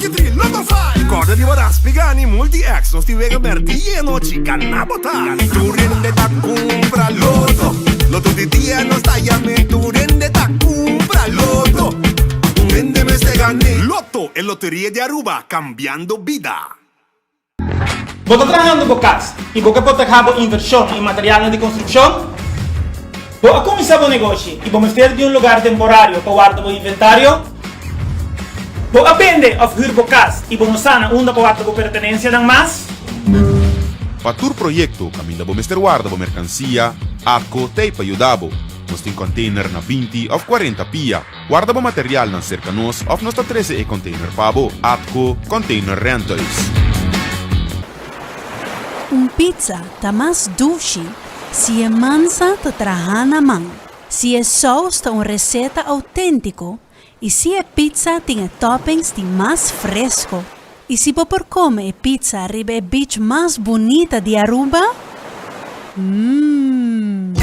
Lucky 3, Lotto 5! Corda di bo raspi gani Multi-X, nos tin wega berdi y anochi, gana bo ta! Tur hende ta cumpra Lotto, Lotto di dia nos ta yam'e Tur hende ta cumpra Lotto, un hende mester gane. Lotto, e loteria di Aruba, cambiando bida. Bo ta trahando bo kas i bo ke protehá bo invershon i materialnan di konstrukshon? Bo a kuminsá bo negoshi i bo mester di un lugar temporario pa warda bo inventario? Bo a bende òf hür bo kas i bo no sa na unda pa warda bo pertenensianan mas? Pa tur proyekto kaminda bo mester warda bo merkansia, ATCO t'ei pa yuda bo. Nos tin kònteiner na 20 òf 40 pia. Warda bo materialnan serka nos òf nos ta trese e container pa bo. ATCO Container Rentals. Un pizza ta mas dushi si e mansa ta traha na man, si e saus ta un receta autentico y si e pizza tin e toppings di mas fresco. Y si bo por come e pizza riba e beach mas bunita di Aruba? Mmm.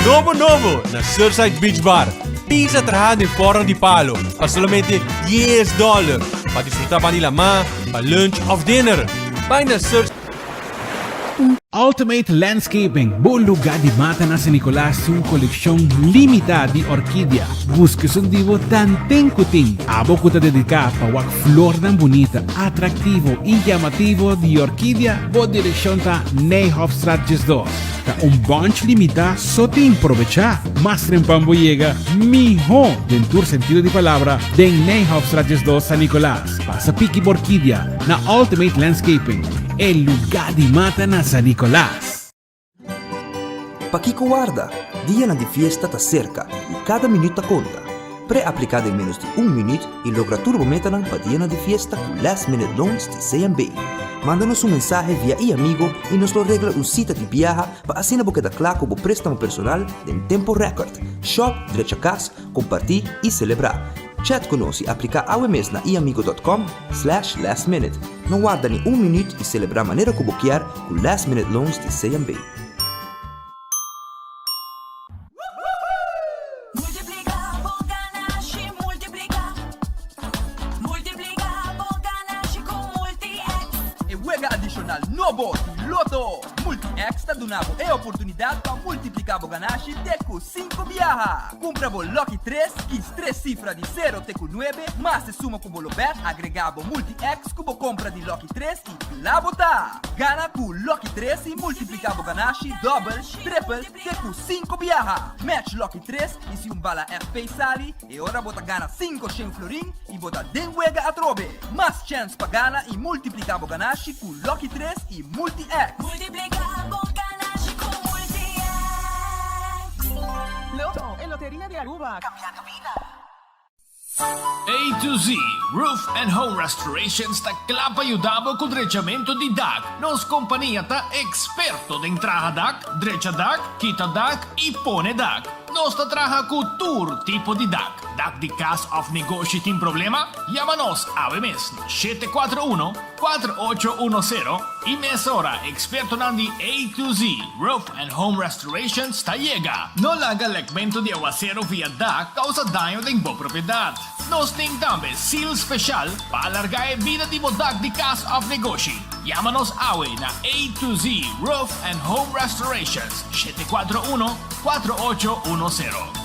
Nobo nobo na Surfside Beach Bar. Pizza traha den forno di palo pa solamente 10 dollar. Pa disfruta ban di lama, pa lunch of dinner. Bai na Surfside. Ultimate Landscaping, bo lugar di mata na San Nicolas tin un coleccion limita di orquidea. Busca esun di bo tanten cu tin. Abo cu ta dedica pa wak flornan bunita, atractivo y llamativo di orquidea, bo direccion ta Nijhofstraat 12. Ta un bunch limita so tin, probecha! Mas trempan bo yega, miho den tur sentido di palabra den Nijhofstraat 12 San Nicolas. Pasa piki bo orquidea na Ultimate Landscaping, e lugá di mata na San Nicolas. Pakiko warda? Dianan di fiesta ta serka i kada minüt ta konta. Pre-apliká den ménos di un minüt i logra tur bo metanan pa dianan di fiesta ku Last Minute Loans di CMB. Manda nos un mensahe via iAmigo i nos lo regla un sita di biaha pa asina bo keda kla ku bo préstamo personal den tempo rèkòrt. Shòp, drecha kas, kompartí i selebrá. Chat ku nos i apliká awe mes na iamigo dot com slash last minute. No warda ni un minüt i selebrá manera ku bo kier ku Last Minute Loans di CMB. Multiplica bo ganashi, multiplica. Multiplica bo ganashi cu Multi-X. E wega adishonal nobo di Lotto! Multi-X ta duna bo e oportunidat pa multipliká bo ganashi te ku sinku biaha. Kumpra bo Lucky tres, kis tres sifra di sero te ku nuebe, mas e suma ku bo lo bèt, agregá bo Multi-X ku bo kompra di Lucky tres i kla bo ta! Gana ku Lucky tres i multipliká bo ganashi dòbel, tripel, te ku sinku biaha. Match Lucky tres i si un bala FP sali, E ora bo ta gana 500 florin i bo ta den wega atrobe. Mas chèns pa gana i multipliká bo ganashi ku Lucky 3 i Multi-X. Multipliká bo ganashi ku Multi-X. Lotto, e loteria di Aruba, cambiando bida. A to Z Roof and Home Restorations ta kla pa yuda bo ku drechamentu di dak. Nos kompania ta eksperto den traha dak, drecha dak, kita dak i pone dak. Nos ta traha ku tur tipo di dak. Dak di kas òf negoshi tin problema? Yama nos awe mes na 741 4810 i mesora ekspertonan di A to Z Roof and Home Restorations ta yega. No laga lekmentu di awaseru via dak kousa daño den bo propiedat. Nos tin tambe seal speshal pa alargá e bida di bo dak di kas òf negoshi. Yama nos awe na A to Z Roof and Home Restorations 741 4810.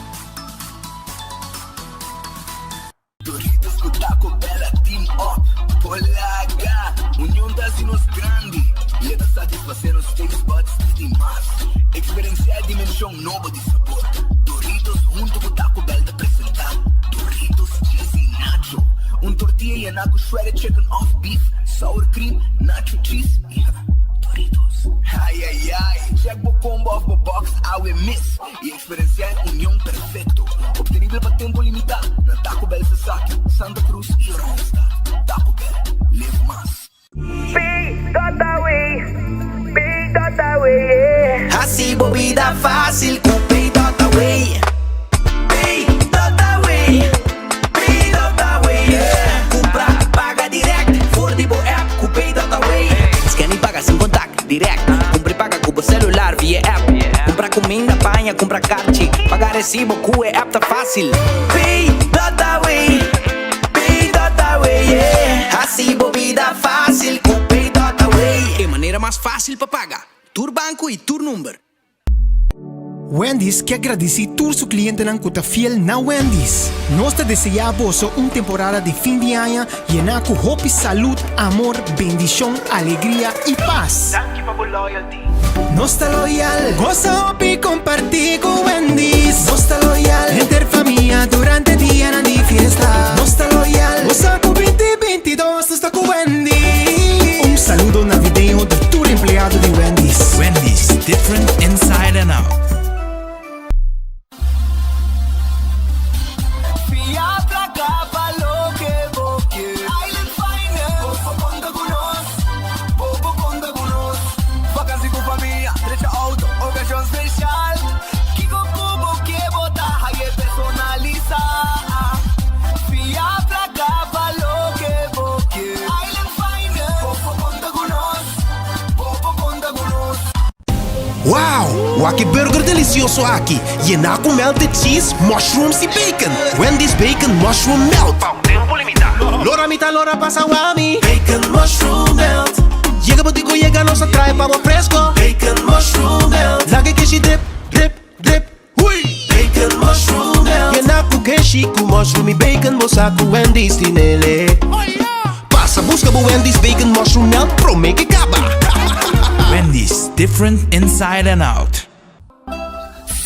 Doritos ku Taco Bell a team up por laga Union ta hasi nos grandi i e ta satisfasé nos taste buds di mas. Eksperensiá e dimenshon nobo di sabor. Doritos huntu ku Taco Bell ta presentá Doritos Cheesy Nacho, un tortilla yená ku shredded chicken òf beef, sour cream, nacho cheese i Doritos. Ai ai ai! Check bo combo òf bo box awe mes i eksperensiá e union perfekto. Obtenibel pa tempo limitá na Taco Bell Sasaki, Santa Cruz i Oranjestad. Taco Bell, live mas. Pay.away, Pay.away, yeah. Hasi bo bida fácil ku Pay.away. Pay.away, Pay.away, yeah. Kumpra, paga direct for di bo app ku Pay.away. Scan i paga sin contact, direct. Kumpra i paga ku bo celular via app. Kumpra kuminda, paña, kumpra karchi. Paga resibo ku e app ta fácil. Pay.away, Pay.away, yeah. Hasi. fásil pa paga. Tur banko i tur number. Wendy's ke agradisí tur su klientenan ku ta fiel na Wendy's. Nos ta deseá boso un temporada di fin di aña yená ku hopi salud, amor, bendishon, alegria i pas. Danki pa bo loyalty. Nos ta loyal. Gosa hopi kompartí ku Wendy's. Nos ta loyal. Henter famia durante dianan di fiesta. Nos ta loyal. Gosa ku binti bintidos nos ta ku Wendy's. Un saludo navideño di tur empleado di Wendy's. Wendy's, different inside and out. Fia placa pa loke bo ke. Island Finance. Bo por conta cu nos. Bo por conta cu nos. Vakantie cu famia, drecha auto, ocasion special. Kico cu bo ke bo ta haye personalisa. Fia placa pa loke bo ke. Island Finance. Bo por conta cu nos. Bo por conta cu nos. Wow! Wak e burger delicioso aki, yená cu melted cheese, mushrooms y bacon! Wendy's Bacon Mushroom Melt! Pa un tempo limita! Lora mi ta lora pasa wami! Bacon Mushroom Melt! Yega bo dico yega nos a trae pa bo fresco! Bacon Mushroom Melt! Laga e keshi drip, drip, drip, hui! Bacon Mushroom Melt! Yená cu keshi cu mushroom y bacon bo sa cu Wendy's tinele! Pasa busca bo Wendy's Bacon Mushroom Melt prome ke caba! Wendy's, different inside and out.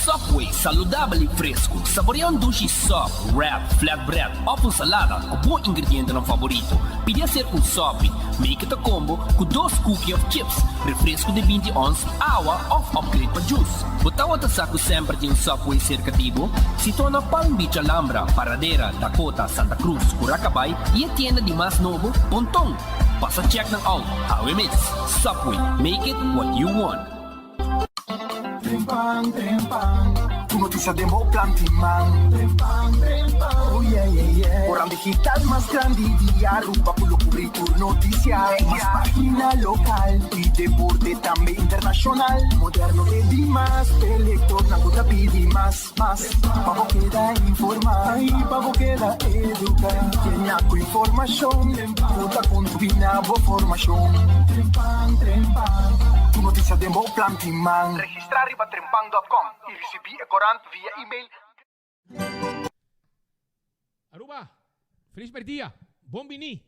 Subway, saludabel y fresco. Saborea un dushi sub, wrap, flatbread of un salada cu bo ingredientenan favorito. Pidi hacer un sopi. Make it a combo cu dos cookie of chips, refresco di binti ons, awa of upgrade pa juice. Bo tawata sa cu semper tin un Subway cerca di bo? Situa na Palm Beach Alhambra, Paradera, Dakota, Santa Cruz, Curacabai y e tienda di mas nobo, Ponton. Pasa check nan out, awe mes. Subway, make it what you want. Trempan, trempan, Tur noticia den bo planti man. Trempan, trempan, oh yeah, yeah, yeah. Oran digital mas grandi di Aruba cu lo cubri tur noticia. Mas pagina local y deporte tambe internacional. Moderno e di mas, e lectornan cu ta pidi mas, mas. Pa bo keda informa y pa bo keda educa. Yena cu informacion cu ta contribui na bo formacion. Trempan, trempan, Tur noticia den bo planti man. Registra riba trempan dot com y ricibi e corant via email. Aruba, felis merdia, bon bini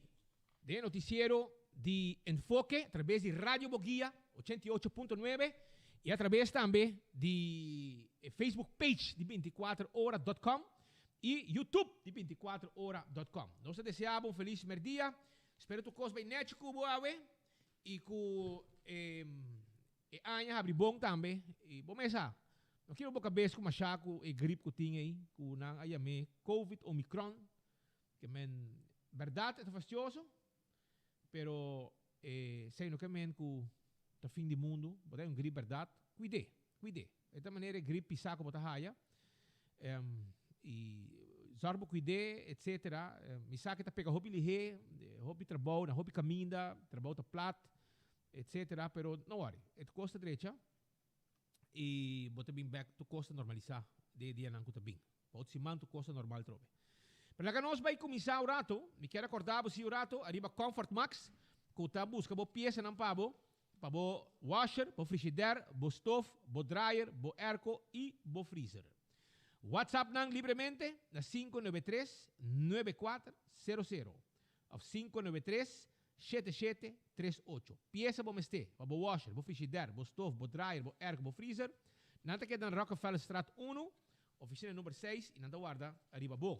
den e noticiero di Enfoke a traves di Radio Boguia 88.9 y a traves tambe di e Facebook page di 24ora dot com y YouTube di 24ora dot com. Nos ta desea bo un felis merdia, spero tur cos bay nechi cu bo awe y cu e E aña habri bon tambe y bo mesa no kibra bo cabes cu masha cu e grip cu tin ey cu nan a yam'e covid omicron ke men berdad e ta fastioso pero e sey no ke men cu ta fin di mundo bo ta un grip berdad cuide cuide e ta manera e grip pisa cu bo ta haya y zorg bo cuide etcetera mi sa ke ta pega hopi lihe hopi trabou na hopi caminda trabou ta plat Etcetera pero no worry e cos ta drecha y bo ta bin bek tur cos ta normalisa den e dianan cu ta bin pa otro siman tur cos ta normal trobe. Pero laga nos bay cuminsa un rato mi kier acorda bo si un rato ariba Comfort Max cu ta busca bo piesanan pa bo pa bo washer, bo frigidaire, bo stoof, bo dryer, bo airco y bo freezer. Whatsapp nan libremente na 593 9400 of 593 Shete shete, tres ocho. Piesa bo mester, pa bo washer, bo frishider, bo stof, bo dryer, bo airco, bo freezer. Nan ta keda na Rockefellerstraat unu, oficina number seis y nan ta warda ariba bo.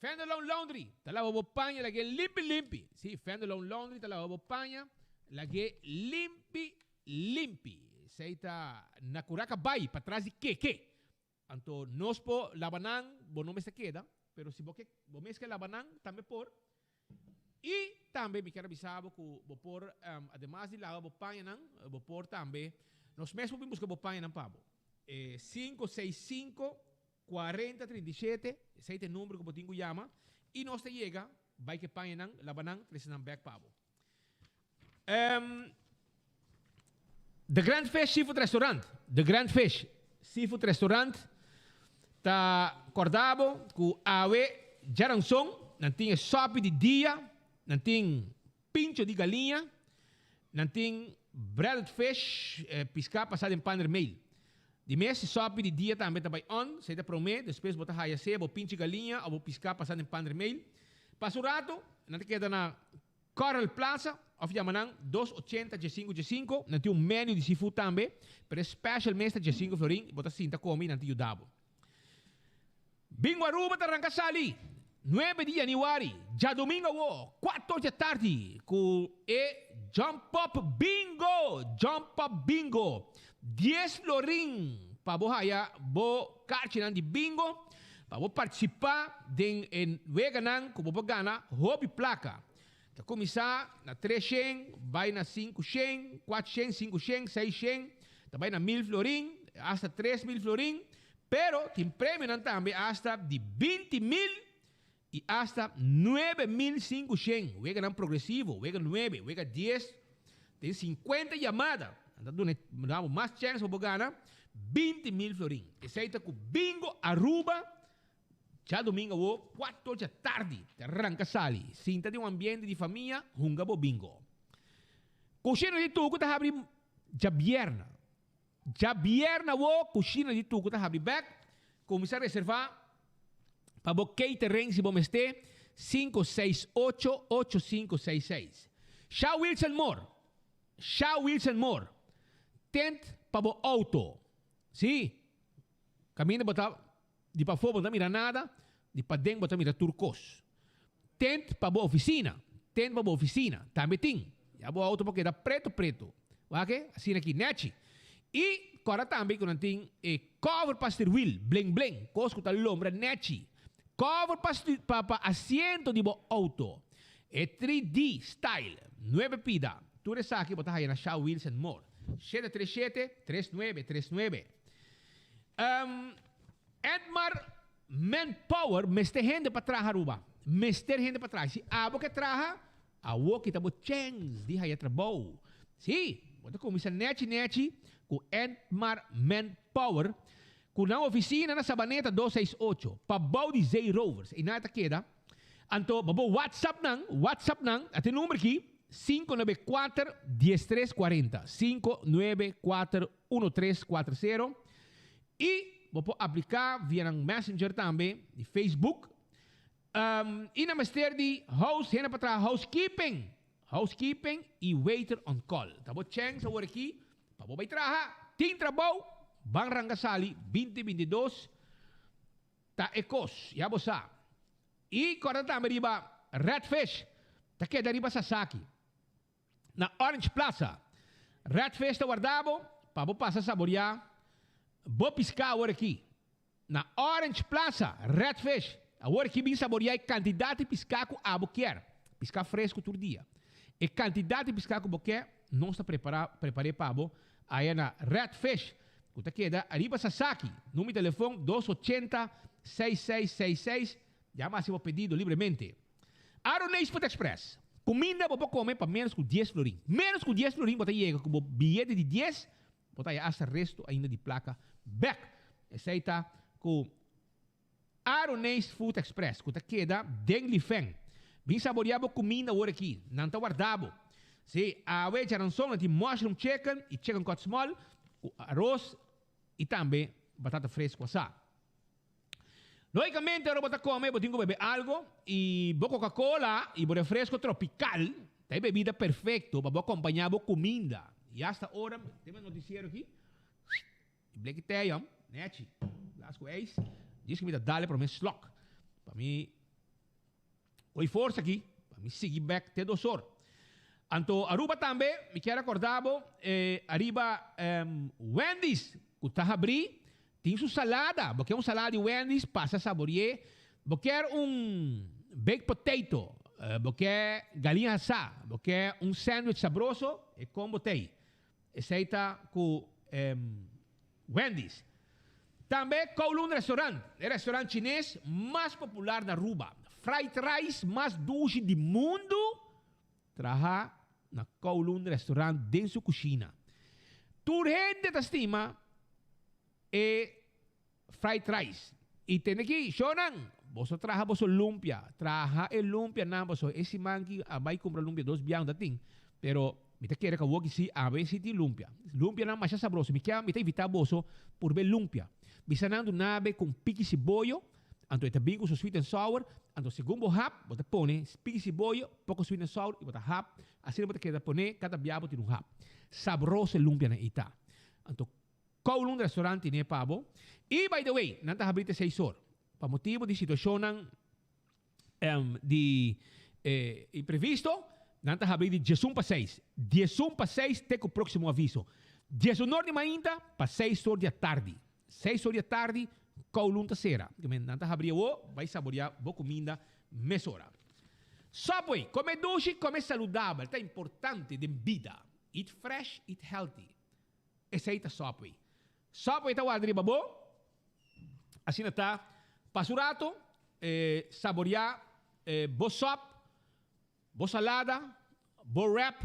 Fenderloon Laundry ta laba bo paña lag'é limpi limpi. Sí, Fenderloon Laundry ta laba bo paña lag'é limpi limpi. Esei ta na Curaca Bay, patras di Keke. Anto nos por laba nan, bo no mester keda, pero si bo ke, bo mes ke laba nan, tambe por. I tambe mi kier a bisa bo ku bo por, ademas di laba bo pañanan, bo por tambe, nos mes por bin buska bo pañanan pa bo. E sinku seis sinku, kuarenta trinta i shete, esei ta e number ku bo tin ku yama, i nos ta yega bai ku e pañanan, laba nan, trese nan bèk pa bo. The Grand Fish Seafood Restaurant, The Grand Fish Seafood Restaurant ta korda bo ku awe djaranson nan tin e sopi di dia, nan tin pincho di galiña, nan tin. Breaded fish, piská pasá den panermeel. Di mes sòpi di dia tambe ta bai on, esei ta promé, despues bo ta haya sea bo pinchi galiña òf bo piská pasá den panermeel. Pasa un ratu, nan ta keda na Coral Plaza òf yama nan 280 15 15. Nan tin un menu di seafood tambe, pero e special mes ta 15 florin, bo ta sinta kome i nan ta yuda bo. Bingo Aruba ta ranka sali nuebe di yanüari, djadumingu awo, kuator dje tardi ku e Jump Up Bingo! Jump Up Bingo! Dies florin pa bo haya bo karchinan di bingo pa bo partisipá den e weganan ku bo por gana hopi plaka. Ta kuminsá na treshen, bai na sinkushen, kuatshen, sinkushen, seishen, ta bai na mil florin, asta 3000 florin. Pero tin premionan tambe asta di 20.000 y asta 9500. Weganan progresivo, wega nuebe, wega dies, tin 50 yamada. Nan ta duna duna bo mas chèns pa bo gana 20.000 florin. Esei ta ku Bingo Aruba djadumingu awo kuater djatardi ta ranka sali. Sinta den un ambiente di famia hunga bo bingo. Kushina di Tuku ta habri djabierna. Djabierna awo kushina di Tuku ta habri bek. Kuminsá reservá pa bo catering si bo mester, 568 8566. Sha Wilson Moore, Sha Wilson Moore, tent pa bo auto. Sí, kaminda bo ta di pafó bo no ta mira nada, di paden bo ta mira tur kos. Tent pa bo oficina, tent pa bo oficina, tambe tin. Ya bo auto por keda preto preto. Wak e, asina aki, nechi. Y corda tambe cu nan tin e cover pa stuurwiel, bling bling, cos cu ta lombra nechi. Cover pa pa pa asiento di bo auto. E 3D style, nuebe pida. Tur esaki bo ta haya na Shaw Wheels and More. 737 3939. Um, Edmar Manpower mester hende pa traha Aruba. Mester hende pa traha. Si abo ke traha, awo kita bo chens di haya trabou. Si, bo ta kuminsa nechi nechi ku Edmar Manpower ku nan ofisina na Sabaneta 268, pabou di Zee Rovers. Einan e ta keda. Anto bo por WhatsApp nan, WhatsApp nan, ata e number aki, 594 1340, 594 1340. I bo por apliká via nan messenger tambe di Facebook. Um, i nan mester di house, hende pa traha housekeeping, housekeeping i waiter on call. Ta bo chèns awor aki pa bo bai traha. Tin trabou, ban ranka sali 2022 ta e kos, ya bo sa. I kòrda tambe riba Redfish ta keda riba Sasaki. Na Orange Plaza, Red Fish ta warda bo pa bo pasa saboria bo piská awor aki. Na Orange Plaza, Red Fish, awor aki bin saboria e kantidat di piská ku abo kier. Piská fresku tur dia. E kantidat di piská ku bo ke, nos ta prepara prepar'é pa bo aya na Red Fish, ku ta keda ariba Sasaki. Number di telefon 280 6666. Yama hasi bo pedido libremente. Aroneis Food Express, Kuminda bo por kome pa ménos ku dies florin. Ménos ku dies florin bo ta yega ku bo biyete di dies, bo ta haya asta resto ainda di plaka bèk. Esei ta ku Aroneis Food Express ku ta keda den Lifeng. Bin saboreá bo kuminda awor aki, nan ta warda bo. Sí, awe djaranson nan tin mushroom chicken i chicken cut small ku aros i tambe batata fresku asá. Lógicamente ora bo ta come bo tin cu bebe algo y bo Coca Cola y bo refresco tropical ta e bebida perfecto pa bo acompaña bo cuminda. Y hasta ora, tin e noticiero aki, y bleki te yom, nechi, glas cu ijs, djis cu mi ta dale prome slok pa mi Koe forsa aki pa mi sigui bek te dos or. Anto Aruba tambe mi kier acorda bo ariba Wendy's cu ta habri tin su salada. Bo kier un salada di Wendy's pasa saborie. Bo kier un baked potato, bo kier galiña hasa, bo kier un sandwich sabroso e combo t'ey. Esey ta cu Wendy's. Tambe Kowloon Restaurant, e restaurant chines mas popular na Aruba. Fried rice mas dushi di mundu traha na Kowloon Restaurant den su cushina. Tur hende ta stima e fried rice. Y tende aki, shownan, boso traha boso lumpia. Traha e lumpianan pasobra e siman aki a bay cumpra lumpia dos biaha no ta tin. Pero. Mi ta kere ku awor ki si awe si tin lumpia. Lumpianan masha sabroso. Mi kia mi ta invitá boso purbe lumpia. Bisa nan dunabe ku un piki siboyo, anto e ta bin ku su sweet and sour, anto segun bo hap bo ta pone piki siboyo, poko sweet and sour i bo ta hap, asina bo ta keda pone kada bia bo tin un hap. Sabroso e lumpianan ei ta. Anto Kowloon Restaurant tine pa bo. I by the way, nan ta habri te seis or. Pa motibu di situashonnan di imprevisto, nan ta habri di diesun pa seis. Diesun pa seis te ku próksimo aviso. Diesunor di mainta pa seis or di atardi. Seis or di atardi Kowloon ta sera. Nan ta habri awo, bai saboreá bo kuminda mesora. Subway, kome dushi, kome saludabel ta importante den bida. Eat fresh, eat healthy. Esei ta Subway. Subway ta warda riba bo. Asina ta, pasa un rato, saboreá bo sòp, bo salada, bo wrap,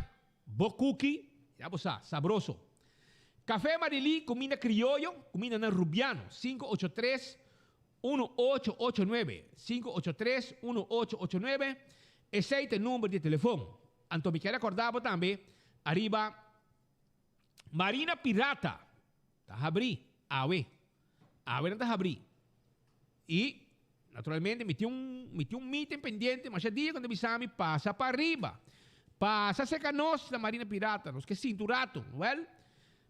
bo cookie, ya bo sa, sabroso. Café Marilí, kuminda krioyo, kumindanan rubiano, 583 1889, 583 1889, esei ta e number di e telefon. Anto mi kier rekordá bo tambe ariba Marina Pirata ta habrí awe. Awe nan ta habrí. I naturalmente mi tin un mi tin un meeting pendiente masha dia ku nan ta bisa mi pasa pa ariba. Pasa serka nos na Marina Pirata. Nos ke sinti un rato. Well,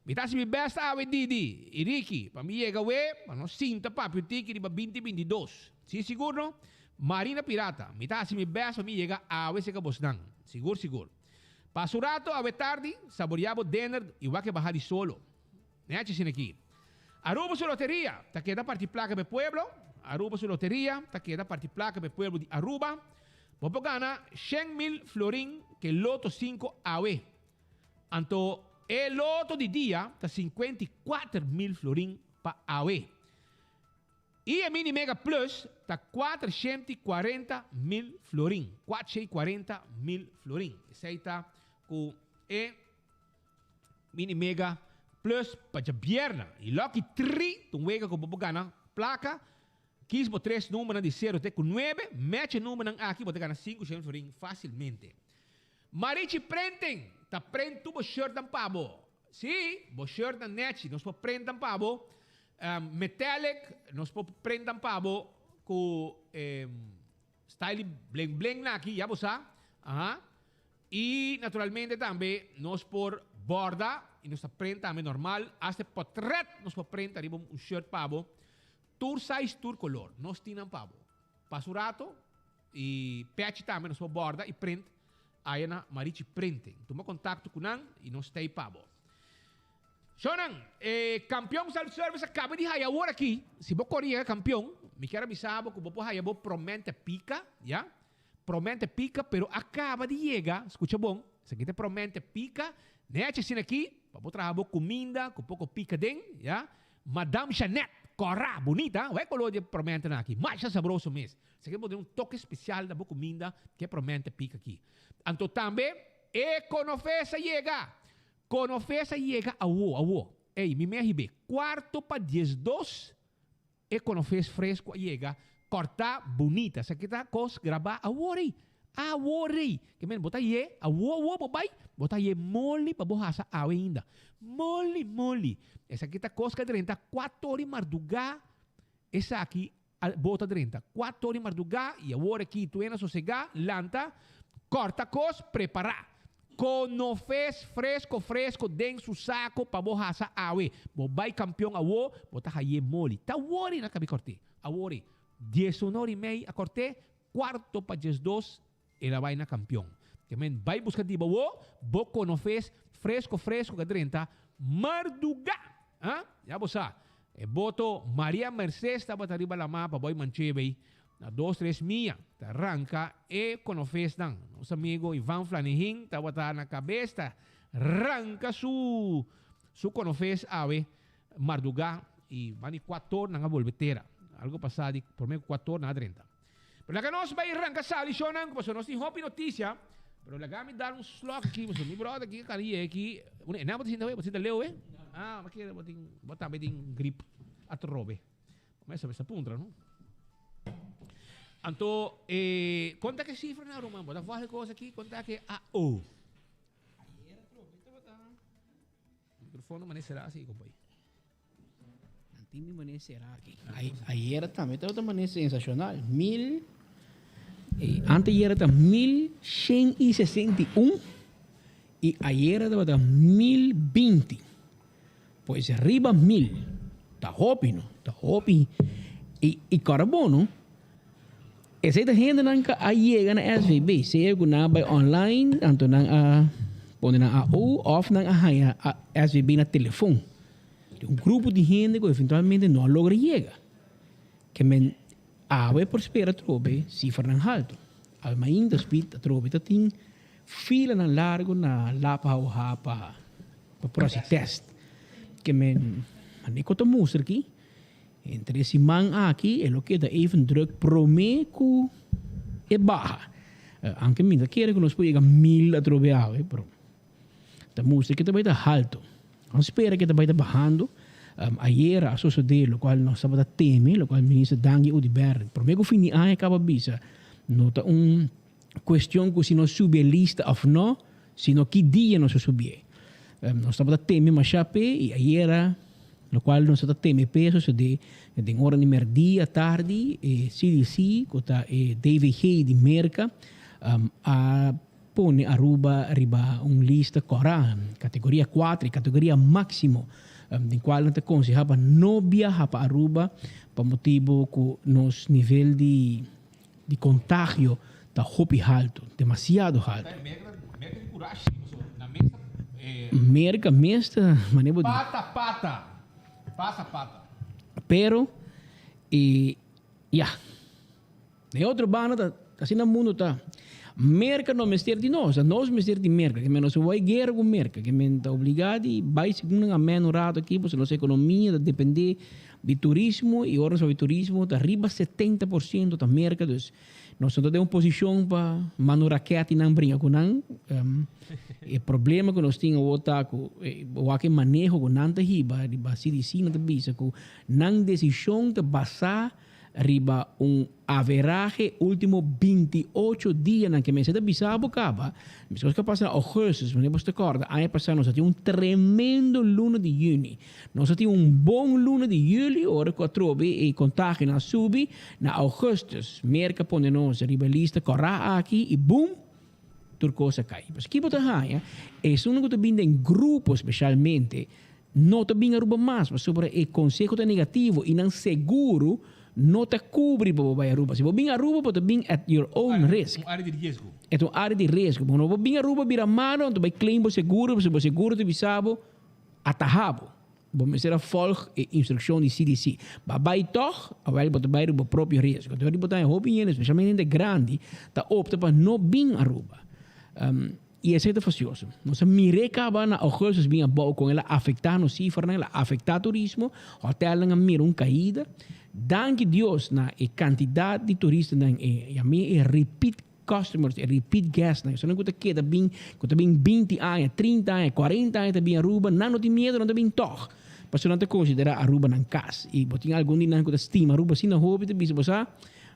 mi ta hasi mi best awe Didi i Ricky pa mi yega awe pa nos sinta papia un tiki riba binti 22. Si sigur no? Marina Pirata, mi ta hasi mi best pa mi yega awe serka bosnan. Sigur sigur. Pasa un rato awe tardi, saborea bo dinner y wak e baha di solo. Nechi asina aki. Aruba su loteria ta keda parti placa pa e pueblo. Aruba su loteria ta keda parti placa pa e pueblo di Aruba. Bo por gana 100,000 florin ke loto 5 awe. Anto e loto di dia ta 54,000 florin pa awe. I e Mini Mega Plus ta 440 mil florin. 440 mil florin. Esei ta ku e Mini Mega Plus pa djabierna. I Lucky Tri ta un wega ku bo por gana plaka. Kis bo tres numbernan di sero te ku nuebe. Match e numbernan aki bo ta gana 500 florin fasilmente. Marichi Printing ta print tur bo shirtnan pa bo. Sí, bo shirtnan nechi nos por printan pa bo. Metallic nos por printan pa bo ku style di bling bling na aki, ya bo sa. Aha. I naturalmente tambe nos por borda i nos ta print tambe normal. Hasta e potret nos por print ariba un shirt pa bo. Tur size, tur color. Nos tin nan pa bo. Pasa un rato i pechi tambe nos por borda i print aya na Marichi Printing. Tuma kontakto ku nan i nos ta ei pa bo. Shownan, e Kampion Self Service a kaba di haya awor aki. Si bo kore yega Kampion, mi kier a bisa bo ku bo por haya bo promente pika, ya. Promente pika, pero a kaba di yega, skucha bon, esaki ta e promente pika, nechi asina aki, pa bo traha bo kuminda ku poko pika den, ya. Madame Jeanette, kòrá, bunita, wak e koló di e promentenan aki, masha sabroso mes. Esaki bo duna un toke spesial na bo kuminda ku e promente pika aki. Anto tambe e konofes a yega! Konofes a yega awo, awo. Ey, mi mei a hib'é. Kuarto pa diesdos e konofes fresku a yega, kòrtá bunita. Esaki ta kos grabá awor ei. Awor ei. Ke men bo ta ye, awo awo bo bai, bo ta ye moli pa bo hasa awe ainda. Moli, moli. Esaki ta kos ku a drenta kuator di mardugá, esaki a bo ta drenta kuator di mardugá i awor aki tuena sosegá, lanta, kòrta kos, prepará. Konofes fresko fresko den su sako pa bo hasa awe. Bo bai kampion awo, bo ta haye moli. Ta awor ei nan kabi kòrt'é. Awor ei. Diesunor i mei a kòrt'é, Cuarto pa 12 el a bai na campeon. Ke men bai busca di bo bo conofes fresco fresco ka drenta marduga. Ha? Ya bo sa. E boto Maria Mercedes tabata riba lama pa boy Manchebey na dos tres mia ta ranca e conofesnan. Nos amigo Ivan Flanegin tabata na cabes ta ranca su su conofes awe marduga y bani cuator nan a bolbe tera. Algo pasa di prome cu cuator nan a drenta. Pero laga nos bai ranka sali shownan pasobra nos tin hopi noticia. Pero laga mi dar un slok aki pasobra mi brother aki kari yega aki. Una e nan bo ta sinta bo ta sinta leu eh? Ah, bo kere bo tin bo tambe tin grip atrobe. Mester mester puntra no. Anto eh konta ke sifra nan ruman bo ta volg e kos aki konta ke AO. fondo manera será así, compa. Nan tin mi manera será aki. Ayera tambe tabata manera sensacional. Mil, eh, anteayera ta 1161 y ayera tabata 1020. Pues riba mil. Ta hopi no, ta hopi. Y, y kòrda bon no, esei ta hendenan ku a yega na SVB, sea ku nan a bai online, anto nan a pone nan AO òf nan a haña SVB na telefon. Tin un grupo di hende ku eventualmente no a logra yega. Ke men awe por spera atrobe sifranan haltu. Awe mainta spit atrobe ta tin filanan largu na Lapa Hauha pa pa por hasi test. Ke men mane ku ta mustra aki, entre e siman aki e lo keda even druk prome ku e baha. Anke mi ta kere ku nos por yega mil atrobe awe, pero Ta mustra ke ta bai ta halto. Nos spera ke ta bai ta bahando. Ayera a sosode lokual nos tabata teme, lokual Minister Dangui Oduber prome ku fin di aña kaba bisa, no ta un kuestion ku si nos subi e lista òf no, sino ki dia nos a subié. Nos tabata teme masha p'e i ayera lokual nos tabata teme p'e a sosode den ora di mèrdia tardi e CDC ku ta e DVG di Merka a Pone Aruba riba un lista kòrá, kategoria kuater, e kategoria máksimo, den kual nan ta konsehá pa no biaha pa Aruba pa motibu ku nos nivel di di kontagio ta hopi haltu, demasiado haltu. Merka mes ta manera bo di. Pata pata, pata pata. Pero e ya. Den otro banda ta asina mundo ta. Merca no mester di nos, nos mester di Merca. Ke men nos a bai guera ku Merca, ke men ta obligá di bai segun nan amèn un rato aki pasobra nos ekonomia ta dependé di turismo i ora nos papia di turismo ta riba 70% ta Merca dus nos no ta den un posishon pa manda un raket i nan bringa ku nan. E problema ku nos tin awor ta ku wak e maneho ku nan ta hiba riba CDC nan ta bisa ku nan desishon ta basá Riba un averahe ultimo 28 dianan ke mester ta bisa bo kaba, meskos ku a pasa na augustus, wanneer bo ta kòrda aña pasá nos a tin un tremendo luna di yüni. Nos a tin un bon luna di yüli ora ku atrobe e kontagionan a subi na augustus. Merka pone nos riba e lista kòrá aki i bum! Tur kos a kai. Pasobra ki bo ta haña? Esunnan ku ta bin den grupo speshalmente No ta bin Aruba mas pasobra e conseho ta negativo y nan seguro no ta cubri pa bo bay Aruba. Si bo bin Aruba bo ta bin at your own risk. Un area di riesgo. E ta un area di riesgo. Bo no por bin Aruba bira malo anto bay claim bo seguro pasobra bo seguro ta bisa bo ataha bo. Bo mester a volg e instruccion di CDC. Ba bay tog, awel bo ta bay riba bo propio riesgo. Entonces bo ta haña hopi hende, specialmente hende grandi, ta opta pa no bin Aruba. I esei ta fasioso. Nos a mir'é kaba na augustus bin abou kon el a afektá nos sifranan, el a afektá turismo, hòtelnan a mira un kaida. Danki Dios na e kantidat di turistanan e yam'é e repeat customers, e repeat guestnan, esnan ku ta keda bin, ku ta bin 20 aña, 30 aña, 40 aña ta bin Aruba, nan no tin miedu, nan ta bin tòg, pasobra nan ta konsiderá Aruba nan kas. I bo tin algun di nan ku ta stima Aruba asina hopi ta bisa bo sa,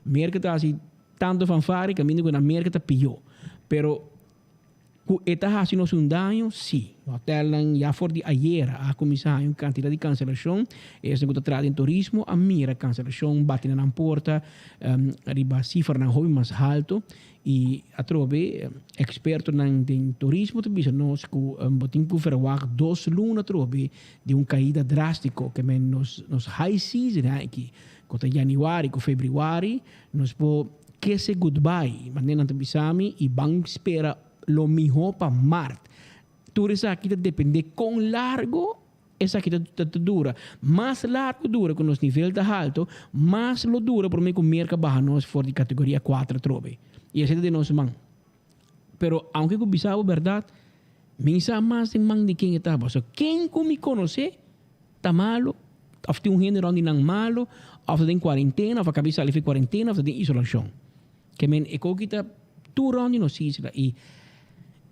Merka ta hasi Tanto fanfare caminda cu na Merca ta piyo. Pero cu e ta haci nos un daño? Si. Hotelnan ya for di ayera a cuminsa haña un cantidad di cancelacion. Esnan cu ta traha den turismo a mira cancelacion bati na nan porta riba cifranan hopi mas halto. Y atrobe expertonan den turismo ta bisa nos cu bo tin cu verwagt dos luna atrobe di un caida drastico. Ke men nos high season aki cu ta januari cu februari. Nos por kese goodbye, manera nan ta bisa mi, i ban spera lo mihó pa mart. Tur esaki ta dependé kon largo esaki ta dura. Mas largo dura ku nos nivel ta halto, mas lo dura promé ku Merka baha nos for di kategoria kuater atrobe. I esei ta den nos man. Pero aunke ku bisa bo bèrdat, mi sa mas den man di ken e ta. Pasobra ken ku mi konosé ta malo, òf tin un hende rònt di nan malo, òf ta den kuarentena, òf a kabi sali for di kuarentena, òf ta den isolashon. Ke men e koki ta tur rònt di nos isla. I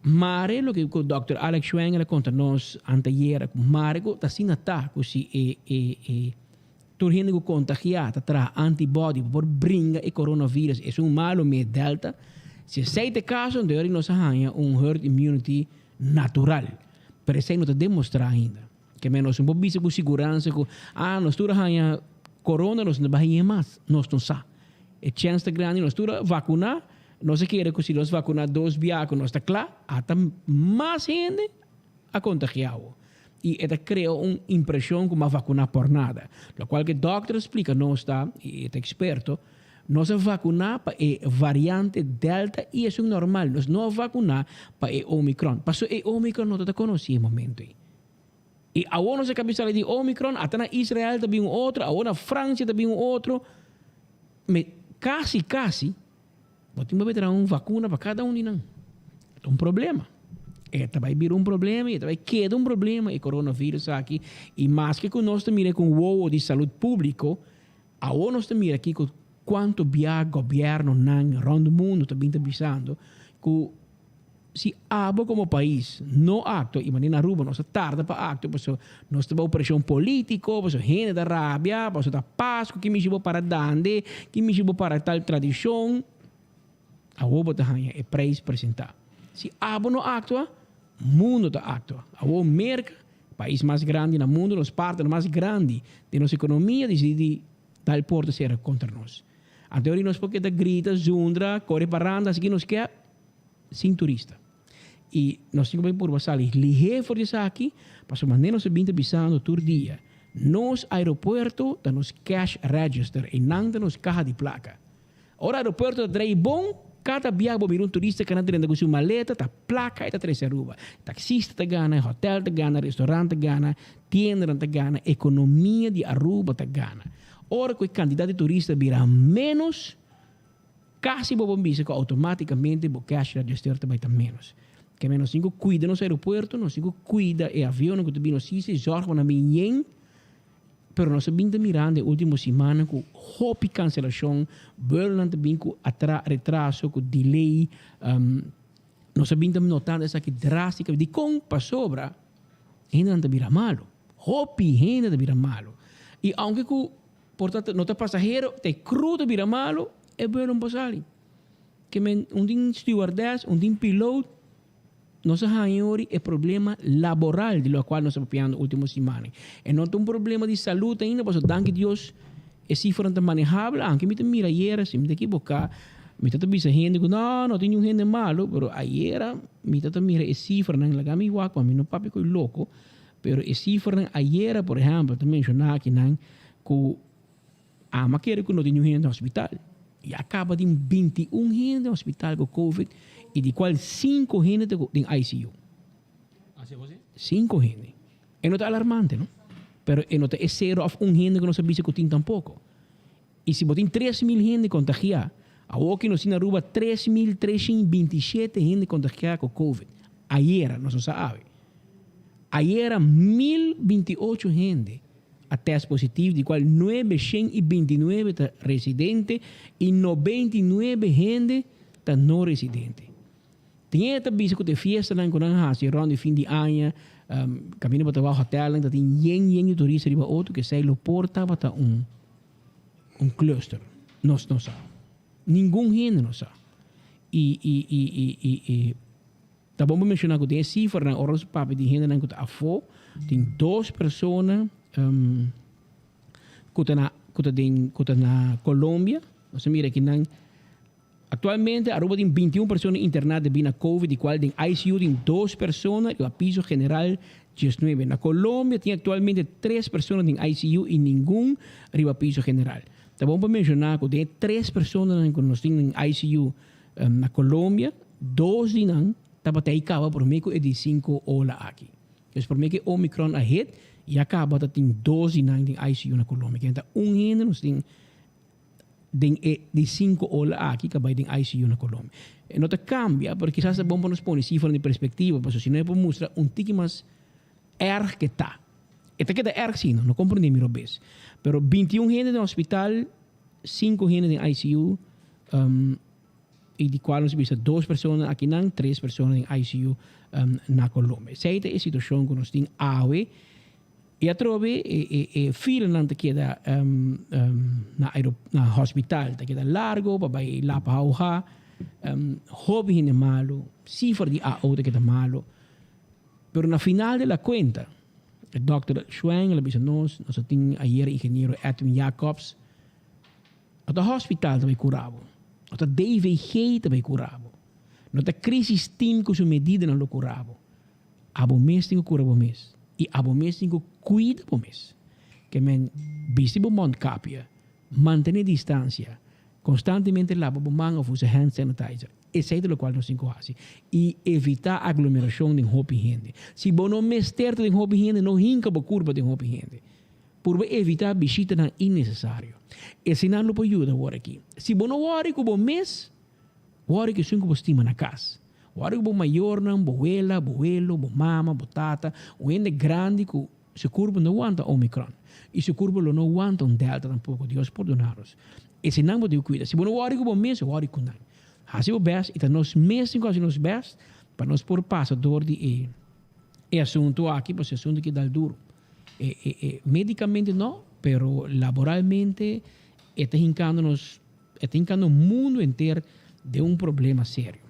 mare loke ku dòkter Alex Schwengle a konta nos anteayera, ku mare ku ta asina ta ku si e e e tur hende ku kontagiá ta traha antibody pa por bringa e coronavirus esun malo me delta, si esei ta e kaso anto nos a haña un herd immunity natural. Pero esei no ta demostrá ainda. Ke men nos no por bisa ku siguransa ku ah nos tur a haña corona nos no ta bai hañ'é mas. Nos no sa. E chèns ta grandi nos tur a vakuná, nos a kere ku si nos vakuná dos bia ku nos ta kla, ata mas hende a kontagiá awo. I e ta krea un impreshon ku m'a vakuná por nada. Lokual ku e dòkter a splika nos ta, i e ta eksperto, nos a vakuná pa e variante Delta i esun normal. Nos no a vakuná pa e Omicron. Pasobra e Omicron no ta ta konosí e momento ei. I awor nos a kabia sali di Omicron, ata na Israel ta bin un otro, awor na Francia ta bin un otro. Me kasi kasi bo tin bo traha un vakuna pa kada un di nan. Ta un problema. E ta bai bira un problema i e ta bai keda un problema e coronavirus aki. I maske ku nos ta mira ku un wowo di salud públiko, awor nos ta mira kiko kuantu bia gobièrnunan rònt mundu ta bin ta bisando ku Si abo como pais no actua, y manera na Aruba nos a tarda pa actua pasobra nos ta bao presion politico, pasobra hende ta rabia, pasobra ta Pascu, ki mishi bo para dande, ki mishi bo para tal tradicion, awor bo ta haya e prijs presenta. Si abo no actua, mundo ta actua. Awor Merca, pais mas grandi na mundo, nos partner mas grandi den nos economia dicidi di dal porta cera contra nos. Anto ori nos por keda grita, zundra, core paranda, asiki nos ke. sin turista. I nos tin ku bai purba sali lihé for di esaki, pasobra manera nos a bin ta bisando tur dia, nos aeropuerto ta nos cash register, einan ta nos kaha di plaka. Ora aeropuerto ta drei bon, kada biaha bo mira un turista ku a na drenta ku su maleta, ta plaka e ta trese Aruba. Taksista ta gana, hotel ta gana, restaurant ta gana, tiendanan ta gana, ekonomia di Aruba ta gana. Ora ku e kantidat di turista bira ménos, Casi bo por bisa cu automaticamente bo cash register ta bay ta menos. Keme nos tin cu cuida nos aeropuerto, nos tin cu cuida e avionnan cu ta bin nos isla y zorg pa nan bin yen, pero nos a bin ta mirando e ultimo simannan cu hopi cancelacion, vuelonan ta bin cu retraso, cu delay, nos a bin ta notando esaki drasticamente. Dicon? Pasobra hendenan ta bira malo, hopi hende ta bira malo y aunke cu. Por ta no ta pasahero, ta e crew ta bira malo, e vuelo no por sali. Ke men un tin stewardess, un tin piloot, nos a haña ori e problema laboral di locual nos a papiando ultimo simannan. E no ta un problema di salud ainda pasobra danki Dios e cifranan ta manehable, aunke mi ta mira ayera si mi ta ekiboca, mi ta ta bisa hende cu no, no tin niun hende malo, pero ayera mi ta ta mira e cifranan, laga mi wak pa mi no papia cu e loco. Pero e sifranan ayera, por ehèmpel, ta menshoná akinan ku ama kere ku no tin niun hende den hospital. Ya kaba tin bintiun hende den hospital ku covid i di kual sinku hende ta den ICU. Sinku hende. E no ta alarmante, no? Pero e no ta e sero òf un hende ku nos a bisa ku tin tampoko. I si bo tin 3000 hende kontagiá, awoki nos tin na Aruba 3327 hende kontagiá ku covid. Ayera, nos no sa awe. Ayera 1028 hende a tèst positivo, di kual 929 ta residente i 99 hende ta no residente. Tin hende ta bisa ku ta e fiestanan ku nan hasi rònt di fin di aña, kaminda bo ta wak hotèlnan ta tin yen yen di turista riba otro, ku esei lo por tabata un un cluster. Nos no sa. Ningun hende no sa. I i i i i i ta bon pa menshoná ku den e sifranan ora nos papia di hendenan ku ta afó, tin dos persona ku ta na ku ta den ku ta na Colombia. Nos a mira kinan. Actualmente Aruba tin 21 persona interna debi na covid di cual den ICU tin dos persona y a piso general 19. Na Colombia tin actualmente tres persona den ICU y ningun riba piso general. Ta bon pa menciona cu den e tres personanan cu nos tin den ICU na Colombia, dos di nan tabata ey caba prome cu e di cinco ola aki. Dus prome cu e Omicron a hit, ya caba ta tin dos di nan den ICU na Colombia. Kende ta un hende nos tin. Den e di sinku ola aki ka bai den ICU na Colombia. E no ta cambia, pero kisas ta bon pa nos pone cifranan di perspectiva, pasobra si no e por mustra un tiki mas erg ke ta. E ta keda erg si, no, no comprende mi robes. Pero 21 hende den hospital, sinku hende den ICU, y di cual nos a bisa dos persona akinan, tres persona den ICU na Colombia. Esey ta e situacion cu nos tin awe. I atrobe e e filanan ta keda na aero na hospital ta keda largo pa bai lapa hauha. Hopi hende malu, sifra di AO ta keda malu. Pero na final de la cuenta. Dòkter Schweng el a bisa nos, nos a tin ayera ingeniero Edwin Jacobs, no ta hospital ta bay cura bo, no ta DVG ta bay cura bo, no ta crisis team cu su medidanan lo cura bo. Abo mes tin cu cura bo mes y abo mes tin cu cuida bo mes. Ke men bisti bo mondkapje, mantene distancia, constantemente laba bo man of usa hand sanitizer. Esei ta lokual nos tin ku hasi. I evitá aglomerashon den hopi hende. Si bo no mester ta den hopi hende, no hinka bo kurpa den hopi hende. Purba evitá bishitanan innesesario. Eseinan lo por yuda awor aki. Si bo no wòri ku bo mes, wòri ku esun ku bo stima na kas. Wòri ku bo mayornan, bo wela, bo welo, bo mama, bo tata, un hende grandi ku su kurpa no wanta Omicron. I su kurpa lo no wanta un Delta tampoko, Dios pordona nos. Eseinan bo tin ku kuida. Si bo no wòri ku bo mes, wòri ku nan. Hasi bo bèst i ta nos mes tin ku hasi nos bèst pa nos por pasa dor di e e asuntu aki, pasobra e asuntu aki dal duru. E e e medikamente no, pero laboralmente e ta hinkando nos, e ta hinkando mundu henter den un problema serio.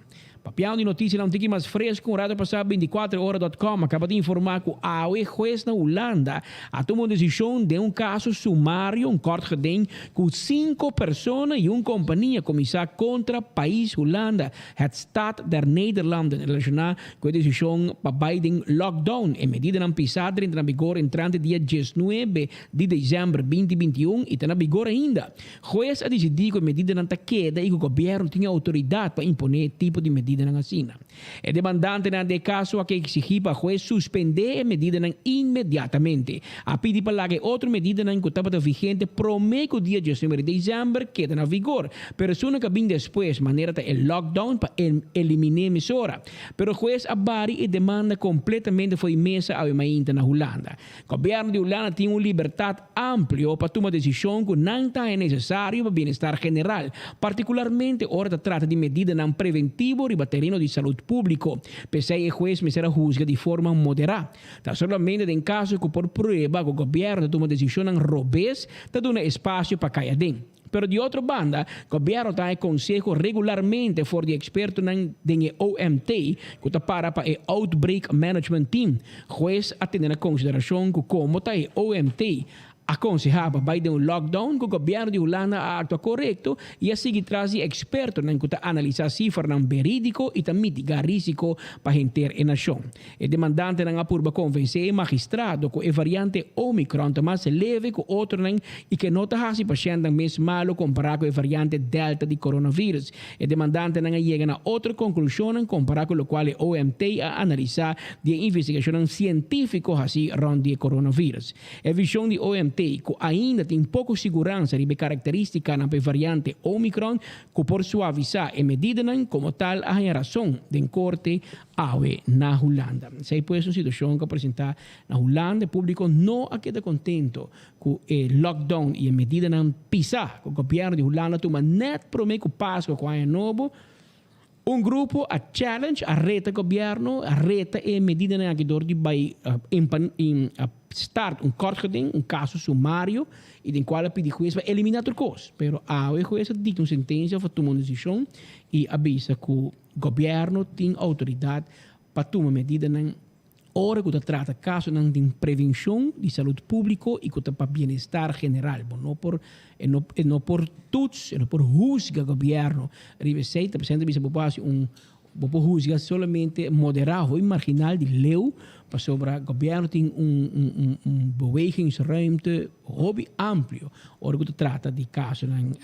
Papiando di notisianan un tiki mas fresco, un rato pasá 24ora dot com a kaba di informá ku awe hues na Hulanda a tuma un desishon den un kaso sumario, un kort geding, ku sinku persona i un kompania kuminsá kontra pais Hulanda, het Staat der Nederlanden, relashoná ku e desishon pa bai den lockdown. E medidanan pisá drenta na bigor entrante dia diesnuebe di desèmber 2021 i ta na bigor ainda. Hues a disidí ku e medidanan ta keda i ku gobièrnu tin e outoridat pa imponé e tipo di medidanan asina. E demandantenan di e kaso a ke eksigí pa hues suspendé e medidanan inmediatamente. A pidi pa laga e otro medidanan ku tabata vigente promé ku dia diesnuebe di desèmber keda na vigor, pero esunnan ku a bin despues, manera ta e lockdown, pa eliminé mesora. Pero hues a bari e demanda kompletamente fo'i mesa awe mainta na Hulanda. Gobièrnu di Hulanda tin un libertat amplio pa tuma desishon ku nan ta haña nesesario pa bienestar general, partikularmente ora ta trata di medidanan preventivo riba tereno di salud públiko. P'esei e hues mester a husga di forma moderá. Ta solamente den kaso ku por prueba ku gobièrnu ta tuma desishonnan robes ta duna espasio pa kai aden. Pero di otro banda, gobièrnu ta haña konseho regularmente for di ekspertonan den e OMT, ku ta para pa e Outbreak Management Team. Hues a tene na konsiderashon ku komo ta e OMT a konsehá pa bai den un lockdown, ku gobièrnu di Hulanda a aktua korekto i a sigui tras di ekspertonan ku ta analisá sifranan berídiko i ta mitigá rísiko pa henter e nashon. E demandantenan a purba konvensé e magistrado ku e variante Omicron ta mas leve ku otronan i ke no ta hasi pashèntnan mes malu kompará ku e variante Delta di coronavirus. E demandantenan a yega na otro konklushonnan kompará ku lokual e OMT a analisá di e investigashonnan sientífiko hasí rònt di e coronavirus. E vishon di OMT ku ainda tin poko siguransa riba e karakterístikanan pa e variante Omicron ku por suavisá e medidanan komo tal a haña rason den korte Awe na Hulanda. Esei pues un situacion cu a presenta na Hulanda. E publico no a keda contento cu e lockdown y e medidanan pisa cu gobierno di Hulanda a tuma net prome cu Pascua cu Aña Nobo. Un grupo a challenge, a reta gobierno, a reta e medidanan aki door di bay start un kort geding, un caso sumario y den cual a pidi hues pa elimina tur cos. Pero awe hues a dicta un sentencia of a tuma un decision y a bisa cu Gobièrnu tin outoridat pa tuma medidanan ora ku ta trata kasonan den prevenshon di salud públiko i ku ta pa bienestar general. Bo no por e no e no por toets, e no por husga gobièrnu riba esei. Ta presente bisa bo por hasi un bo por husga solamente moderá hopi marginal di leu pasobra gobièrnu tin un un un bewegingsruimte hopi amplio ora ku ta trata di kasonan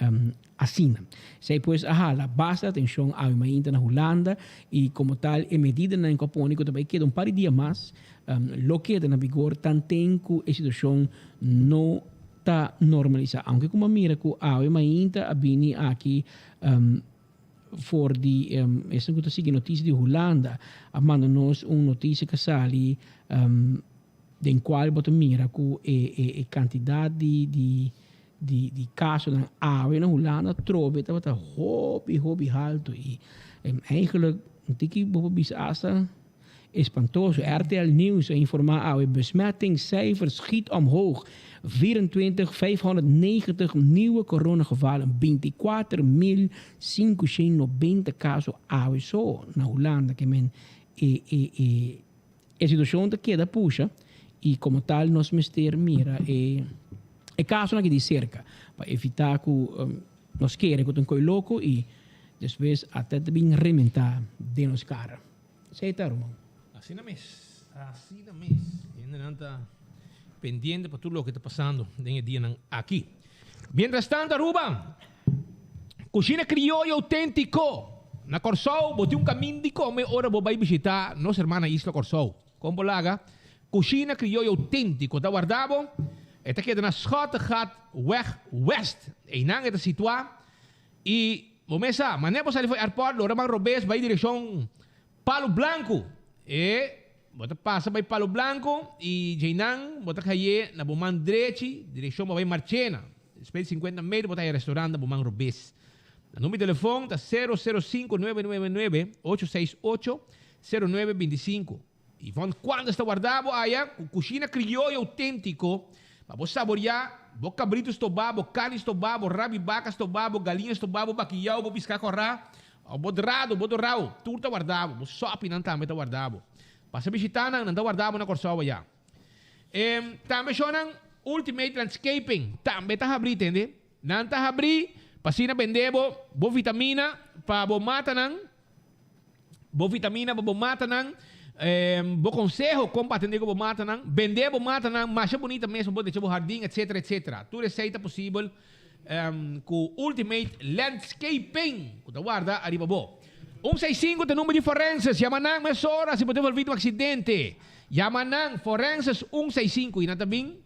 Asina. Esei pues a hala basta atencion awe mainta na Hulanda y como tal e medidanan cu a pone cu ta bay keda un par di dia mas lo keda na vigor tanten cu e situacion no ta normalisa. Aunke como a mira cu awe mainta a bini aki for di esnan cu ta sigui noticia di Hulanda a manda nos un noticia cu a sali den cual bo ta mira cu e cantidad di di casonan awe na Hulanda trobe tabata hopi hopi halto y eigenlijk un tiki bo por bisa hasta espantoso. RTL Nieuws a informa awe besmettingscijfer schiet omhoog 24 590 nieuwe coronagevallen 24.590 caso awe so na Hulanda ke men e e e e situacion ta keda pusha. Y como tal nos mester mira e e casonan aki di cerca pa evita cu nos kere cu ta un coy loco y despues ata ta bin rementa den nos cara. Esey ta ruman. Asina mes, asina mes. Hendenan ta pendiente pa tur loke ta pasando den e dianan aki. Mientras tanto Aruba, cushina crioyo autentico. Na Corsou bo tin un camin di come ora bo bay bishita nos hermana isla Corsou. Kon bo laga? Kushina krioyo outéntiko ta warda bo. E ta keda na Schottegatweg West. Einan e ta situá. I bo mes sa, manera bo sali for airport, lo ora ban robes bai direkshon Palo Blanco. E bo ta pasa bai Palo Blanco i djeinan bo ta kayé na bo man drechi, direkshon bo bai Marchena. Despues di sinkuenta meter bo ta haya restaurant na bo man robes. Na number di telefon ta sero sero sinku nuebe nuebe nuebe ocho seis ocho sero nuebe binti sinku. Yvonne Quandes ta warda bo aya ku kushina krioyo outéntiko pa bo saboriá bo kabritu stobá, bo karni stobá, bo rabi baka stobá, bo galiña stobá, bo bakiyou, bo piská kòrá, òf bo drado, bo dorau. Tur ta warda bo. Bo sòpinan tambe ta warda bo. Pasa bishitá nan, nan ta warda bo na Kòrsou aya. E tambe shownan Ultimate Landscaping tambe ta habrí, tende. Nan ta habrí pa asina bende bo bo vitamina pa bo matanan, bo vitamina pa bo matanan, bo conseho con pa atende cu bo matanan, bende bo matanan masha bunita mes pa bo decha bo hardin etcetera etcetera. Tur esey ta posibel cu Ultimate Landscaping cu ta warda ariba bo. Un seis sinku ta number di forenses, yama nan mesora si bo ta envolvi den un accidente. Yama nan forenses un seis sinku y nan ta bin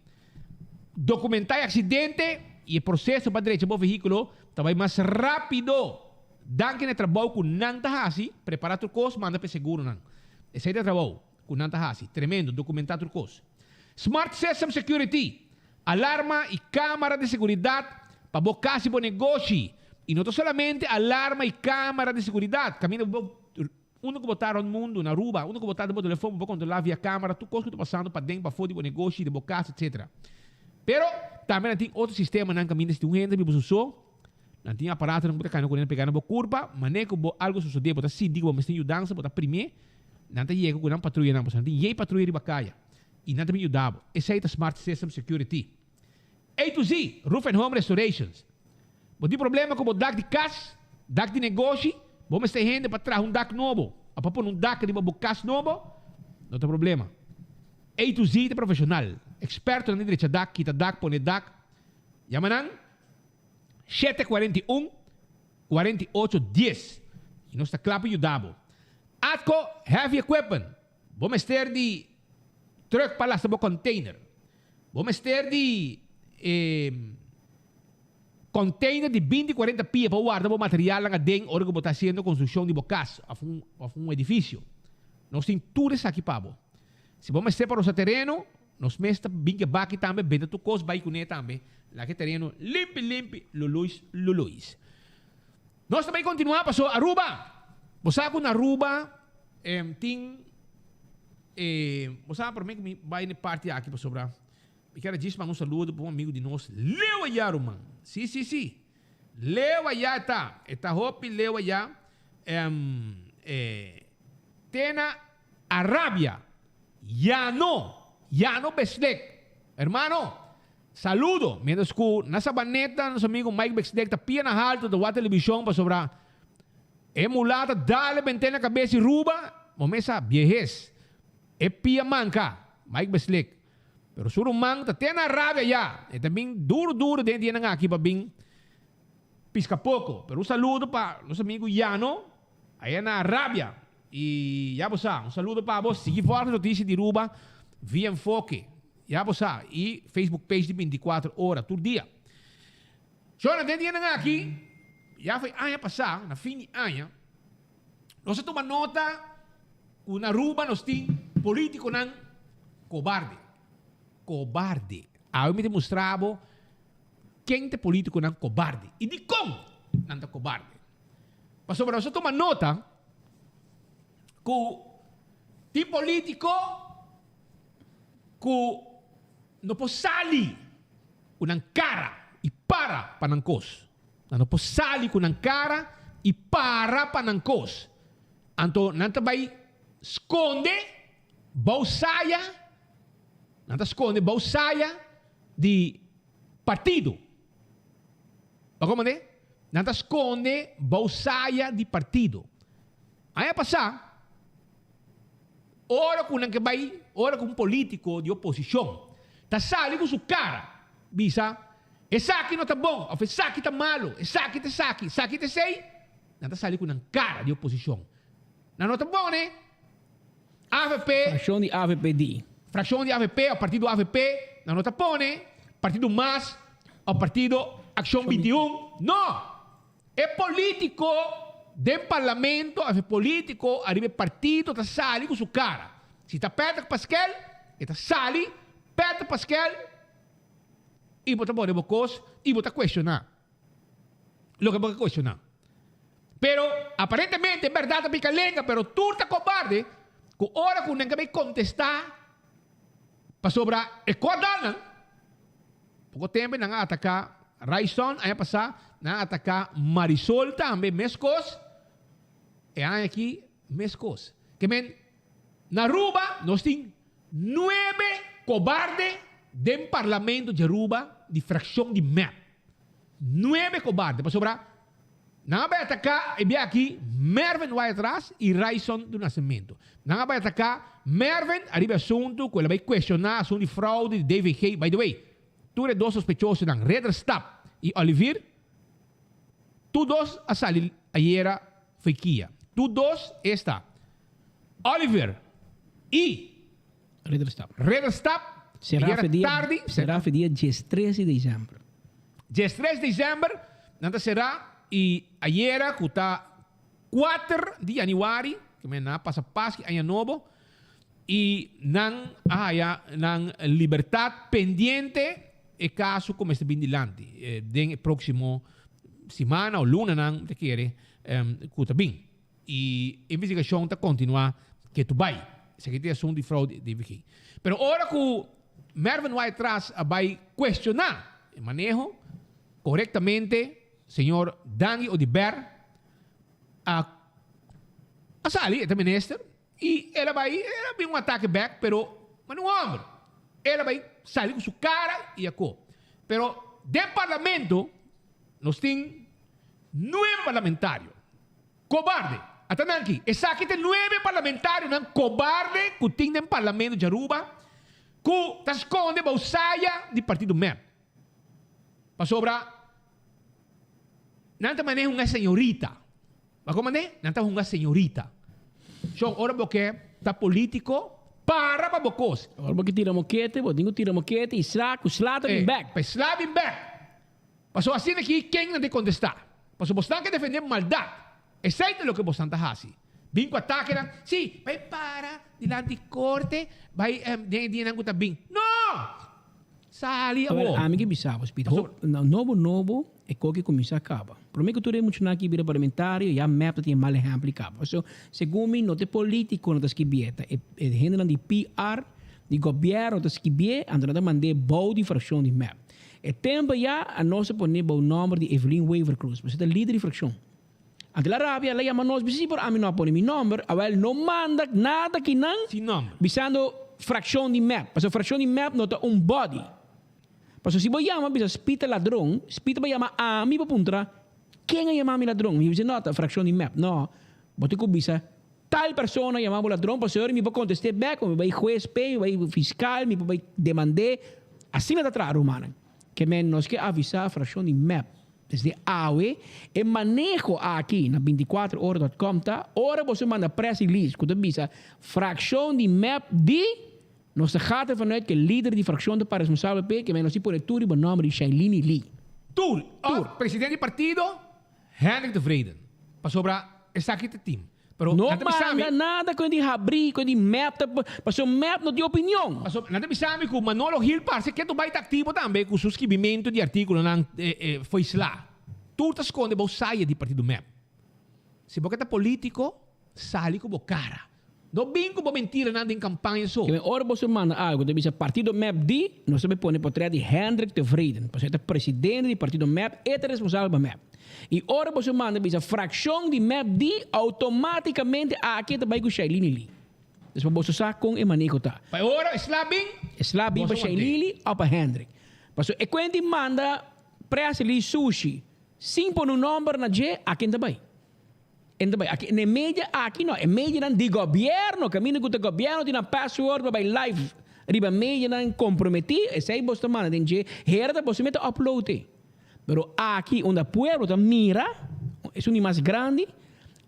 Documentá e accidente y e proceso pa drecha bo vehiculo ta bay mas rapido. Danki na e trabou cu nan ta haci, prepara tur cos, manda pa e seguronan. Esey ta e trabou cu nan ta haci. Tremendo, documenta tur cos. Smart System Security, alarma y camara di seguridad pa bo cas y bo negoshi. Y no ta solamente alarma y camara di seguridad, caminda bo. Unda ku bo ta rònt mundu, na Aruba, unda ku bo ta den bo telefòn, bo por kontrolá via kámara tur kos ku ta pasando paden, pafó di bo negoshi, di bo kas, etsetera. Pero, tambe nan tin otro sistemanan kaminda si tin un hende ta biba su so, nan tin aparatonan ku bo ta kana kuné pegá na bo kurpa, manera ku bo algu sosodé, bo ta sinti ku bo mester yudansa, bo ta primé, nan ta yega ku nan patruyanan, pasobra nan tin yei patruya riba kaya i nan ta bin yuda bo. Esei ta Smart System Security. A to Z, Roof and Home Restorations. Bo tin problema ku bo dak di kas, dak di negoshi? Bo mester hende pa traha un dak nobo òf pa pone un dak riba bo kas nobo? No ta problema. A to Z ta profeshonal, ekspertonan di drecha dak, kita dak, pone dak. Yama nan 741 48 10 i nos ta kla pa yuda bo. Atco Heavy Equipment, bo mester di trùk pa lastra bo container. Bo mester di e container di binti cuarenta pia pa warda bo materialnan aden ora cu bo ta haciendo construccion di bo cas of un of un edificio. Nos tin tur esaki pa bo. Si bo mester pa rosa tereno, nos mes ta bin ke baki tambe, benta tur cos bay cune tambe. Laga e tereno limpi limpi, luluis luluis. Nos ta bay continua paso Aruba, bo sa cu na Aruba tin E bo sa prome ku mi bai na e parti aki pasobra mi kier a djis manda un saludo pa un amigu di nos leu ayá ruman. Si si si leu ayá e ta e ta hopi leu ayá e te na Arabia ya no ya no Beslek hermano saludo mientras ku na Sabaneta nos amigu Mike Beslek ta pia na halto ta wak televishon pasobra E mulata dale bent'é na kabes di Ruba, bo mes sa, biehes. E pia manka, Mike Beslik. Pero su ruman ta te na rabia ya. E ta bin duru duru den e dianan aki pa bin piska poko. Pero un saludo pa nos amigu Yano, aya na Arabia. I ya bo sa, un saludo pa bo. Sigui volg notisia di Ruba via Enfoke. Ya bo sa, i Facebook page di 24 ora tur dia. Shona, den dianan aki, ya foi aña pasá, na fin di aña, nos a tuma nota ku na Aruba nos tin polítikonan kobarde. Kobarde. Awe mi ta mustra bo ken ta e polítikonan kobarde i dikon nan ta kobarde. Pasobra nos a tuma nota ku tin polítiko ku no por sali ku nan kara i para pa nan kos. Nan no por sali ku nan kara i para pa nan kos. Anto nan ta bai skonde bou saya Nan ta skonde bou saya di partido. Bo a komprendé? Nan ta skonde bou saya di partido. Aña pasá, ora ku nan ke bai, ora ku un polítiko di oposishon ta sali ku su kara bisa esaki no ta bon òf esaki ta malu, esaki ta esaki, esaki ta esei, nan ta sali ku nan kara di oposishon. Nan no ta pone avp. Frakshon di avp di. Frakshon di avp òf partido avp, nan no ta pone partido mas òf partido Akshon 21. No! E polítiko den parlamento òf e polítiko ariba e partido ta sali ku su kara. Si ta Patrick Paskel, e ta sali Patrick Paskel i bo ta pone bo kos i bo ta kuestioná. Loke bo ke kuestioná. Pero aparentemente e bèrdat ta pika lenga, pero tur ta kobarde ku ora ku nan ke bai kontestá pasobra e kòrdalnan. Poko tempu nan a ataká Ryson aña pasá, nan a ataká Marisol tambe meskos, e aña aki meskos. Ke men na Aruba nos tin nuebe kobarde den parlamento di Aruba di frakshon di mep. Nuebe kobarde pasobra nan a bai ataká e bia aki Mervin Wyatt-Ras i Ryson do Nascimento. Nan a bai ataká Mervin ariba e asuntu ku el a bai kuestioná asuntu di fraude di DVG. By the way, tur e dos sospechosonan, Ridderstap i Olivier, tur dos a sali ayera fo'i kia. Tur dos esta Olivier i Ridderstap. Ridderstap Será ayera fe dia, tardi. será fe dia diestres di december. Diestres december nan ta será i ayera ku ta kuater di januari, ke men nan a pasa Paski Aña Nobo i nan a haya nan libertat pendiente e kaso ku mester bin dilanti den e próksimo simana o lunanan mi ta kere ku ta bin. E investigashon ta kontinuá ketu bai. Esaki ta e asuntu di fraude di DVG. Pero ora ku Mervin Wyatt-Ras a bai kuestioná e maneho, korektamente señor Dangui Oduber a a sali, e ta minister, i el a bai, el a bin un atake bèk, pero mane un hòmber. El a bai sali ku su kara i a ko. Pero den parlamento nos tin nuebe parlamentario kobarde. Ata nan aki. Esaki ta e nuebe parlamentarionan kobarde ku tin den parlamento di Aruba ku ta skonde bou saya di partido mep. Pasobra nan ta maneha un señorita. Bo a komand'é? Nan ta hunga señorita. Shon, ora bo ke ta politico, para pa bo kos. Ora bo ke tira mokete, bo tin ku tira mokete i sla ku sla ta bin bek. Pa e sla bin bek. Pasobra asina aki ken nan ta kontestá? Pasobra bosnan ke defendé maldat. Esei ta loke bosnan ta hasi. Bin ku atakenan, sí, bai para dilanti korte, bai den e dianan ku ta bin. No! Sali Awor, awor. ami ke bisa bo, Speed, ho, nobo nobo e koki kuminsá kaba. Promé ku tur e muchanan aki bira parlamentario, ya mep ta tin e mal ehèmpel i kaba. So, segun mi, no ta e polítikonan ta skibié, ta e e hendenan di PR di gobièrnu ta skibié, anto nan ta mand'é bou di frakshon di mep. E tempu ya a nos a pone bou nòmber di Evelyn Wever-Croes, pasobra e ta lider di frakshon. Anto el a rabia, el a yama nos, bisa si por ami no a pone mi nòmber, awel no manda nada kinan Sin nòmber. bisando frakshon di mep, pasobra frakshon di mep no ta un body. Pasobra si bo yama bisa Speed ta ladron, Speed ta bai yama ami pa puntra ken a yama mi ladron? Mi bisa no ta frakshon di mep. No, bo tin ku bisa tal persona a yama bo ladron pasobra mi por kontest'é bèk, mi por bai hues p'e, mi por bai fiskal, mi por bai demand'é. Asina ta traha rumannan. Ke men nos ke avisá frakshon di mep Desde awe, e maneho aki na binticuatro ora dot com ta, ora boso manda press release cu ta bisa fraccion di mep di, nos ta gaat ervan uit cu e lider di fraccion ta para responsabel p'e, ke men nos tin pone tur riba nomber di Shailene Lee. Tur, of presidente di partido, Hendrik Tevreden, pasobra esaki ta team. Pero No nan ta bisa mi. manda nada cu e di habri, cu e di mep ta, pasobra mep no tin opinion. Pasobra nan ta bisa mi cu Manolo Gil parce ke tu bay ta activo tambe cu su skibimento di articulonan fo'i sla. Tur ta sconde bou saya di partido mep. Si bo ke ta politico, sali cu bo cara. No bin cu bo mentiranan den campaña so. Keme ora boso manda algo ta bisa partido mep di, nos ta bay pone potret di Hendrik Tevreden, pasobra e ta presidente di partido mep, e ta responsabel pa mep. I ora boso manda bisa frakshon di mep di, outomátikamente aki e ta bai ku Shailene Lee. Dus pa boso sa kon e maneho ta. Pa e ora e sla bin. E sla bin pa Shailili of pa Hendrik. Paso e kuenti manda press release sushi sin pone un nomber na dje, a ken ta bai? En ta bai aki na e media aki no, e medianan di gobierno, kaminda ku ta gobierno tin nan password pa bai live riba medianan komprometí, esei bos ta manda den dje, hera ta boso mester upload e. Pero aki unda pueblo ta mira, esun di mas grandi,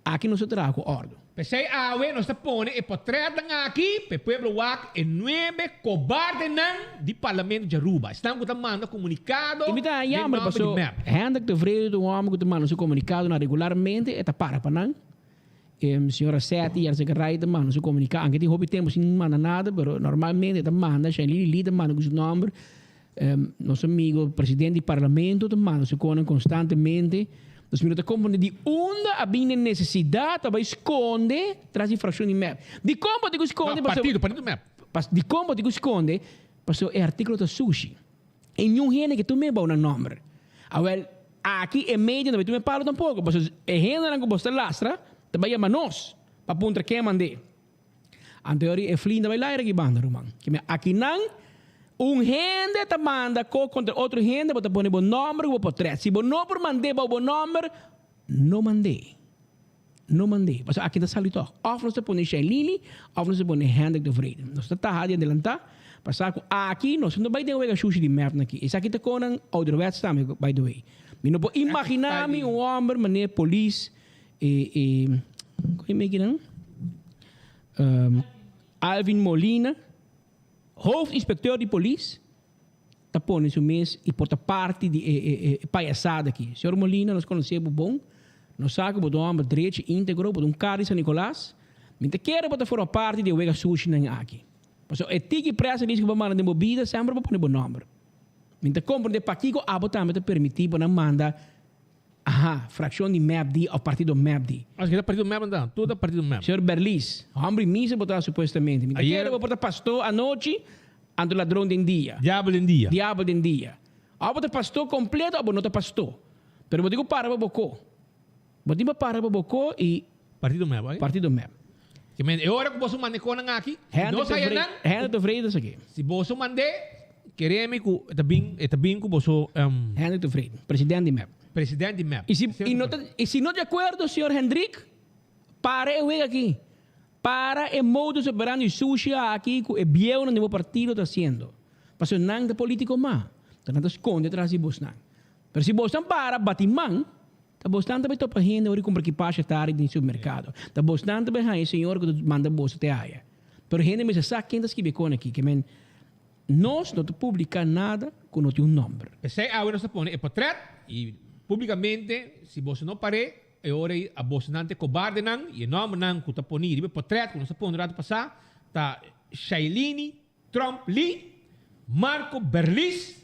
aki nos ta traha ku òrdu. P'esei awe nos ta pone e potretnan aki pa e pueblo wak e nuebe kobardenan di Parlamento di Aruba, esnan ku ta manda komunikado I mi ta den jammer nòmber di paso mep. Hendrik Tevreden ta un hòmber ku ta manda su komunikadonan regularmente, e ta para pa nan. E señora Setty Yarzagaray ta manda su komunikado, anke tin hopi tempu sin manda nada, pero normalmente e ta manda, Shailene Lee ta manda ku su nòmber. Nos amigo presidente di parlamento ta manda su konan konstantemente. Nos mi no ta komprende di unda a bin e nesesidat pa bai skonde tras di frakshon di mep. Dikon bo tin ku skonde? No, partido, partido mep. Dikon bo tin ku skonde? Pasobra e artíkulo ta sushi. E niun hende ke tuma e bou nan nòmber. Awèl, aki e media no bai tuma e palo tampoko, pasobra e hendenan ku bo sta lastra ta bai yama nos pa puntra ken a mand'é. Anto e ora e flinta bai laira ki banda, ruman. Ke men akinan un hende ta manda ko kontra otro hende, bo ta pone bo nòmber ku bo potrèt. Si bo no por mand'é bou bo nòmber, no mand'é. No mand'é. Pasobra aki ta sali tòg. Òf nos ta pone Shailini òf nos ta pone Hendrik de Vrede. Nos ta taha di adelantá pa sa ku aki nos no bai den wega shushi di mèp nan aki. Esaki ta konan ouderwets tambe, by the way. Mi no por imaginá mi un hòmber manera polis E e kon e meki nan? Um, Alvin Molina, hoofdinspecteur di polis, ta pone su mes y por ta parti di e e e payasada aki. Señor Molina, nos conoce bo bon, nos sa cu bo ta un homber drechi, integro, bo ta un kar di San Nicolas. Mi ta kere bo ta forma parti di e wega sushinan aki. Pasobra e tiki press release cu bo manda den bo bida, semper bo pone bo nomber. Mi ta comprende pakico abo tambe ta permiti bo nan manda. Aha, fraccion di mep di of partido mep di. As kita partido mep anto, tur ta partido mep. Señor Berlis, hombre misa bo ta supuestamente. Mi ta kere bo por ta pastor anochi, anto ladron den dia. Diabel den dia. Diabel den dia. Of bo ta pastor completo of bo no ta pastor. Pero bo tin cu para pa bo co. Bo tin pa para pa bo co y. Partido mep, ay. Partido mep. Ke men e ora ku boso manda e konan aki, si nos haya nan, Hendrik Tevreden esaki. Si boso mand'é, kere mi ku e ta bin, e ta bin ku boso. Hendrik Tevreden, president di mep. President di mep. I si, i no ta, i si no di akuerdo, señor Hendrik, para e wega aki. Para e modus operandi sushi aki ku e bieunan di bo partido ta hasiendo. Pasobra nan ta politico ma, ta nan ta skonde tras di bosnan. Pero si bosnan para bati man, Ta bosnan ta bai topa hende ora di kumpra kipasha tardi den supermerkado. Ta bosnan ta bai haña e señor ku ta manda boso te aya. Pero hende mester sa ken ta skibi e kon aki. Ke men, nos no ta publiká nada ku no tin un nòmber. P'esei awe nos ta pone e potrèt i públikamente, si boso no par'é, e ora ei a bosnan ta e kobardenan i e nòmbernan ku ta poní riba e potrèt ku nos a pone un ratu pasá ta Shailini Tromp Lee, Marco Berlis,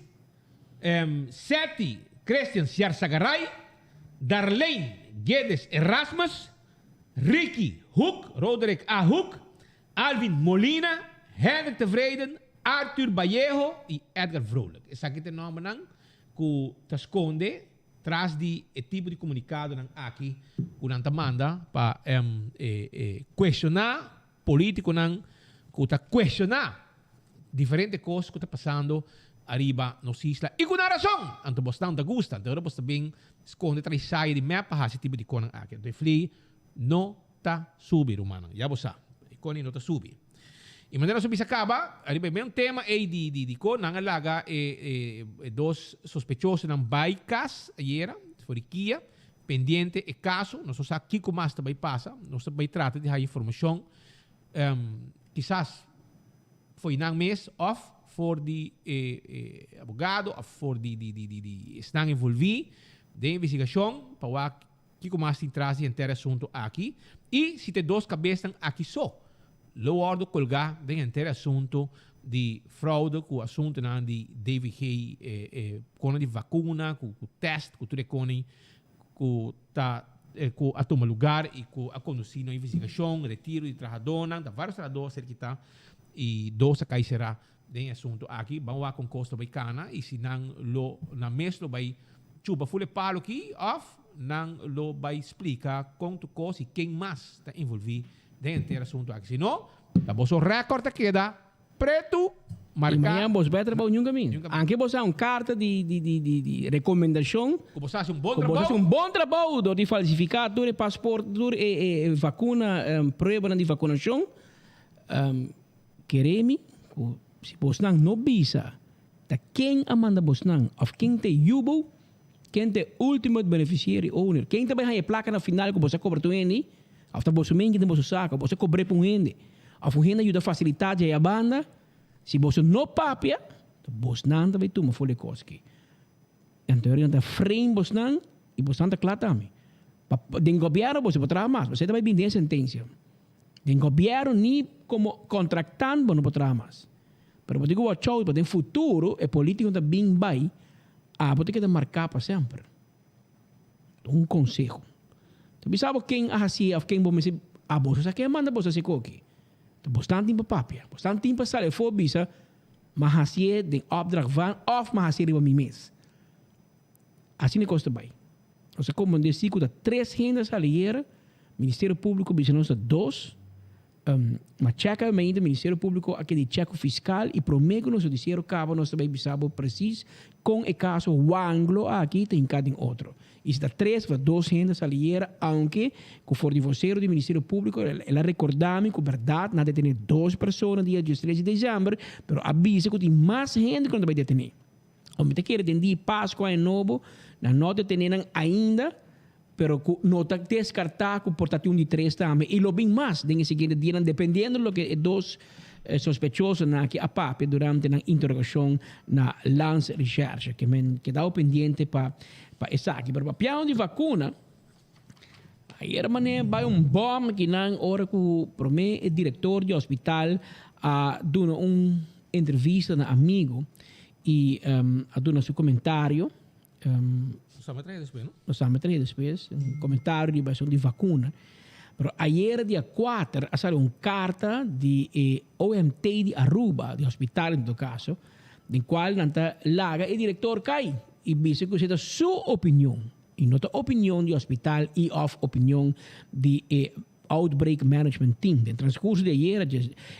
Setty Christian Sjarsagaray, Darlene Guedes Erasmus, Ricky Hoek, Roderick A. Hoek, Alvin Molina, Hendrik Tevreden, Arthur Vallejo y Edgar Vrolijk. Esaki ta e nombernan cu ta sconde tras di e tipo di comunicadonan aki cu nan ta manda pa cuestiona Politiconan cu ta cuestiona diferente cos cu ta pasando ariba nos isla y cu nan razon! Anto bosnan ta gusta, anto ora bos ta bin sconde tras e saya di mep pa haci tipo di conan aki. Anto e fli no ta subi, rumannan. Ya bo sa, e con ei no ta subi. Y manera nos a bisa caba, ariba e meun tema ei di di di con nan a laga e e dos sospechosonan bay cas ayera, for di kia. Pendiente e caso, nos no sa kico mas ta bay pasa, nos ta bay trata di haya informacion, kisas for nan mes of for di e abogado of for di di esnan envolvi den investigacion pa wak kico mas tin tras di henter e asunto aki y si ta e dos cabesnan aki so lo wordo colga den henter e asunto di fraude cu asuntonan di DVG, e conan di vacuna cu test cu tur e conan cu ta cu a tuma lugar y cu a conduci na investigacion, retiro di trahadonan, ta varios trahador a ser kita y dos a cay cera den e asunto aki. Ban wak con cos ta bay cana y si nan lo nan mes lo bay chupa ful e palo aki of nan lo bay splica con tur cos y ken mas ta envolvi den henter asunto aki. Si no, ta boso record ta keda pretu. Marca. Y mañana bos bay trabou niun caminda. Aunke bos a un carta di di di di di recomendacion. Cu bos haci un bon Cu bos haci trabou. un bon trabou door di falsifica tur e paspoort, tur e e e vacuna, pruebanan di vacunacion. Kere mi cu si bosnan no bisa ta ken a manda bosnan of ken ta e yubo, ken ta e ultimate beneficiary owner, ken ta bay haña e placa na final cu bos a cobra tur hende, of ta boso men ki den boso saco, bos a cobr'e pa un hende, of un hende a yuda facilita dje abanda, si boso no papia, ta bosnan ta bay tuma for di e cos aki. Anto nan ta frame bosnan y bosnan ta cla tambe. Pa den gobierno boso por traha mas, boso ta bay bin den e sentencia. Den gobierno ni como contractant bo no por traha mas. Pero bo tin cu watch out pa den futuro e politico ta bin bay, abo ta keda marca pa semper. Ta un conseho. Ta bisa bo ken a haci of ken bo mester, abo sa ken a manda boso haci koki. Ta bosnan tin pa papia, bosnan tin pa sali afo bisa ma hacié den opdracht van of ma hacié riba mi mes. Asina e cos ta bay. Nos a comprende si cu ta tres hende a sali ayera, Ministerio Publico bisa nos ta dos, ma checa mainta Ministerio Publico a keda di check cu fiscal y prome cu nos noticiero caba nos ta bay bisa bo precies con e caso Wanglo aki ta hinca den otro. Y si ta tres of ta dos hende a sali ayera, aunke cu for di vocero di Ministerio Publico el a recorda mi cu berdad nan a detene dos persona dia diestres di december, pero a bisa cu tin mas hende cu nan ta bay detene. O mi ta kere den di Pascua Aña Nobo, nan no detene nan ainda, pero cu no ta descarta cu por ta tin un di tres tambe y lo bin mas den e siguiente dianan dependiendo loke e dos sospechosonan aki a papia durante nan interrogacion na Landsrecherche. Ke men kedao pendiente pa pa esaki. Pero papiando di vacuna, ayer mane bai un bom kinan ora cu prome e director di hospital a duna un entrevista na Amigo y a duna su comentario. Nos a trae despues, no? Nos a trae despues, un comentario riba esun di vacuna. Pero ayer dia cuater a sali un carta di e OMT di Aruba, di hospital en todo caso, den cual nan ta laga e director cay y bisa cu esey ta su opinion y no ta opinion di hospital y of opinion di e Outbreak Management Team. Den transcurso di ayera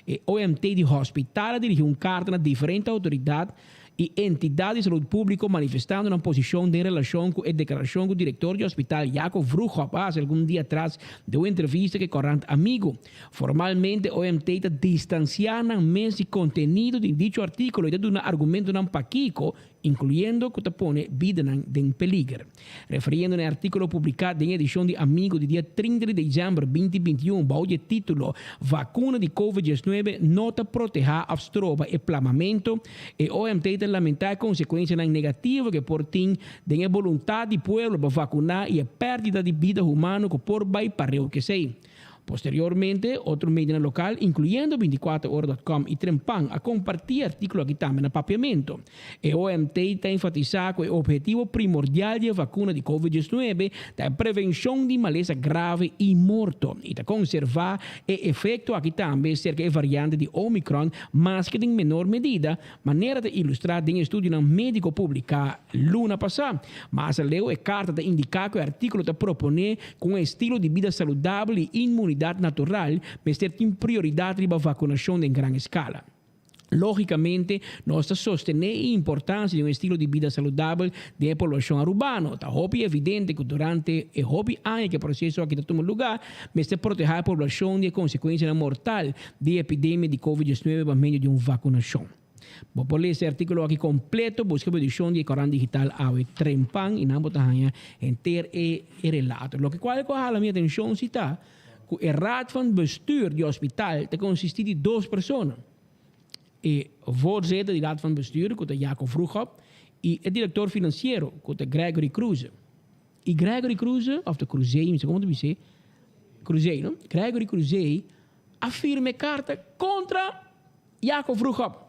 e OMT di hospital a dirigi un carta na diferente autoridad y entidad di salud publico manifestando nan posicion den relacion cu e declaracion cu director di hospital Jaco Vroegop a haci algun dia atras den un entrevista cu e corant Amigo. Formalmente OMT ta distancia nan mes di contenido di dicho articulo y ta duna argumentonan pakico incluyendo cu ta pone bidanan den peliger. Referiendo na e articulo publica den e edicion di Amigo di dia 30 di december 2021 bao di e titulo Vacuna di Covid 19 no ta proteha of stroba e plamamento, e OMT ta lamenta e consecuencianan negativo cu e por tin den e boluntad di pueblo pa vacuna y e perdida di bida humano cu por bay pareu cu esey. Posteriormente, otro medianan lokal, inkluyendo 24ora.com i Trempan, a kompartí e artíkulo aki tambe na papiamentu. E OMT ta enfatisá ku e ophetivo primordial di e vakuna di Covid 19 ta e prevenshon di malesa grave i morto, i ta konservá e efekto aki tambe serka e variante di Omicron, maske den menor medida, Manera ta ilustrá den estudionan médiko publiká luna pasá. Mas aleu e karta ta indiká ku e artíkulo ta proponé ku un estilo di bida saludabel i inmunidat natural mester tin prioridat riba vakunashon den gran eskala. Lógikamente, nos ta sostené e importansia di un estilo di bida saludabel den e poblashon arubano. Ta hopi evidente ku durante e hopi aña ku e proseso aki ta tuma lugá, mester protehá e poblashon di e konsekuensianan mortal di epidemia di Covid 19 pa medio di un vakunashon. Bo por lesa e artíkulo aki kompleto, buska bo edishon di e korant digital awe Trempan i nan bo ta haña henter e relato. Loke kual ku a hala mi atenshon si ta ku e raad van bestuur di hospital ta konsistí di dos persona, e voorzitter di raad van bestuur ku ta Jaco Vroegop i e direktor finansiero ku ta Gregory Kroeze. I Gregory Kroeze, òf ta Kroezee, mi sa komo ta bis'é, Kroezee no? Gregory Kroezee a firma e karta kontra Jaco Vroegop.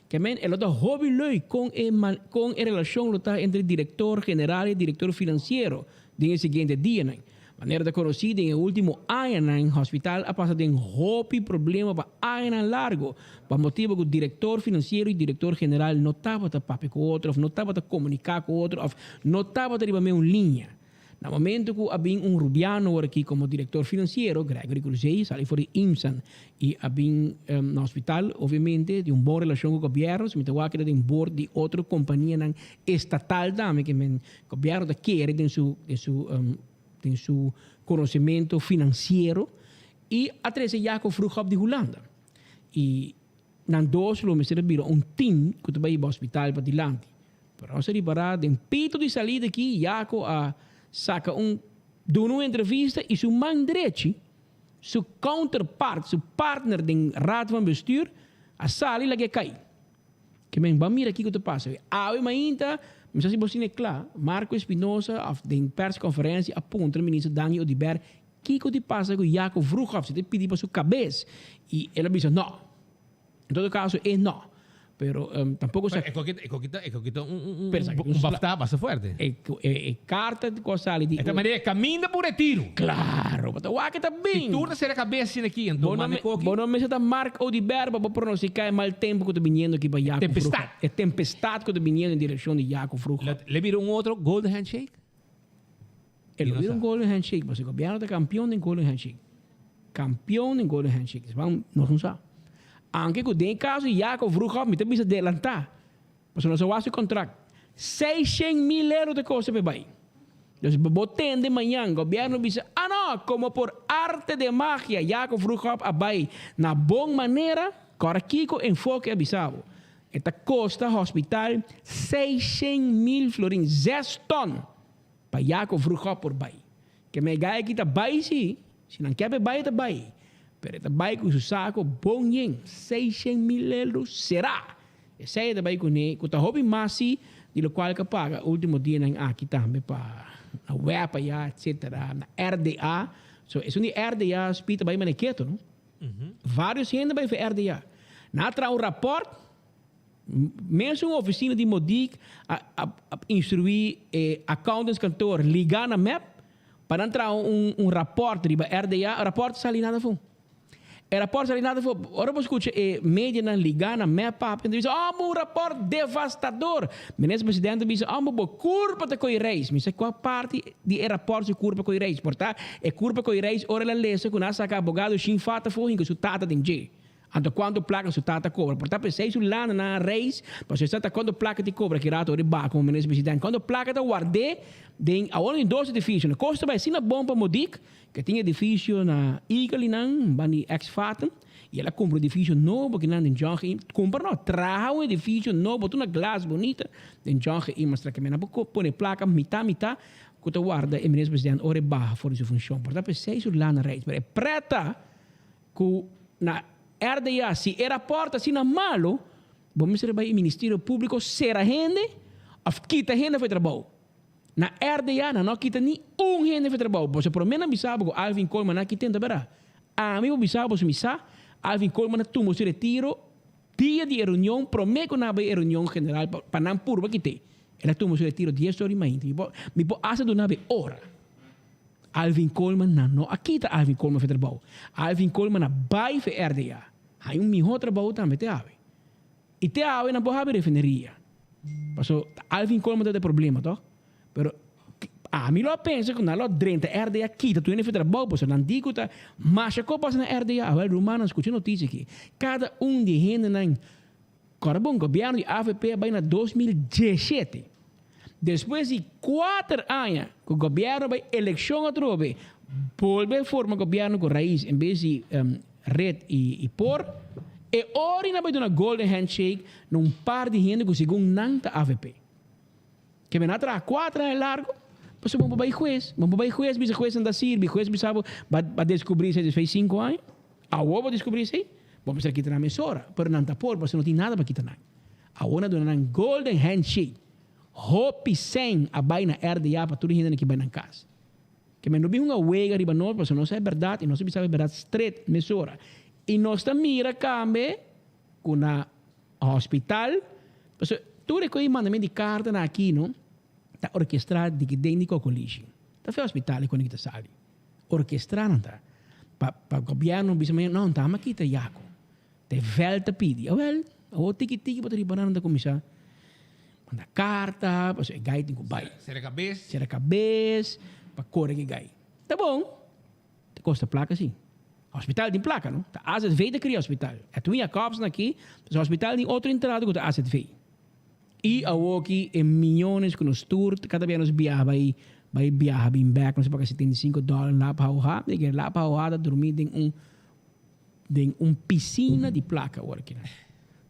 Ke men e lo ta hopi leuk kon e kon e relashon lo ta entre direktor general i direktor finansiero den e siguiente dianan. Manera ta konosí den e último añanan hospital a pasa den hopi problema pa añanan largo pa motibu ku direktor finansiero i direktor general no tabata papia ku otro òf no tabata komuniká ku otro òf no tabata riba meun liña. Na momento ku a bin un Rubiano awor aki komo direktor finansiero, Gregory Cruzé, sali for di IMSAN i a bin na hospital, obviamente tin un bon relashon ku gobièrnu, si mi ta wak keda den board di otro kompanianan estatal tambe ke men gobièrnu ta kere den su den su den su konosementu finansiero i a trese Jaco Vroegop di Hulanda. I Nan dos lo mester a bira un team cu ta bay hiba hospital pa dilanti. Pero nos a ripara den pito di salida aki Jaco a saca un duna un entrevista y su man drechi, su counterpart, su partner den Raad van Bestuur a sali laga e cay. Ke men ban mira kico ta pasa. Awe mainta, mi sa si bo sine cla, Marco Espinosa of den persconferencia a puntra Minister Dangui Oduber Kiko di pasa ku Jacob Vroeghoff? Si ta pidi pa su kabes i el a bisa no. En todo kaso e no. Pero tampoko sa. E koki ta e koki ta un un bafta basta fuerte. E e karta ku a sali di. E ta manera e kaminda por retiro. Klaro, bo ta wak e ta bin. Si tur ta sera kabes asina aki anto manda e koki. Bo no mester ta Mark Oduber pa bo pronostika e mal tempu ku ta biniendo aki pa Jacob Vroeghoff. Tempestat. E tempestat ku ta biniendo en direkshon di Jacob Vroeghoff. Le bira un otro golden handshake? E lo bira un golden handshake, pasobra gobierno ta campeon den golden handshake. Campeon den golden handshake. Nos ban, nos no sa. Aunke cu den e caso di Jacob Vroeghoff mi ta bisa delanta, pasobra nos a wak su contract. Seishent mil euro ta costa pa e bay. Dus bo tende mañan gobierno bisa, ah no, como por arte de magia Jacob Vroeghoff a bay na bon manera, cora kico Enfoke a bisa bo. E ta costa hospital 600.000 florin, zes ton, pa Jacob Vroegop por bay. Ke me gaya aki ta bay si, si nan ke pa e bay e ta bay, pero e ta bay cu su saco bon yen, 600.000 euro sera. Esey e ta bay cune, cu ta hopi mas si di locual cu a paga ultimo dianan aki tambe pa na web aya etcetera, na RDA. So esun di RDA spi ta bay mane keto no. Varios hende bai for RDA. Nan a traha un raport, mesun oficina di Modic a a instrui e accountantskantoor liga na mep pa nan traha un un raport riba RDA. E raport a sali nada afo. E raport a sali nada afo. Ora bo scucha e medianan liga na mep papia, nan ta bisa, oh, un raport devastador. Minister president ta bisa, oh, bo curpa ta coy reis. Mi sa cua parti di e raport su curpa coy reis. Por ta e curpa coy reis ora el a lesa cu nan a saca abogado Shin Fata for hinca su tata den dje. Anto cuanto placa su tata cobra. Por ta pesey su lana nan a reis, pasobra e sa ta cuanto placa ti cobra ki rato ora e baha como minister president. Cuanto placa ta ward'é den awor tin dos edificio. Na costa bay asina bon pa Modic, cu tin edificio na Eagle y nan ban di ex Faten. Y el a cumpra un edificio nobo aki nan den Jonge Iman. Cumpra no, traha un edificio nobo, tur na glas bonita den Jonge Iman. Stra ke men a por pone placa mita mita cu ta warda e minister president ora e baha for di su funcion. Por ta pesey su lana reis. Pero e preta cu na RDA si e rapport asina malo, bo mester bay e ministerio publico cera hende of kita hende for e trabou. Na RDA nan no a kita ni un hende for trabou. Boso prome nan bisa bo ku Alvin Koolman a kita enta bera. Ami bo bisa boso mi sa, Alvin Koolman a tuma su retiro dia di e reunion prome ku nan a bai e reunion general pa pa nan purba kit'é. El a tuma su retiro dies ora di mainta. Mi por mi por hasta duna bo e ora. Alvin Koolman nan no a kita Alvin Koolman for trabou. Alvin Koolman a bai for RDA. Hay un miho trabou tambe te awe. I te awe nan por habri refineria. Paso Alvin Koolman ta e problema toch? Pero ami lo a pensa ku nan lo a drenta RDA kita tur hende for trabou pasobra nan di ku ta masha kos pasa na RDA. Awel rumannan skucha e notisia aki. Kada un di e hendenan kòrda bon gobièrnu di avp a bai na 2017. Despues di kuater aña ku gobièrnu bai elekshon atrobe bolbe forma gobièrnu ku Raiz en bes di Red i por, e ora nan bai duna golden handshake na un par di hende ku segun nan ta avp. Ke men a traha kuater aña largu, pasobra bo por bai hues, bo por bai hues bisa hues nan ta sirbi, hues bisa bo ba deskubrí esei despues di sinku aña, awor bo deskubrí esei, bo mester kita nan mesora, pero nan ta por pasobra no tin nada pa kita nan. Awor nan duna nan golden handshake, hopi sèn a bai na RDA pa tur e hendenan ki bai nan kas. Ke men no bin hunga wega riba nos pasobra nos sa e bèrdat i nos ta bisa e bèrdat stret mesora. I nos ta mira kambe ku na hospital, pasobra tur e koe mandament di kartanan aki no ta orkestrá di ki den di kokolishi. Ta fe hospital e kone ki ta sali. Orkestrá nan ta. Pa pa gobièrnu bisa mañana no ta ama kita yako. Ta e vèlt ta pidi. Awèl, awor tiki tiki bo ta riba nan ta kuminsá manda karta, pasobra e gai tin ku bai. Sera kabes. Sera kabes. Pa kore ki gai. Ta bon. Ta kosta plaka si. Hospital tin plaka no. Ta AZV ta kria hospital. Edwin Jacobs aki, pues hospital tin otro entrada ku ta AZV. I awoki e miyones ku nos tur kada bia nos biaha bai bai biaha bin bek nos a paga 75 dollar lap hauha. Mi kere lap hauha ta drumi den un den un pisina di plaka awor aki nan.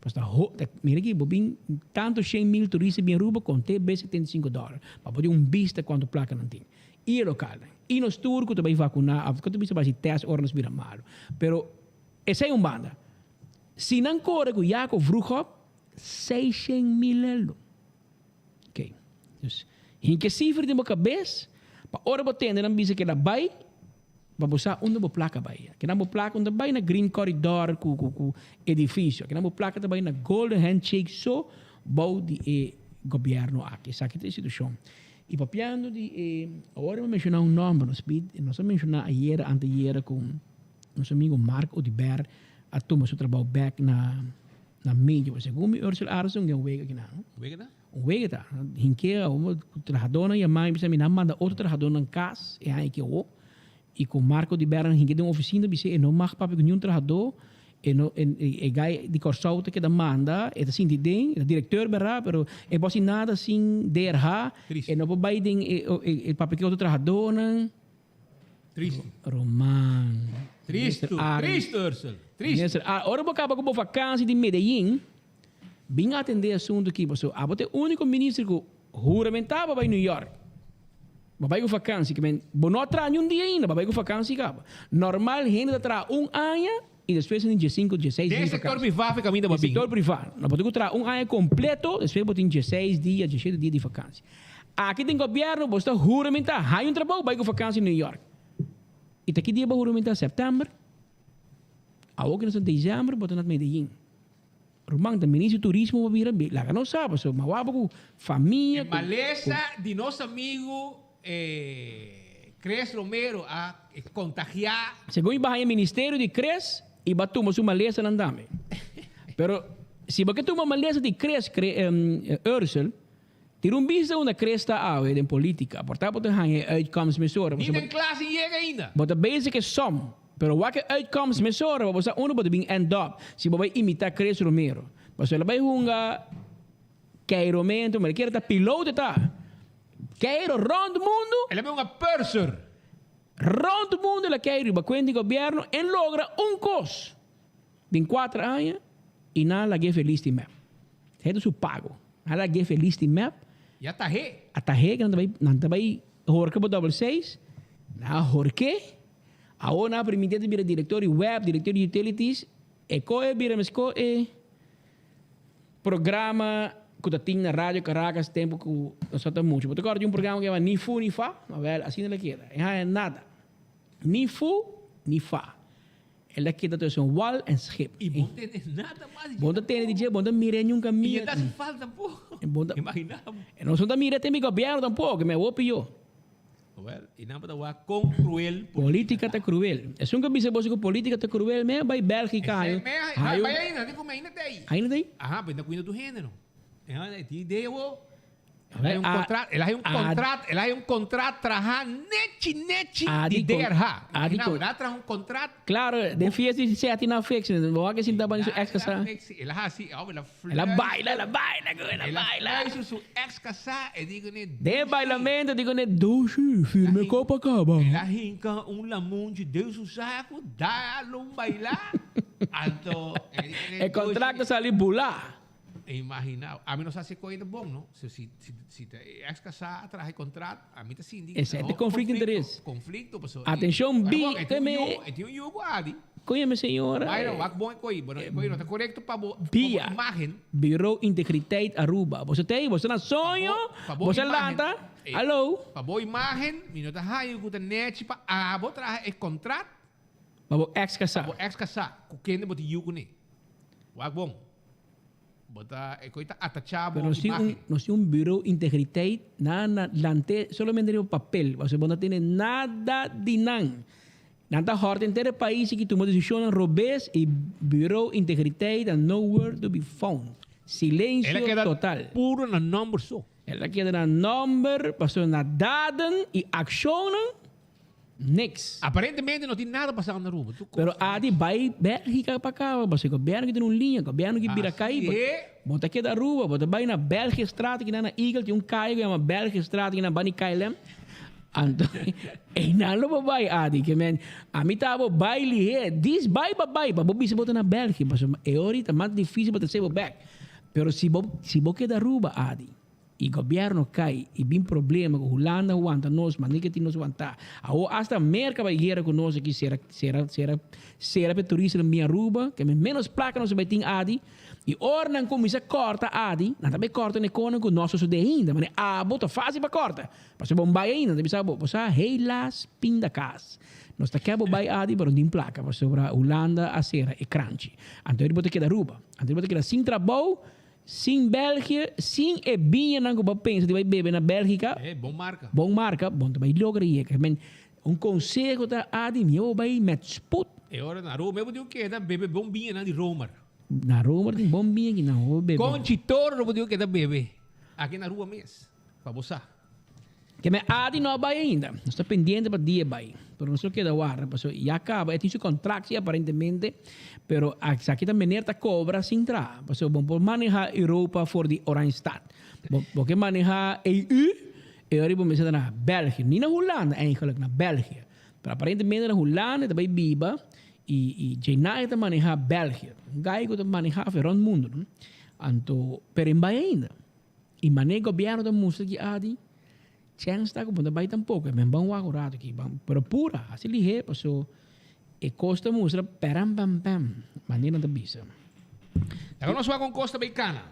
Pues ta ho ta mira aki bo bin tanto 100,000 turista bin Aruba konte bes 75 dollar pa bo tin un bista kuantu plaka nan tin. I e lokalnan. I nos tur ku ta bai vakuna of ku ta bisa bai hasi test ora nos bira malu. Pero esei un banda. Si nan kore ku Jacob Vroegop 600,000 elo. Ok. Dus hinka e sifra den bo kabes pa ora bo tende nan bisa keda bai pa bo sa unda bo plaka bai. Kinan bo plaka unda bai na Green Corridor ku ku ku edifisio. Kinan bo plaka ta bai na Golden Handshake so bou di e gobierno aki. Esaki ta e situashon. I papiando di e awor mi a menshona un nomber nos pidi nos a menshona ayera anteyera ku nos amigo Mark Oduber a tuma su trabou bek na Na medio, segun mi Ursel Arends un gen wega kinan. Wega ta? Un wega ta. Hinke un trahadornan yama i bisa mi nan manda otro trahadornan kas e aña aki awo. I ku Marco di Bernan hinke den ofisina bisa e no mag papia ku niun trahador, e no e guy di Kòrsou ta keda manda, e ta sinti den, e ta direkteur bera pero e por hasi nada sin DRH, e no por bai den e papia ku e otro trahadornan. Tristu. Roman. Tristu, tristu Ursel, tristu. Minister Arends, ora bo kaba ku bo vakansi di Medellin, bin atendé e asuntu aki pasobra abo ta e úniko minister ku huramentá pa bai New York. Bo bai ku vakansi, ke men bo no a traha niun dia ainda, bo bai ku vakansi kaba. Normal hende ta traha un aña i despues tin diesinku, dieseis dia Den di sektor vakansi. privá fe kaminda bo Den bin. sektor privá, no bo tin ku traha un aña kompleto, despues bo tin dieseis dia, diesshete dia di vakansi. Aki den gobierno bo sta huramenta hay un trabou bay cu vakantie New York. Y ta ki dia bo huramenta? September? Awor cu nos ta december bo ta na Medellin. Ruman ta ministro di turismo bo bira laga nos sa pasobra ma wak bo cu famia E cu malesa di nos amigo Chris Romero a contagia. Segun y baha e ministerio di Chris y ba tuma su malesanan tambe. Pero si bo ke tuma malesa di Chris Ursel. Tira un bista unda Chris ta awe den politica. Por ta bo ta haña e uitkomst mesora. Ni den klas i yega ainda. Bo ta bezig e som. Pero wak e uitkomst mesora pa bo sa unda bo ta bin end up si bo bai imita Chris Romero. Pasobra el a bai hunga keiromento, maar e kere ta piloto ta. Keiro rond mundo. El a bai hunga purser. Rond mundo el a keiro riba cuenta di gobierno en logra un cos. Den cuater aña y nan a lag'é felis di mep. Esei ta su pago. Nan a lag'é felis di mep. Y a tah'é. A tah'é ke nan ta bai, nan ta bai horka pa dobel seis. Nan a hork'é. Awor nan a permitié ta bira director di web, director di utilities. E koe bira meskos e programa ku ta tin na Radio Caracas tempu ku nos tabata mucha. Bo ta kòrda di un programa ku yama Ni Fu Ni Fa? Awèl, asina el a keda. E haña nada. Ni fu ni fa. El a keda tussen wal en schip. I bo no tende nada mas di dje. Bo no ta tende di dje, bo no ta mir'é niun kaminda. I e ta hasi falta tampoco. Imagina bo. E nos no ta mir'é den mi gobierno tampoco, mi a hopi yo. Wel, i nan bo ta wak kon cruel politica ta. Politica ta cruel. Esun ku bisa boso ku politica ta cruel, me a bai Belgica hayo. Esei me a bai ainda, tin ku me ainda ta ei. Ainda ta ei? Aha, pero e ta cuida tur hende no. E tin idea bo. El hay un contrat, el hay un contrat, el hay un contrat traha nechi nechi di DRH. Imagina, el a traha un contrat. Claro, den fiesta di seti na fix, bo a ke sinta bani su ex casá. El a hasi, oh, el a El a baila, el a baila, el a baila. El a fluister su ex casá, e di kuné. Den bailamento di kuné, Dushi, firme Copacaba. El a hinka un lamunchi den su saku, dalo un baila, anto e di kuné. E contrato a sali bulá. Imagina, ami no sa si e koe ta bon, no? Si, si, si, si ta e ex kasá a traha e kontrat, ami ta sinti Esei ta konflikto di interes. Konflikto, pasobra. Atenshon, bi, E tin un yu, e tin un yu ku Adi. Koña mi señora. Bai no, wak bon e koe, bueno, e koe no ta korekto pa bo, pa bo Bia, imagen. Bureau Integriteit Aruba. Boso ta ei, boso na soño, Pa bo boso a imagen. lanta, hallo. Pa bo imagen, mi no ta haña ku ta nechi pa abo traha e kontrat. Pa bo ex kasá. Pa bo ex kasá, ku kende bo tin yu kuné. Wak bon. Bo ta, e koe ta atachá bo Pero nos tin un, imagen. nos tin un bureau integriteit na na lant'é solamente riba papel, pasobra bo no tene nada di nan. Nan ta hòrt henter e pais i ki tuma desishonnan robes i bureau integriteit ta nowhere to be found. El a Silensio keda total. puro na nòmber so. El a keda na nomber, pasobra na daden y accionnan, niks. Aparentemente no tin nada pasando na Aruba. Tur cos Pero adi bay Belgica pa caba, pasobra gobierno ki tin un liña, gobierno ki bira cay, bo ta keda Aruba, bo ta bay na Belgiëstraat, kinan na Eagle tin un caya cu yama Belgiëstraat, kinan bani KLM. Anto einan lo bo bai adi ke men ami ta bo bai lihé dis bai pa bai pa bo bisa bo ta na België pasobra e ora ta mas dificil pa trese bo bek pero si bo si bo keda Aruba adi y gobierno kai y bin problema ku Hulanda wanta nos mane ke tin nos wanta awo hasta Merca bai guera ku nos aki sera sera sera sera pa e turistanan bin Aruba ke men menos plaka nos a bai tin adi. I ora nan kuminsá kòrta adi, nan ta bai kòrta na e konan ku no a sosodé ainda. Manera abo ta fásil pa kòrta, pasobra bo bai ainda. Nan ta bisa bo, bo sa helaas pindakaas. Nos ta ke bo bai adi, pero no tin plaka, pasobra Hulanda a sera e kranchi. Anto bo ta keda Aruba. Anto bo ta keda sin trabou, sin België, sin e biñanan ku bo a pensa di bai bebe na Bèlgika. Eh, bon marka. Bon marka, bo no ta bai logra yega. Men, un konseho ta adi, mihó bo bai mèt sput. E ora na Aruba, mi bo tin ku keda bebe bon biñanan di Romer. Na Roma tin bon biña ki nan hopi bebe. Conchi Toro no bo digo keda bebe aki na Aruba mes, pa bo sa. Ke men Adi no a bai ainda. Nos ta pendiente pa dia e bai. Pero nos lo keda warda pasobra ya caba. E tin su contract si aparentemente, pero esaki ta meneer ta cobra sin traha. Pasobra bo por maneha Europa for di Oranjestad. Bo bo ke maneha EU, e ora bo mester ta na België. Ni na Hulanda eigenlijk, na België. Pero aparentemente na Hulanda e ta bai biba. Y y djei ta maneha België. Un guy cu ta maneha afe rond mundo no. Anto pero en bay ainda. Y mane gobierno ta mustra ki adi chens ta cu bo no ta bay tampoco. E men ban wak un rato aki ban pero pura haci lihe paso e cos ta mustra peram pam pam mane nan ta bisa. Laga nos wak un cos ta bay cana.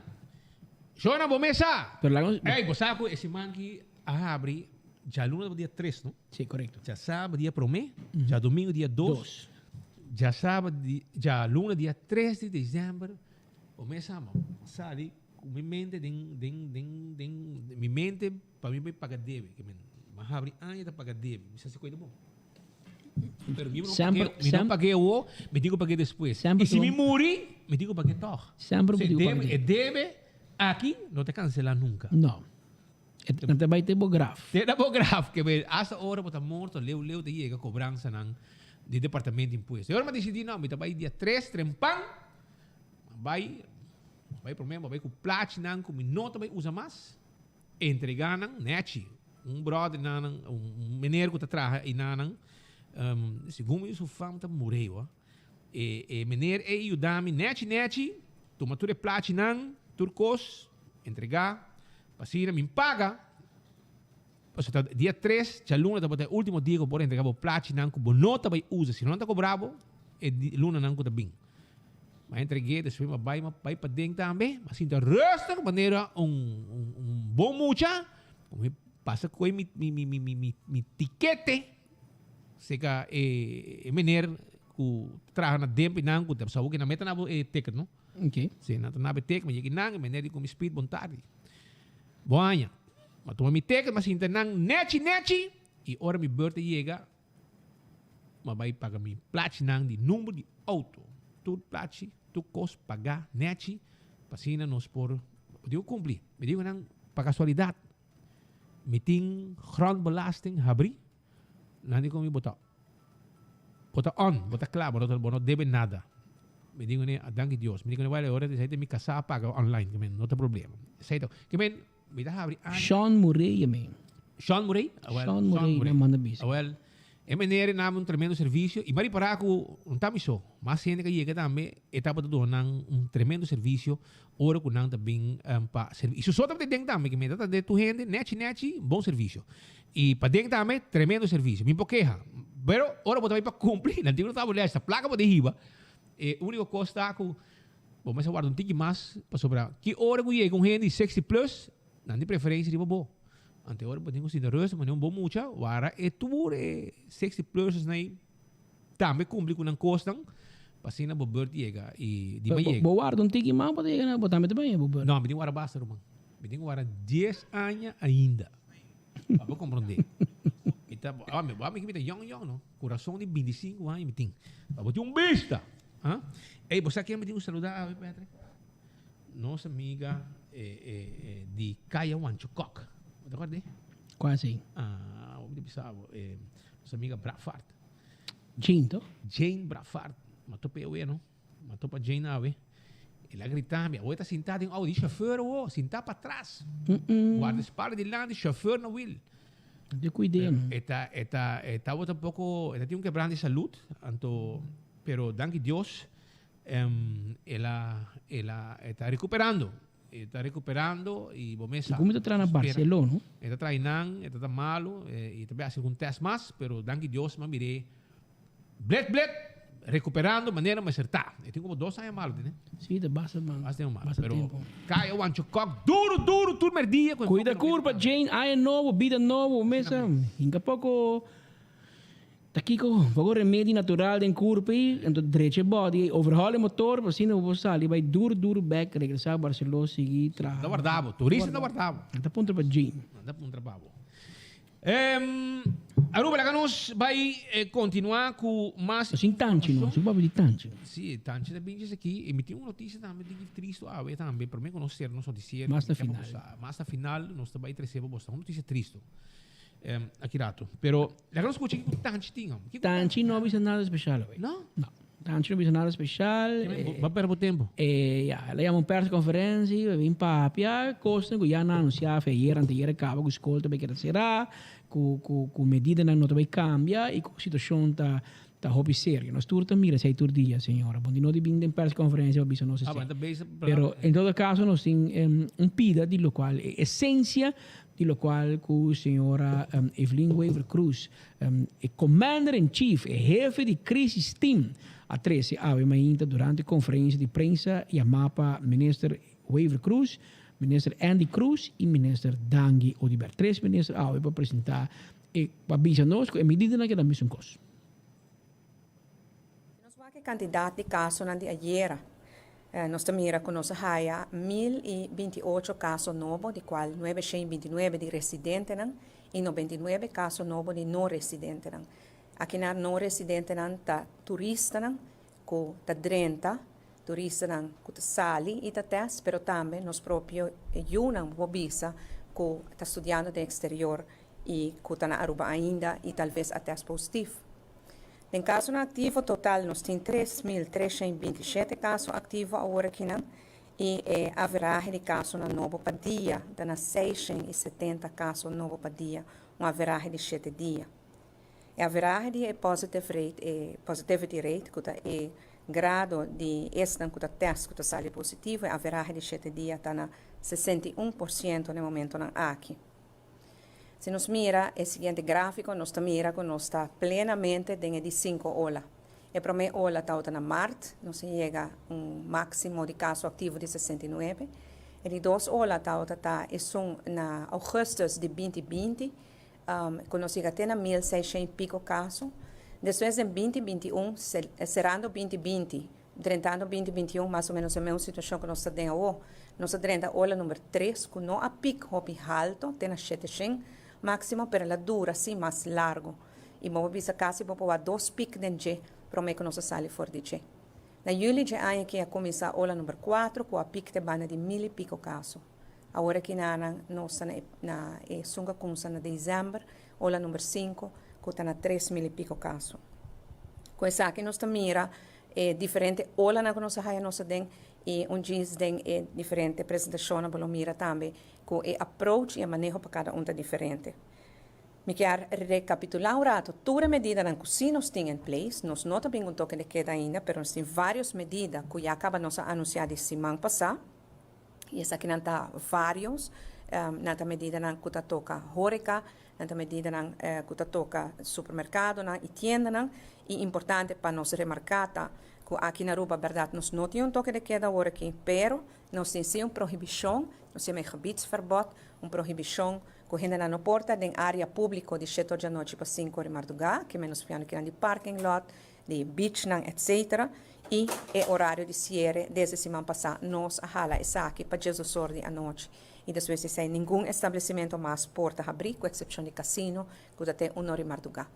Shona bo mes sa. Pero laga nos. Ey bo sa cu e siman ki a habri djaluna ta dia tres no. Sí, korekto. Djasabra dia promé, djadomingo dia dos, djasabra di, djaluna dia tres di desèmber, bo mes ama sali ku mi mente den, den, den, den, mi mente pa mi bai paga debe, ke men mi a habri aña ta paga debe, mi sa si koe ta bon. Pero mi no Semper, pag'é, mi no pag'é awo, mi tin ku pag'é despues. Semper I si mi muri, mi tin ku pag'é tòg. Semper bo tin ku pag'é. E debe aki no ta kanselá nunka. No. E nan ta bai te bo graf. Te na bo graf, ke ber hasta ora bo ta morto leu leu ta yega kobransanan di departamento di impuesto. E ora mi a disidí no, mi ta bai dia tres trempan, mi a bai, mi a bai promé, mi a bai ku plachinan ku mi no ta bai usa mas, entregá nan nèchi. Un bròder nan, un meneer ku ta traha einanan, segun mi su fam ta mureu a. E e meneer ei yuda mi nèchi nèchi, tuma tur e plachinan, tur kos, entregá, pa asina mi paga. Pasobra ta dia tres djaluna tabata e último dia ku bo por entregá bo plachinan ku bo no ta bai usa, si no nan ta kobra bo e lunanan ku ta bin. Mi a entreg'é, despues mi a bai, mi a bai paden tambe, mi a sinta rustig manera un un bon mucha, mi pasa koe mi mi mi mi mi tikete. Seka e meneer ku ta traha na demp i nan ku ta sa ku nan meta na bo e ticket no. Okay. Si nan ta na bo e ticket, mi yega nan, e meneer di ku mi speed bon tardi. Bon aña. Mi a tuma mi ticket, mi a sinta nan nechi nechi i ora mi beurt a yega, mi a bai paga mi plachinan di number di auto. Tur plachi, tur kos pagá nechi pa asina nos por digo kumpli. Mi digo nan pa kasualidat mi tin grondbelasting habrí. Nan di ku mi, Bo ta, bo ta on, bo ta kla, bo no ta, bo no debe nada. Mi di kuné, Danki Dios. Mi di kuné, Wèl, e ora esei ta mi kasá a paga online, ke men no ta problema. Esei ta, ke men, mi ta habri aña. Sean Murray, men. Sean Murray? Awèl, Sean Murray, nan manda bisa. Awèl, e meneer e nami un tremendo servisio i mi a ripará ku no ta mi so, mas hende ku a yega tambe e tabata duna nan un tremendo servisio ora ku nan ta bin pa servi. I su so tabata den tambe, ke men ta tende tur hende nèchi nèchi, bon servisio. I paden tambe tremendo servicio. Mi por keha. Pero ora bo ta bai pa cumpli, nan tin cu no ta bo lesta. Placa bo ta hiba. E unico cos ta cu bo mester warda un tiki mas pasobra ki ora cu yega un hende di sexty plus, nan tin preferencia riba bo. Ante ora bo tin cu sinta rustig manera un bon mucha, wara e tur e sexty plus'es nan tambe cumpli cu nan cosnan pa asina bo beurt yega y di bay yega. Bo warda un tiki mas pa ta yega na bo tambe ta bay bo beurt. No, mi tin warda basta ruman. Mi tin cu warda dies aña ainda. Pa bo comprende. Mi ta, ah, mi, mi, mi ta young young no. Corazon di 25 aña mi tin. Pa bo tin un bista. Ah? Ey, bo sa ken mi tin cu saluda awe, Patrick? Nos amiga di Kaya Wancho Kok. Bo ta kòrda? Kua esei? Ah, bo ta bisa bo. Nos amiga Brafart. Jane, toch? Jane Brafart. Ma topa e awe, no? Ma topa Jane awe. El a grita mi, awe ta sintá den auto di chauffeur awo, sintá patras. Guardaespalda dilanti, chauffeur na wiel. Di cuid'é, no? E ta, e ta, e tabata un poco, e ta tin un quebrante di salud, anto, pero danki Dios, El a, el a, e ta recuperando. E ta recuperando y bo mes sa. Y como e ta traha na Barcelona, no? E ta traha einan, e ta ta malo, y ta bay haci algun test mas, pero danki Dios m'a mir'é blet blet, recuperando manera mester ta. E tin como dos aña malo tene. Sí, ta basta man. Basta tempo malo. Basta Pero tempo. caya wancho kok duro duro tur merdia cu Cuida enfoque no curpa, Jane, aña nobo, bida nobo, bo mes sa. Hinca poco. Ta kiko poco remedi natural den curpa ei, anto drecha e body ei, overhaul e motor, pa asina bo por sali bai duro duro bek regresa Barceló sigui traha. Nan ta warda bo, turista ta warda bo. Nan ta puntra pa Jane. Nan ta puntra pa bo. Aruba laga nos bai continua cu mas Nos tin tanchi no, si bo papia di tanchi. Si, tanchi ta bin djes aki y mi tin un noticia tambe diki tristo awe tambe, prome cu nos cera nos noticiero. Mas na final. Mas na final nos ta bai trece pa bo, ta un noticia tristo. Aki rato. Pero laga nos scucha kico Tanchi tin. Kico Tanchi no a bisa nada special awe. No? No. Tanchi no a bisa nada special. Bo a perde bo tempo. Ya, el a yama un persconferencia, a bin papia cosnan cu ya nan a anuncia fe ayer, anteayer a caba cu scol ta bay keda cera, cu cu cu medidanan no ta bay cambia y cu situacion ta Ta hopi serio. Nos tur ta mira esei tur dia, señora. Bon di no di bin den persconferencia pa bisa nos esei. Pero en todo caso nos tin un pida di locual e esencia di locual cu señora Evelyn Wever Croes, e commander in chief, e hefe di crisis team a trece awe mainta durante conferencia di prensa yama pa Minister Wever Croes, Minister Endy Croes y Minister Dangui Oduber. Tres minister awe pa presenta E pa bisa nos ku e medidanan keda mesun kos. Si nos wak e kantidat di kasonan di ayera, nos ta mira ku nos a haya 1028 kaso nobo, di kual 929 di residentenan i 99 kaso nobo di no residentenan. Akinan no residentenan ta turistanan ku ta drenta, turistanan ku ta sali i ta tèst, pero tambe nos propio yunan bo por bisa ku ta studiando den eksterior y cu ta na Aruba ainda y talves a test positief. Den casonan activo total nos tin 3327 caso activo awor akinan y e averahe di casonan nobo pa dia ta na 670 caso nobo pa dia, un averahe di shete dia. E averahe di e positive rate, e positivity rate cu ta e grado di esnan cu ta test cu ta sali positivo, e averahe di shete dia ta na 61% na e momentonan aki. Si nos mira e siguiente gráfiko, nos ta mira ku nos ta plenamente den e di sinku ola. E promé ola tabata na mart, nos a yega un máksimo di kaso aktivo di 69. E di dos ola tabata ta esun na ougùstùs di binti binti, ku nos yega te na 1600 i piko kaso. Despues den 2021, serando 2020, Drentando 2021 mas o menos e meun situacion cu nos ta den awo. Nos a drenta ola number tres cu no a piek hopi halto, te na 700 maximo, pero el a dura si mas largo. Y bo por bisa casi bo por wak dos piek den dje prome cu nos a sali for di dje. Na juli dje aña aki a cuminsa ola number cuatro cu a piek te banda di mil y pico caso. Awor aki nanan nos ta na e na e sunga cunsa na december, ola number cinco cu ta na 3000 y pico caso. Cu esaki nos ta mira E diferente olanan ku nos a haya nos aden i un djis den e diferente presentashonnan bo lo mira tambe ku e approach i e maneho pa kada un ta diferente. Mi kier rekapitulá un rato tur e medidanan ku sí nos tin en place. Nos no ta bin un toke de keda ainda pero nos tin vários medida ku ya kaba nos a anunsiá di siman pasá. I esakinan ta vários. Nan ta medidanan ku ta toka hóreka, nan ta medidanan ku ta toka supermerkadonan i tiendanan. I importante pa nos remarká ta ku aki na Aruba bèrdat nos no tin un toke de keda awor aki, pero nos tin sí un prohibishon, nos yama e gebiedsverbod, un prohibishon ku hendenan no por ta den área públiko di shete or djanochi pa sinku or di mardugá, ke menos piano kinan di parking lot, di beachnan etc. Y e horario di cierre desde siman pasa nos a hala esaki pa djesdos or di anochi y despues di esey ningun establecimento mas por ta habri cu excepcion di casino cu ta te un or di marduga.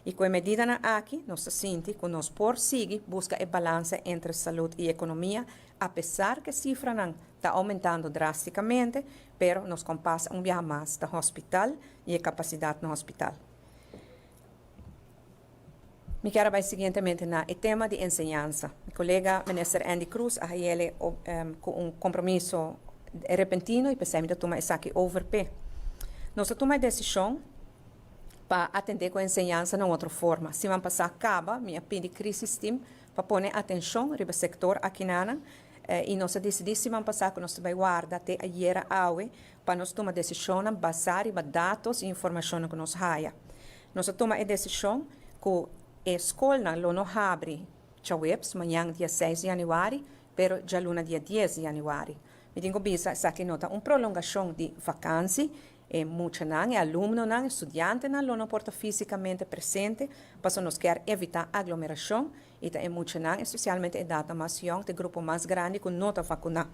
Y cu e medidanan aki nos ta sinti cu nos por sigui busca e balansa entre salud y economia apesar cu e cifranan. ta aumentando drásticamente, pero nos kompas un biaha mas ta hospital i e kapasidat na hospital. Mi kier a bai siguientemente na e tema di enseñansa. Mi kolega Minister Endy Croes a hayele ku un kompromiso repentino i p'esei mi ta tuma esaki over p'e. Nos a tuma e desishon pa atendé ku enseñansa na un otro forma. Siman pasá kaba mi a pidi Crisis Team pa pone atenshon riba sektor akinanan i nos a disidí siman pasá ku nos ta bai warda te ayera awe pa nos tuma desishonnan basá riba datos i informashonnan ku nos haya. Nos a tuma e desishon ku e skolnan lo no habri djaweps, mañan dia seis di yanüari, pero djaluna dia dies di yanüari. Mi tin ku bisa esaki no ta un prolongashon di vakansi, e muchanan, e alumnonan, e studiantenan lo no por ta físikamente presente pasobra nos kier evitá aglomerashon i ta e muchanan, espesialmente edatnan mas yòn, ta e grupo mas grandi ku no ta vakuná.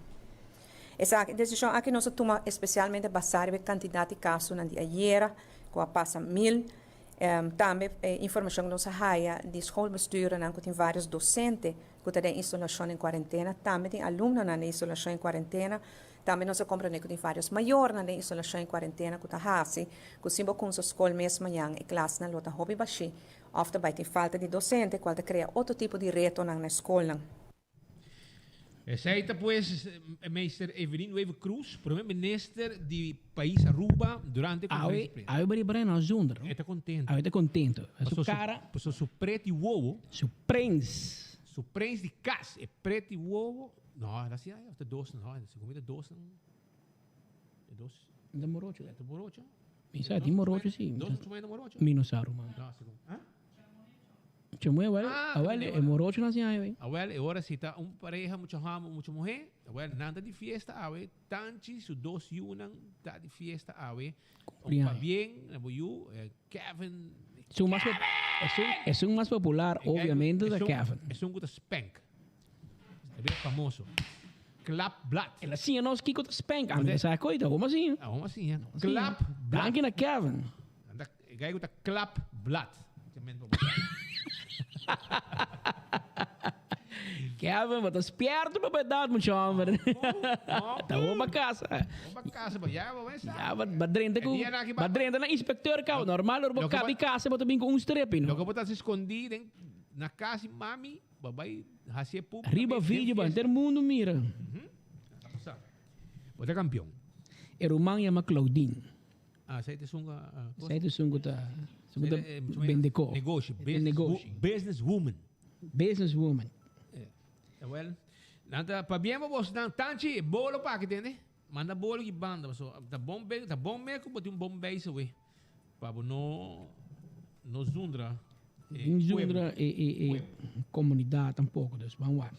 Esaki desishon aki nos a tuma espesialmente basá riba e kantidat di kasonan di ayera ku a pasa mil. Tambe e informashon ku nos a haya di schoolbestuurnan ku tin vários dosente ku ta den isolashon den kuarentena, tambe tin alumnonan den isolashon en kuarentena. Tambe nos a komprendé ku tin vários mayornan den isolashon en kuarentena ku ta hasi ku si bo kunsa skol mes mañan e klasnan lo ta hopi bashí òf ta bai tin falta di dosente kual ta krea otro tipo di retonan na e skolnan. Esey ta pues Meester Evelyn Wever Croes, Prome Minister di Pais Aruba durante conferencia di prensa. Awe Barry Bryan a zonder no. E ta contento. Awe ta contento. Su cara. Paso su preti wowo. Su prens. Su prens di cas. E preti wowo. No, el a si ay of ta dos no. Segun mi ta dos nan. E dos. Ta morocho. Ta morocho. Mi sa tin morocho si. Dos ta morocho. Mi no sa ruman. No, segun. Ah? Chumue awel, awel e morocho na siña awe. Awel e ora si ta un pareha mucho hòmber mucho muhé, awel nan ta di fiesta awe, Tanchi su dos yunan ta di fiesta awe. Un pabien na bo yu, Kevin. Esun mas esun mas popular obviamente ta Kevin. Esun ku ta spank. E bira famoso. Klap blad. El a siña nos kiko ta spank. Ami ta sa koita, homo a siña. Homo a siña. Klap blad. Danki na Kevin. E gai ku ta klap blad. Kevin, bo ta spierto pa bo edat mucha homber. Ta bo pa kasa. Bo pa kasa, bo ya bo mesa. Ya, ba drenta ku, ba drenta na inspecteur kaba. Normal ora bo kabi kasa bo ta bin ku un strepi, no? Loke bo ta hasi skondi den na kas di mami, bo bai hasi e público. Riba video ba henter mundu mira. Bo ta kampion. E ruman yama Claudine. Ah, esei ta esun ku. Esei ta esun ku ta, esun ku ta bende ko. Negoshi, business, business woman. Business woman. Wel, nan ta pabia pa bos nan tanchi bolo pa aki tende. Manda bolo ki banda paso ta bon be, ta bon me ku bo tin un bon beis awe. Pa bo no no zundra e zundra e e e komunidat tampoko, dus ban wak.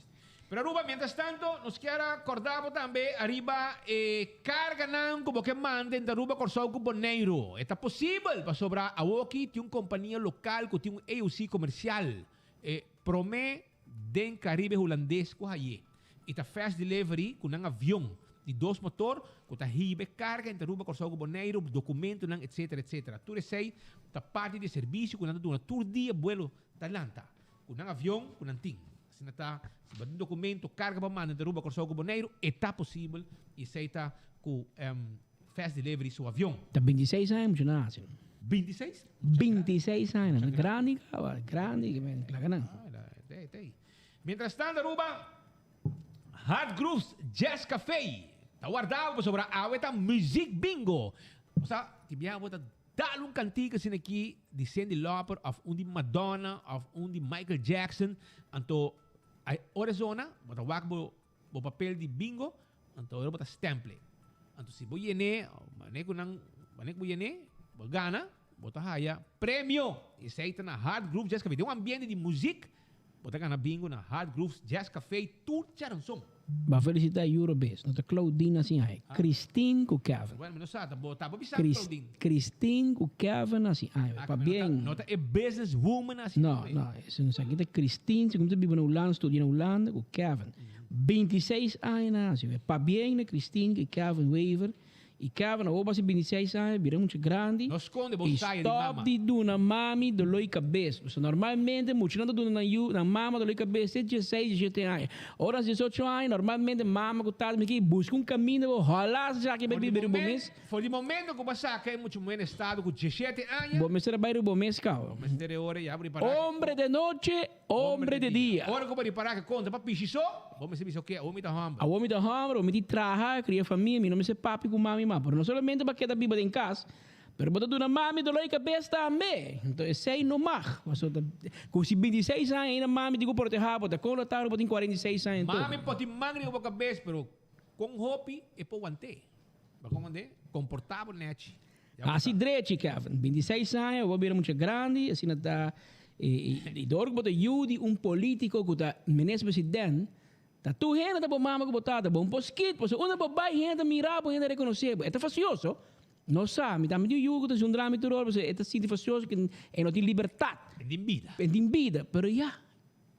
Pero Aruba, mientras tanto, nos kier a corda bo tambe ariba e carganan cu bo ke manda entre Aruba, Corsou cu Boneiru. E ta posibel pasobra awoki tin un compania local cu tin un AOC comercial, e prome den Caribe Hulandes cu haye. Y ta fast delivery cu nan avion di dos motor cu ta hiba e carga entre Aruba, Corsou cu Boneiru, documentonan, etcetera, etcetera. Tur esey ta parti di e servicio cu nan ta duna tur dia buelo ta lanta cu nan avion cu nan tin. Asina ta, si bo tin documento, carga pa manda entre Aruba, Corsou cu Boneiru, e ta posibel y esey ta cu Fast Delivery su avion. Ta bintiseis aña mucha nan haci. Bintiseis? Bintiseis aña. Nan ta grandi caba, grandi que men laga nan. Tey, tey. Mientras tanto Aruba, Hard Grooves Jazz Café ta warda bo pasobra awe ta Muziek Bingo. Bo sa, tin biaha bo ta Dal un kantika asina aki di Cyndi Lauper of un di Madonna of un di Michael Jackson, anto ay ora e zona bo ta wak bo bo papel di bingo, anto ora bo ta stemple. Anto si bo yené, mane ku nan, mane ku bo yené, bo gana, bo ta haya premio. Esei ta na Hard Groove Jazz Café. Den un ambiente di muzik, Bo ta gana bingo na Hard Grooves Jazz Café tur djaranson. Ba felicita Eurobase, no ta Claudine asin ai, Christine cu Kevin. Bueno, mi no sa, ta bo ta bo bisa Claudine. Christine cu Kevin asin ai, pabien. No ta e business woman asin No, no, esun esaki ta Christine, segun ta biba na Hulanda, studia na Hulanda cu Kevin. 26 aña na haci, pabien na Christine cu Kevin Wever. I Kevin, awor bo hasi bintiseis aña, bira mucha grandi. No skonde bo I saya di stòp mama. di duna mami doló i kabes. Pasobra normalmente muchanan ta duna nan yu, nan mama doló i kabes te dieseis, diesshete aña. Ora nan diesocho aña, normalmente mama ku tata mester buska un kaminda bo hòla esaki bai For di biba riba bo momen, mes. for di momento ku bo a saka e mucha muhé na estado ku diesshete aña. Bo mester a bai riba bo mes kaba. Bo mester e ora ya bo ripará ke. Hombre de noche, hombre de dia. Ora ku bo ripará ke konta pa pishi so, bo mester bisa oke, awor mi ta hòmber. Awor mi ta hòmber, awor mi tin traha, kria famia, mi no mester papia ku mami mas. Pero no solamente bo a keda biba den kas, pero bo ta duna mami doló di kabes tambe. Enton esei no mag. Pasobra ta ku si bintiseis aña ainda mami tin ku protehá bo, ta kon lo ta ora bo tin kuarentiseis aña enton? Mami por tin man riba bo kabes, pero kon hopi e por want'é? Bo kon want'é? Komportá bo nèchi. Hasi drechi, Kevin. Bintiseis aña, bo a bira mucha grandi, asina ta i dor ku bo ta yu di un polítiko ku ta minister president, ta tur hende ta bo mama ku bo tata, bo un por skit, pasobra unda bo bai hende ta mira bo, hende ta rekonosé bo. E ta fasioso? No sa, mi tambe tin un yu ku ta zundra mi tur ora pasobra e ta sinti fasioso ku e no tin libertat. E tin bida. E tin bida, pero ya.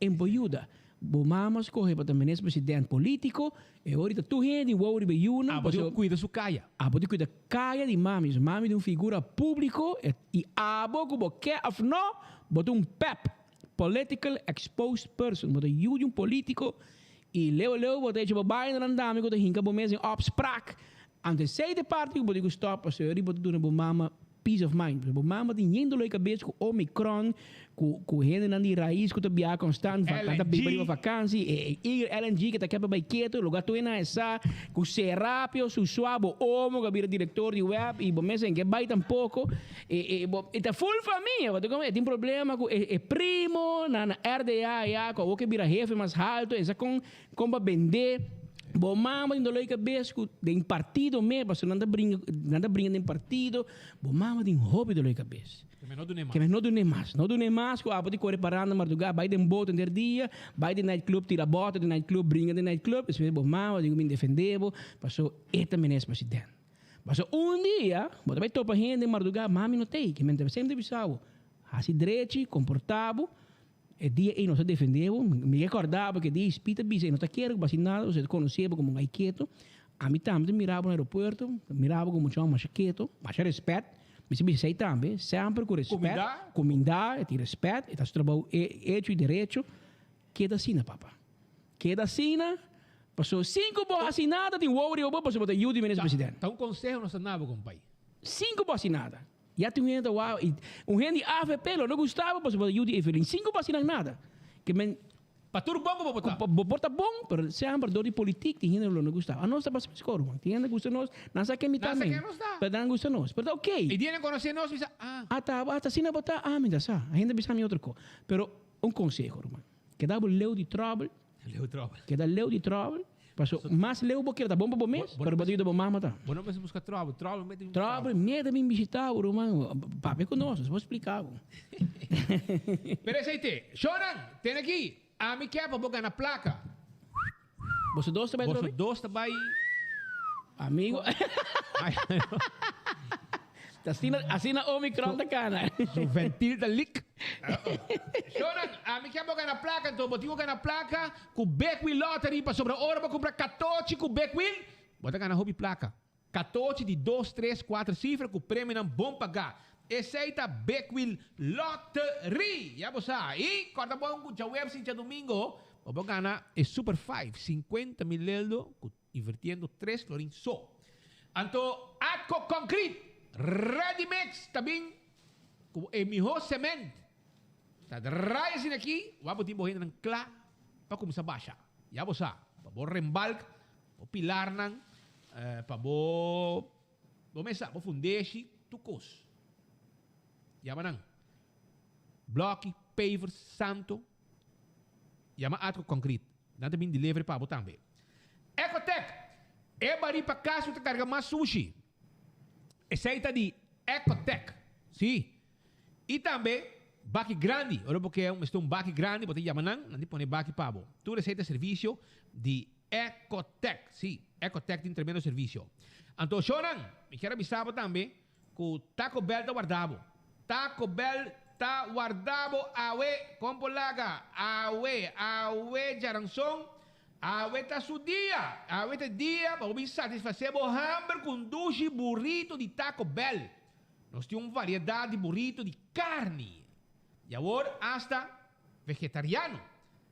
En por yuda. Bo mama scoge pa ta minister president politico, e ora ta tur hende wou riba e yunan. Abo di cuida su caya. Abo di cuida caya di mami. So mami ta un figura publico y abo cu bo ke of no, bo ta un pep, political exposed person. Bo ta yu di un politico y leu leu bo ta echa bo bainanan tambe cu ta hinca bo mes den opspraak. Anto esey ta e parti cu bo tin cu stop pasobra bo ta duna bo mama Peace of mind. Bo mama tin yen dolor di cabes cu Omicron, cu cu hendenan di raiz cu ta biaha constant, va ta biba riba vakantie, e e LNG cu ta kepa bay keto, lugar tur hende a sa, cu Serapio su sua bo omo cu a bira director di web y bo mes en ke bay tampoco, e e bo e ta full famia, bo ta como e tin problema cu e e primo na na RDA aya cu awor ke bira hefe mas halto, e sa con Kon pa bendé bo mama tin dolor di kabes ku den partido mes pasobra nan ta bringa nan ta bringa den partido bo mama tin hopi dolor di kabes. Ke men no dun'é mas. Ke men no dun'é mas. No dun'é mas ku abo tin kore paranda mardugá bai den boto henter dia bai den night club tira bòter den night club bringa den night club despues bo mama tin ku bin defendé bo pasobra e ta minister president. Pasobra un dia bo ta bai topa hende den mardugá mami no t'ei ke men ta semper bisa bo hasi drechi komportá bo. E dia ei nos a defendé bo. Mi rekordá bo ku e dia ei Speed a bisa e no ta kere ku bo hasi nada, pasobra e ta konosé bo komo un gai ketu. Ami tambe ta mira bo na aeropuerto, ta mira bo komo un chon masha ketu, masha rèspèt. Mi sa bisa esei tambe, semper ku rèspèt, kumindá, e tin rèspèt, e ta hasi su trabou hecho i derecho. Keda asina, papa. Keda asina, pasobra sin ku bo hasi nada tin wou riba bo pasobra bo ta yu di minister presidente. Ta un konseho nos ta na bo, kompay. Sin ku bo hasi nada. Ya tin un hende ta wou y un hende di avp lo no gustaba pasobra bo ta yu di Evelyn sin cu bo haci nan nada. Ke men. Pa tur bon cu bo por ta. Bo por ta bon pero semper door di politiek tin hende lo no gustaba. Anos ta pasa mescor man. Tin hende gusta nos nan sa ken mi ta Nan sa men ken nos ta. pero nan gusta nos pero ta ok. Y dia nan conoce nos bisa ah. Ata ata asina bo ta ah mi ta sa. Hende bisa mi otro co. Pero un conseho ruman. Keda bo leu di trouble. Leu trouble. Keda leu di trouble. Paso mas leu bo kere ta bon pa bo mes, pero bo ta yuda bo mama ta. Bo no mester buska trouble, trouble mester bin buska bo. Trouble mester bin bishita bo ruman, papia ku nos, nos por splika bo. Pero esei te. Shownan, tene aki, ami ke pa bo gana plaka. Boso dos ta bai Boso dos ta bai. Amigo. Ta asina, asina Omicron ta kana. Su ventil ta leak. Shonan, ami ke bo gana plaka, enton bo tin ku gana plaka ku Big Wheel Lottery pasobra ora bo kumpra katochi ku Big Wheel, bo ta gana hopi plaka. Katochi di dos, tres, kuater sifra ku premionan bon pagá. Esei ta Big Wheel Lottery! Ya bo sa. I kòrda bon ku djaweps i djadumingo bo por gana e Super Five, 50,000 leldo ku Invertiendo tres florin so. Anto Atco Concrete Ready Mix ta bin ku e miho cement. Ta draai asina aki, wak bo tin bo hendenan kla pa kuminsá basha. Ya bo sa, pa bo rembalk, bo pilarnan, pa bo bo mesa, bo fundeshi, tur kos. Yama nan. Bloki, pavers, santo. Yama Atco Concrete. Nan ta bin delivery pa bo tambe. Ecotec, E barí pa kas ku ta karga mas sushi. Esei ta di Ecotec. Sí. I tambe baki grandi. Ora bo ke mester un baki grandi bo ta yama nan, nan ta pone baki pa bo. Tur esei ta servisio di Ecotec. Sí, Ecotec tin tremendo servisio. Anto shownan, mi kier a bisa bo tambe Ku Taco Bell ta warda bo. Taco Bell ta warda bo awe! Kon por laga? Awe! Awe djaranson! Awe ta su dia! Awe ta e dia pa bo bin satisfasé bo hamber ku un dushi burrito di Taco Bell. Nos tin un variedat di burrito di karni i awor asta vegetariano.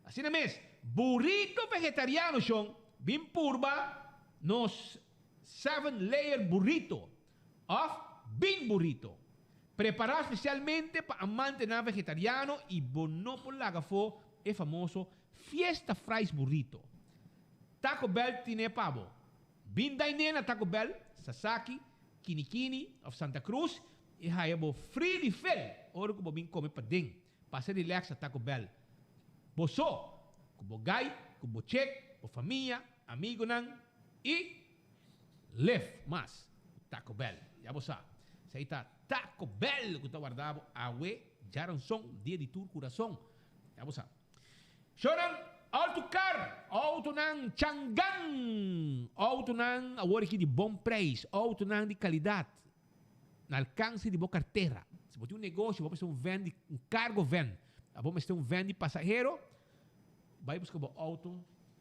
Asina mes, burrito vegetariano shon! Bin purba nos Seven Layer Burrito òf Bean Burrito. Prepará spesialmente pa amantenan vegetariano i bo no por laga afó e famoso Fiesta Fries Burrito. Taco Bell tine pa bo. Bin dine na Taco Bell, Sasaki, Kini Kini of Santa Cruz y haya bo free refill ora cu bo bin come paden. Pasa relax na Taco Bell. Bo so, cu bo guy, cu bo chick, bo famia, amigonan y live mas cu Taco Bell. Ya bo sa. Esey ta Taco Bell cu ta warda bo awe djaranson, dia di tur curason. Ya bo sa. Shownan auto car, autonan changan, autonan awor aki di bon prijs, autonan di calidad, na alcance di bo cartera. Si bo tin un negocio, bo mester un van di, un cargo van, abo mester un van di pasahero, bai busca bo auto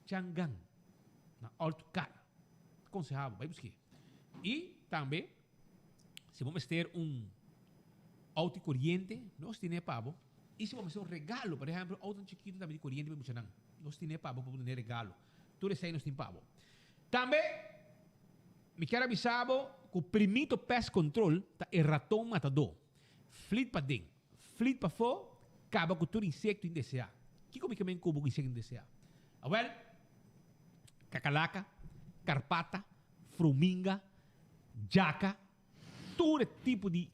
changan na auto car. Ta conseha bo, bai busque. Y tambe, si bo mester un auto di coriente, nos tine pa bo. I si bo mester un regalo, por ehempel, outonan chikitu tambe di koriente pa e muchanan, nos tine pa bo pa bo duna e regalo. Tur esei nos tin pa bo. Tambe, mi kier a bisa bo ku Primito Pest Control ta e raton matadó. Flit paden, flit pafó, kaba ku tur insekto indeseá. Kiko mi ke men ku bo ku insekto indeseá? Awèl, kakalaka, karpata, fruminga, djaka, Tur e tipo di.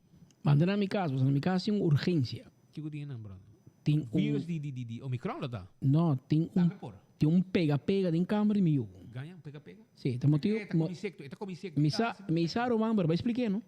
Manda na mi cas, pasobra na mi cas tin un urgencia. Kico tin nan, brother? Tin un. Virus di di di Omicron lo ta? No, tin un. Tambe por. Tin un pega pega den kamer di mi yu. Gaña, un pega pega? Si, ta motibo. E ta come insecto, e ta come insecto. Mi sa, mi sa ruman, pero bai expliké no.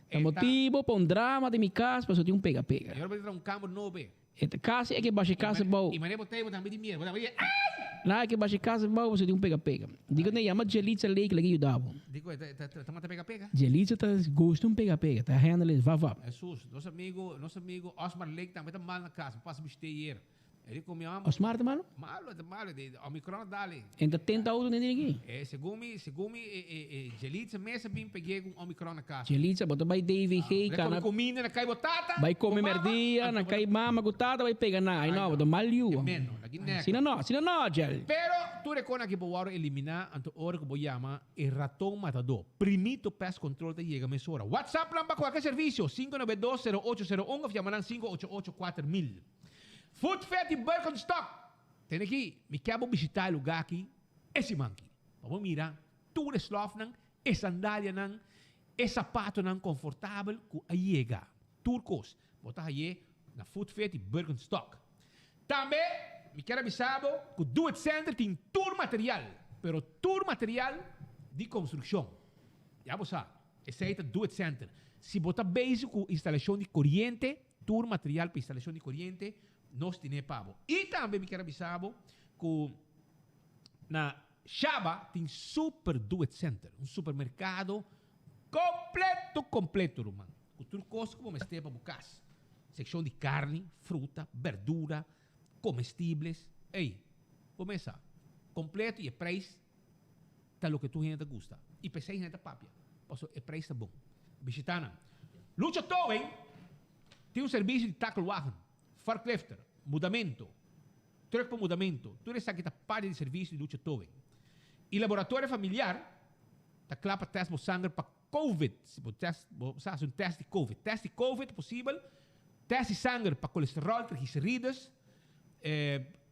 Ta motibo pa un drama den mi cas pasobra tin un pega pega. E ora bo ta traha un kamer nobo. E ta casi e ke basha e casa bou. I manera bo ta bo tambe di miedo. Bo tambe di ai! Na e ke basha e casa bou pasobra tin un pega pega. Dico ne yama Jelitza Lake leke yuda bo. Dico e ta ta mata pega pega? Jelitza ta gusta un pega pega, ta handle e va va. Jesus, nos amigo, nos amigo Osmar Lake tambe ta mal na casa, bo pasa bishita ayer. E di cu mi homber. Osmar ta malo? Malo, e ta malo, di Omicron a dale. En ta tenta auto den aki? E segun mi, segun mi e e e Jelitza mes a bin peg'é cu un Omicron na casa. Jelitza, bo ta bay DVG, Bai cana. come cuminda na cay bo tata, Bay bo come mama, merdia na anto bo cay ta. mama cu tata bay pega na. Ay Ay no, no, bo ta mal yu. e meno, aki neka. Asina no, asina no, Jel. Pero tur e con aki bo wòrdu eliminá, anto ora cu bo yama e raton matadó, Primito Pest Control ta yega mesora. WhatsApp nan pa cualkier servicio, 592 0801 of yama nan 588 4000. Food Fair di Birkenstock! Tene aki, mi kier bo bishita e lugar aki e siman aki pa bo mira tur e slofnan, e sandalianan, e sapatonan confortabel cu a yega. Tur cos bo ta haye na Food Fair di Birkenstock. Tambe mi kier a bisa bo cu Do It Center tin tur material, pero tur material di construccion. Ya bo sa, esey ta Do It Center. Si bo ta bezig cu instalacion di coriente, Tur material pa instalashon di koriente nos tine pa bo. I tambe mi kier a bisa bo ku na Shaba tin Super Do It Center, un supermerkado kompleto kompleto ruman, ku tur kos ku bo mester pa bo kas. Sekshon di karni, fruta, berdura, komestibles, ey, bo mesa kompleto i e preis ta loke tur hende ta gusta i p'esei hende ta papia pasobra e preis ta bon. Bishita nan. Lucha Towing tin un servisio di takelwagen, forklifter, mudamento, truck pa mudamento, tur esaki ta parti di servisio di Lucha Towing. I laboratorio familiar ta kla pa test bo sanger pa Covid, si bo test bo sa hasi un test di Covid. Test di Covid ta posibel, test di sanger pa kolesterol, triglicerides,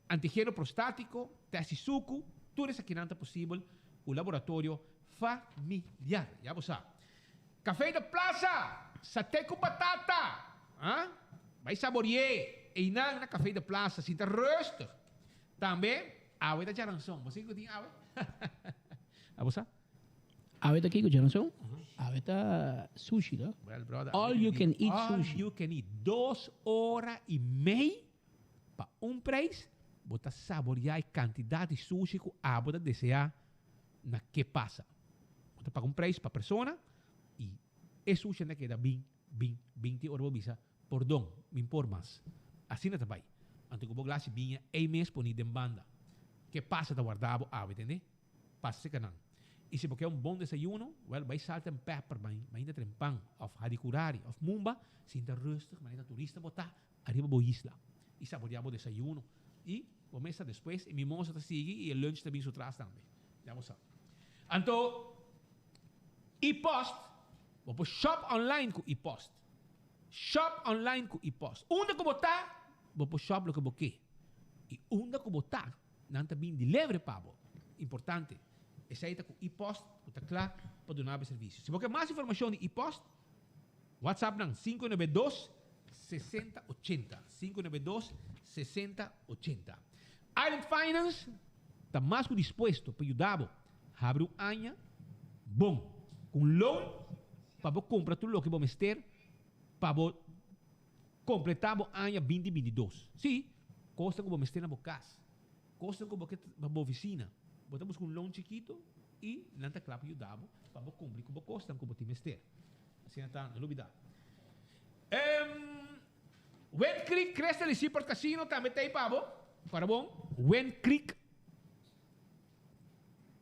Antigeno prostátiko, tèst di suku, tur esakinan ta posibel ku laboratorio familiar. Ya bo sa. Café de Plaza! Saté ku batata! Ha? Bai saborié einan na Café de Plaza, sinta rustig. Tambe, awe ta djaranson. Bo sa kiko tin awe? Abo sa? Awe ta kiko djaranson? Awe ta sushi, no? Well, brother, All you can eat all sushi. you can eat. Dos ora i mei Pa un prijs, bo ta saboreá e kantidat di sushi ku abo ta deseá na ke pasa. Bo ta paga un prijs pa persona i e sushi ta keda bin, bin, bin te ora bo bisa, Pordon, mi por mas. Asina ta bai. Anto ku bo glasi biña ei mes poni den banda. Ke pasa ta warda bo awe, tende? Pasa serka nan. I si bo ke un bon desayuno, wèl bai Salt and Pepper, bai mainta Trempan, òf Hadicurari, òf Mumba, sinta rustig manera turista bo ta ariba bo isla i saboreá bo desayuno. I bo mes ta despues e mimosa ta sigui i e lunch ta bin su tras tambe. Ya bo sa. Anto, e-post, bo por shop online ku e-post. Shop online ku e-post. Unda ku bo ta, bo por shop loke bo ke. I unda ku bo ta, nan ta bin delivery pa bo. Importante, esei ta ku e-post ku ta kla pa duna bo e servisio. Si bo ke mas informashon di e-post, WhatsApp nan 592 60 80, 592 60 80. Island Finance ta mas ku dispuesto pa yuda bo habri un aña bon ku un loan pa bo kumpra tur loke bo mester pa bo Kompletá bo aña binti 22. Sí, kosnan ku bo mester na bo kas, kosnan ku bo ke pa bo ofisina. Bo ta buska un loan chikitu i nan ta kla pa yuda bo pa bo kumpli ku bo kosnan ku bo tin mester. Asina ta, no lubidá. Wind Creek Crystal i Seaport Casino tambe ta ei pa bo. Para bon, Wind Creek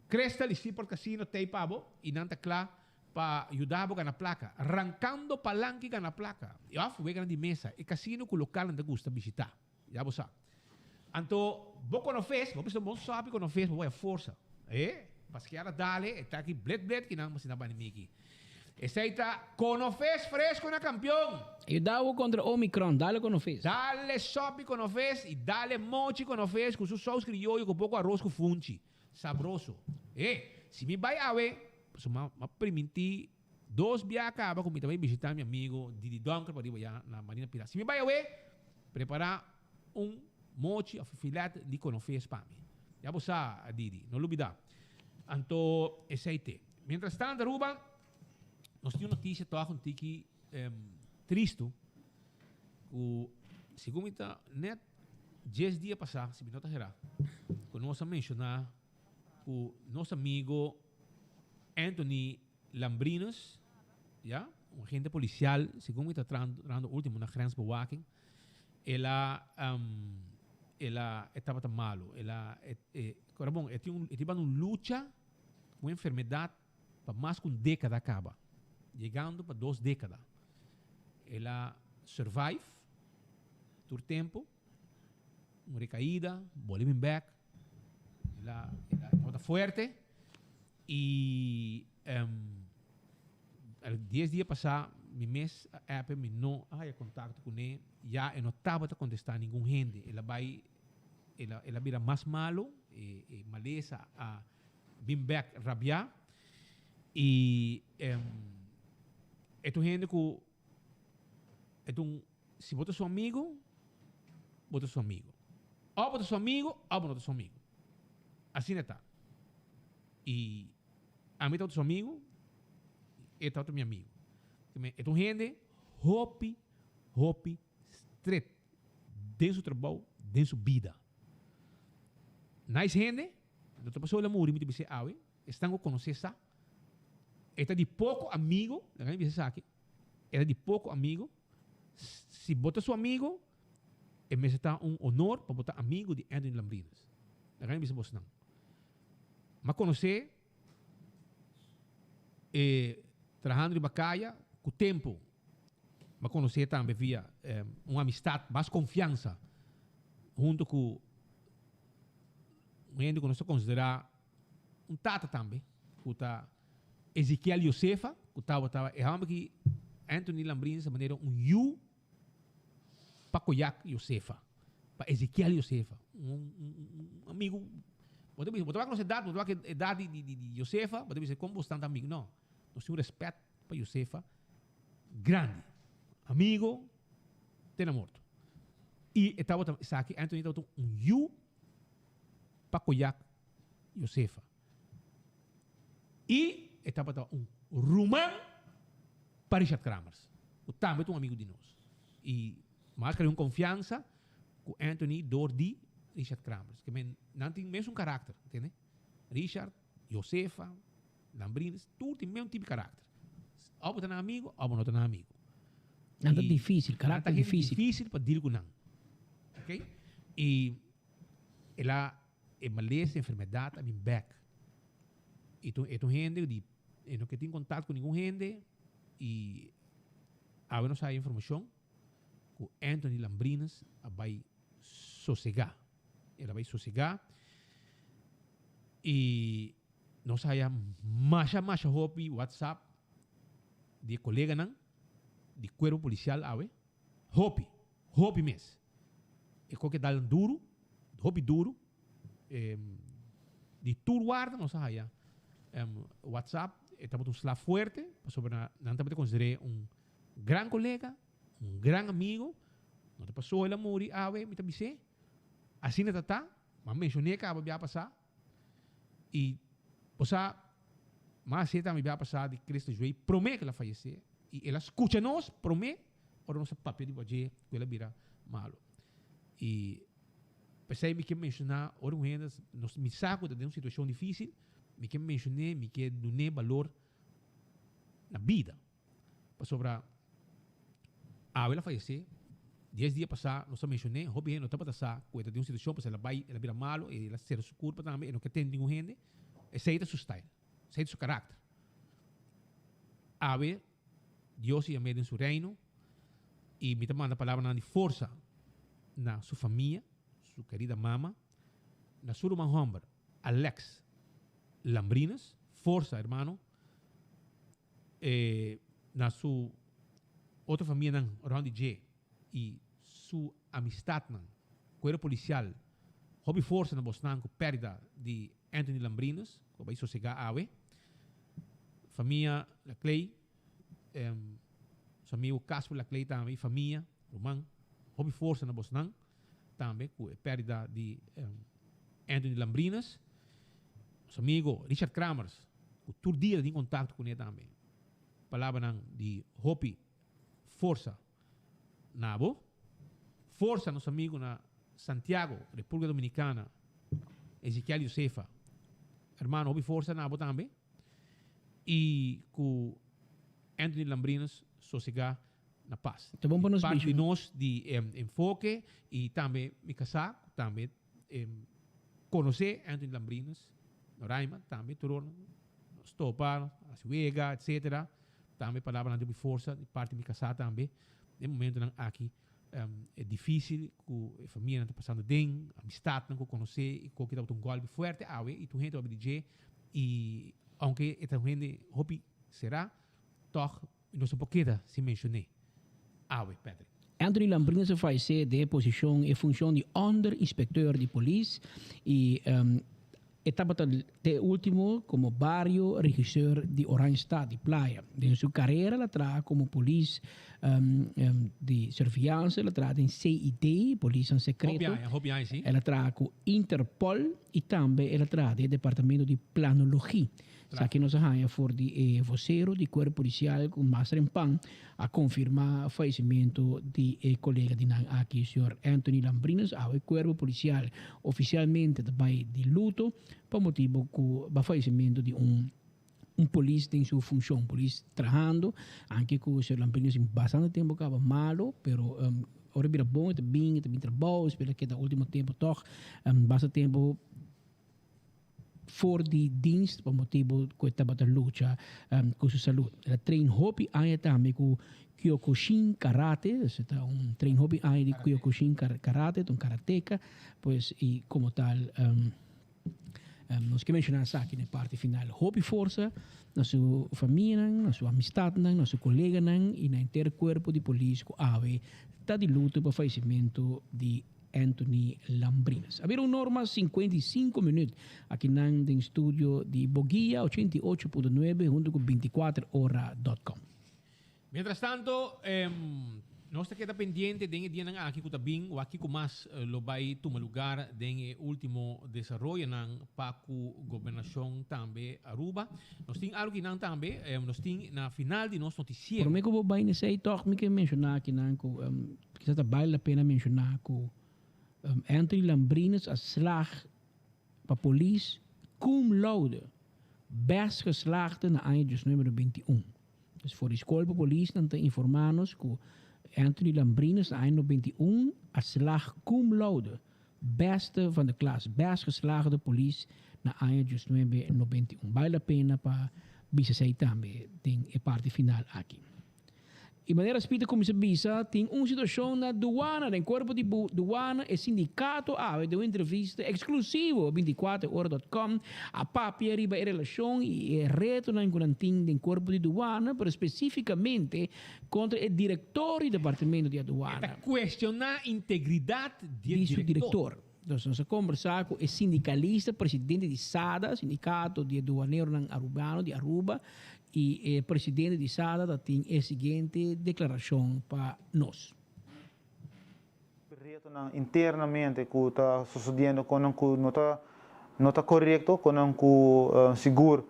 Crystal i Seaport Casino ta ei pa bo i nan ta kla Pa yuda bo gana plaka. Rankando palanki gana plaka. I òf weganan di mesa. E kasino ku lokalnan ta gusta bishitá. Ya bo sa. Anto bo konofes, bo bisa bon sabi konofes, bo waya forsa. E, paskiara dale, e ta aki blet blet ki nan bo sinta bani miki. Esei ta konofes fresko na kampion! Yuda bo kontra Omicron, dale konofes. Dale sopi konofes i dale mochi konofes ku su sous krioyo ku poko aros ku funchi. Sabroso. E, si mi bai awe, pasobra m'a primintí dos bia kaba ku mi ta bai bishitá mi amigo Didi Donker pariba ya na Marina Pira. Si mi bai awe, prepará un mochi òf filet di konofes pa mi. Ya bo sa, Didi, no lubidá. Anto esei te. Mientras tanto, Aruba, nos tin un notisia tòg un tiki tristu ku segun mi ta nèt Dies dia pasá, si mi no ta herá, ku nos a menshoná ku nos amigo Anthony Lambrinus, ya, un agente polisial, segun mi ta trahando ultimo na grensbewaking, el a, el a, e tabata malu, el a, e, ora bon, e tin un, e tin banda un lucha ku un enfermedat pa mas ku un dékada kaba, yegando pa dos dékada. El a survive tur tempu, un rekaida, bolbe bin bèk, el a el a tabata fuerte i dies dia pasá mi mes a app mi no a haya kontakto kuné, ya e no tabata kontestá ningun hende, el a bai el a el a bira mas malu, e e malesa a bin bèk rabiá i e ta un hende ku e ta un si bo ta su amigu bo ta su amigu òf bo ta su amigu òf bo no ta su amigu asina e ta i ami tabata su amigu e tabata mi amigu e ta un hende hopi hopi stret den su trabou den su bida nice hende. No ta pasobra el a muri mi ta bis'é awe, esnan ku konosé sa. E ta di poko amigo, laga mi bisa esaki, e ta di poko amigo. Si bo ta su amigo, e mester ta un honor pa bo ta amigo di Anthony Lambrinus. Laga mi bisa bosnan. M'a konosé e trahando riba kaya ku tempu. M'a konosé tambe via un amistat mas konfiansa hunto ku Un hende ku nos ta konsiderá un tata tambe, ku ta Ezekiel Josefa, ku tabata e hòmber ki Anthony Lambrines a manera un yu pa Koyak Josefa, pa Ezekiel Josefa, un amigu. Bo ta bisa, bo ta wak nos edat, bo ta wak edat di di Josefa, bo ta bisa kon bo stan ta amigu. No, nos tin un rèspèt pa Josefa grandi, amigu te na morto. I e tabata, esaki Anthony tabata un yu pa Koyak Josefa. I e tabata un ruman pa Richard Kramers, ku tambe ta un amigu di nos. I mas krea un konfiansa ku Anthony dor di Richard Kramers. Ke men nan tin mesun karakter, ntende? Richard, Josefa, Lambrinus, tur tin mesun tipo di karakter. Òf bo ta nan amigu òf bo no ta nan amigu. Nan ta difícil, karakter difícil. Nan ta difícil pa deal ku nan. Ok? I el a. E malesa, e enfermedat a bin bek. I ta e ta un hende di e no ke tin kontakto ku ningun hende i awe nos haya informashon ku Anthony Lambrines a bai sosegá. El a bai sosegá i nos haya masha masha hopi whatsapp di e koleganan di kuerpo polisial awe. Hopi, hopi mes. E koke dal duru, hopi duru. Di tur warda nos a haya whatsapp. E tabata un sla fuerte pasobra nan tabata konsider'é un gran kolega, un gran amigo. No ta paso el a muri awe, mi ta bis'é. Asina ta ta, m'a menshon'é kaba bia pasá. I bo sa, mas hasié tambe bia pasá di Cristo Juey promé ku el a fayesé. I el a skucha nos promé ora nos a papia riba dje ku el a bira malu. I p'esei mi ke menshoná ora un hende nos mi sa ku ta den un situashon difísil, mi ke menshon'é, mi ke dun'é balor na bida. Pasobra awe el a fayesé, dies dia pasá nos a menshon'é, hopi hende no tabata sa ku e ta den un situashon pasobra el a bai, el a bira malu, el a sera su kurpa tambe, e no ke tende ningun hende. Esei ta su style, esei ta su karakter. Awe Dios a yam'é den su reino i mi ta manda palabranan di forsa na su famia, su kerida mama, na su ruman hòmber Alex Lambrines, forsa hermano. E na su otro famianan rond di dje y su amistadnan, cuero policial, hopi forsa na bosnan cu perdida di Anthony Lambrinus, cu a bay sosega awe. Famia Laclay, su amigo Casper Laclay tambe y famia, ruman, hopi forsa na bosnan tambe cu e perdida di Anthony Lambrinus. Nos amigo Richard Kramers, cu tur dia ta tin contacto cune tambe. Palabranan di hopi forsa na bo. Forsa nos amigo na Santiago, República Dominicana, Ezequiel Josefa. Hermano, hopi forsa na bo tambe. Y cu Anthony Lambrinus sosega na pas. Ta bon pa nos Di parti di nos di Enfoke y tambe mi casá cu tambe Conoce Anthony Lambrinus, Noraima tambe tur ora nos topa, nos haci wega etcetera. Tambe palabranan di hopi forsa di parti mi casa tambe. Den momentonan aki e dificil cu e famianan ta pasando den, amistadnan cu conoce y cu ki tabata un golpe fuerte awe y tur hende tabata di dje y aunke e ta un hende hopi cera tog Nos no por keda sin mencion'é awe, Patrick. Anthony Lambrines a fallecé den e posicion e funcion di onder-inspecteur di polis y e tabata te ultimo como bario regisseur di Oranjestad di Playa. Den su carera el a traha como polis di surveillance, el a traha den CID, polisnan secreto. Hopi aña, hopi aña, si. El a traha cu Interpol y tambe el a traha den e departamento di planologie. Esaki nos a haña for di e vocero di Cuerpo Policial cu mas rempan a confirma fallecimento di e colega di nan aki, señor Anthony Lambrines. Awe Cuerpo Policial oficialmente ta bay di luto pa motibo cu ba fallecimento di un un polis den su funcion, polis trahando, anke cu señor Lambrines tin bastante tempo caba malo, pero ora bira bon e ta bin, e ta bin trabao, spera keda ultimo tempo toch basta tempo. For di dienst pa motibu ku e tabata lucha ku su salud. El a train hopi aña tambe ku Kyokushin Karate, dus e ta un train hopi aña di Kyokushin Karate, ta un karateka, pues i komo tal nos ke menshoná esaki na e parti final. Hopi forsa na su famianan, na su amistatnan, na su koleganan i na henter kuerpo di polis ku awe ta di luto pa fayesimentu di Anthony Lambrines. A bira un norma 55 minuut akinan den studio di Boguia 88.9 hunto cu 24 ora dot com. Mientras tanto, nos ta keda pendiente den e dianan aki cu ta bin wak kico mas lo bay tuma lugar den e ultimo desaroyonan pa cu gobernacion tambe Aruba. Nos tin algo kinan tambe, nos tin na final di nos noticiero. Prome cu bo bay n'esey toch mi ke menciona akinan cu Kisas ta bale la pena menshoná ku Anthony Lambrines a slag pa polis cum laude, best geslaagde na aña diesnuebe no binti un. Dus for di skol pa polisnan ta informá nos ku Anthony Lambrines na aña no binti un a slag cum laude. Beste van de klas, best geslaagde polis na aña diesnuebe 91. Bale la pena pa bisa esei tambe den e parti final aki. I manera Speed a kuminsá bisa, tin un situashon na duana, den kuerpo di duana, e sindikato awe den un entrevista eksklusivo 24 ora dot com a papia riba e relashon i e retonan ku nan tin den kuerpo di duana, pero spesífikamente kontra e direktor di departamento di aduana. E ta kuestioná integridat di e Di su direktor. direktor. Dus nos a kombersá ku e sindikalista, presidente di SADA, Sindikato di e Duaneronan Arubano di Aruba, i e presidente di SADA ta tin e siguiente deklarashon pa nos. Retonan internamente ku ta sosodiendo konan ku no ta no ta korekto, konan ku sigur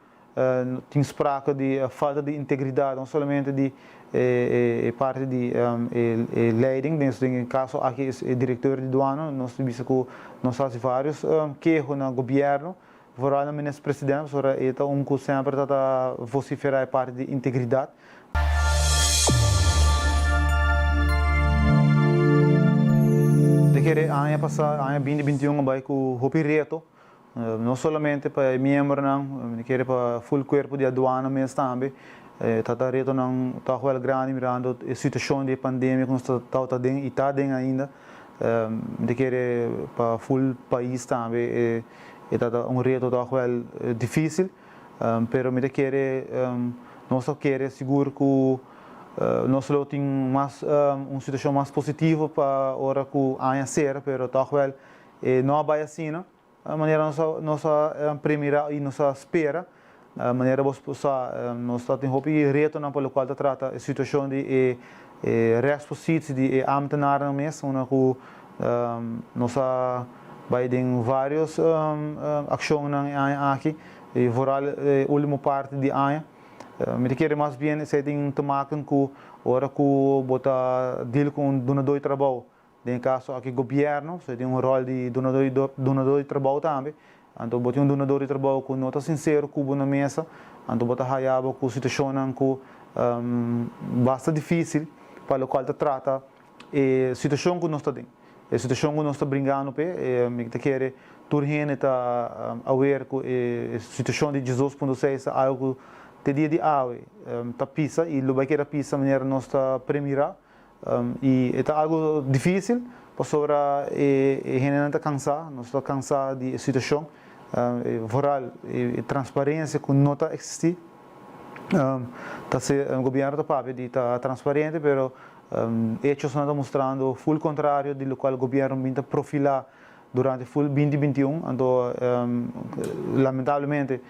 tin sprake di falta di integridat, no solamente di e parti di e leiding, den e kaso aki e direkteur di duana, nos ta bisa ku nos a hasi varios keho na gobièrnu, vooral na minister president, pasobra e ta un ku semper ta ta vosiferá e parti di integridat. Te kere aña pasá, aña binti 21 a bai ku hopi reto, no solamente pa e miembronan, mi kere pa ful kuerpo di aduana mes tambe, ta ta retonan tòg wèl grandi mirando e situashon di e pandemia ku nos ta tabata aden i ta aden ainda, mi ta kere pa ful pais tambe e ta ta un reto tòg wèl difísil. Pero mi ta kere, nos ta kere sigur ku nos lo tin mas un situashon mas positivo pa ora ku aña sera, pero tòg wèl e no a bai asina manera nos a nos a premirá i nos a spera. Manera bo sa nos ta tin hopi retonan pa lokual ta trata e situashon di e rèkspositie di e ámtenarnan mes, unda ku Nos a bai den varios accionnan e aña aki, y vooral e ultimo parti di aña. Mi ta kere mas bien esey tin te maken cu ora cu bo ta deal cu un dunador di trabou, den e caso aki gobierno, so e tin un rol di dunador di trabou tambe. Anto bo tin un dunador di trabou cu no ta sincero cu bo na mesa, anto bo ta haya bo cu situacionnan cu basta dificil pa locual ta trata E situacion cu nos ta den, e situacion cu nos ta bringando p'e, mi ta kere tur hende ta aware cu e situacion di 12.6 ta algo cu te dia di awe ta pisa y lo bay keda pisa manera nos ta premira y e ta algo dificil pasobra e hendenan ta cansa, nos ta cansa di e situacion, vooral e transparencia cu no ta existi, ta se gobierno ta papia di ta transparente pero Hechosnan ta mustrando ful contrario di locual gobierno bin ta profila durante ful 2021, anto lamentablemente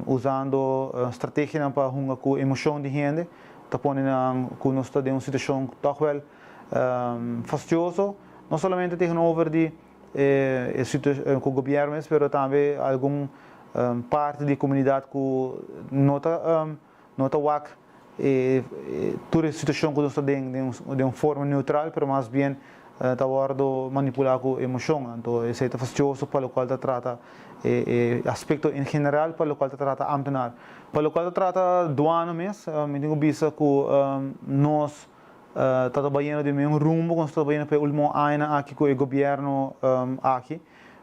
usando strategianan pa hunga cu emocion di hende ta pone nan cu nos ta den un situacion toch wel fastioso, no solamente tegenover di e cu gobierno mes pero tambe algun parti di comunidad cu no ta No ta wak e tur e situacion cu nos ta den den un forma neutral, pero mas bien ta wordo manipula cu emocion. Anto esey ta fastioso pa locual ta trata e aspecto en general pa locual ta trata ambtenaar. Pa locual ta trata duana mes, mi tin cu bisa cu nos ta ta bayendo den mesun rumbo cu nos ta bayendo pa e ultimo añanan aki cu e gobierno aki.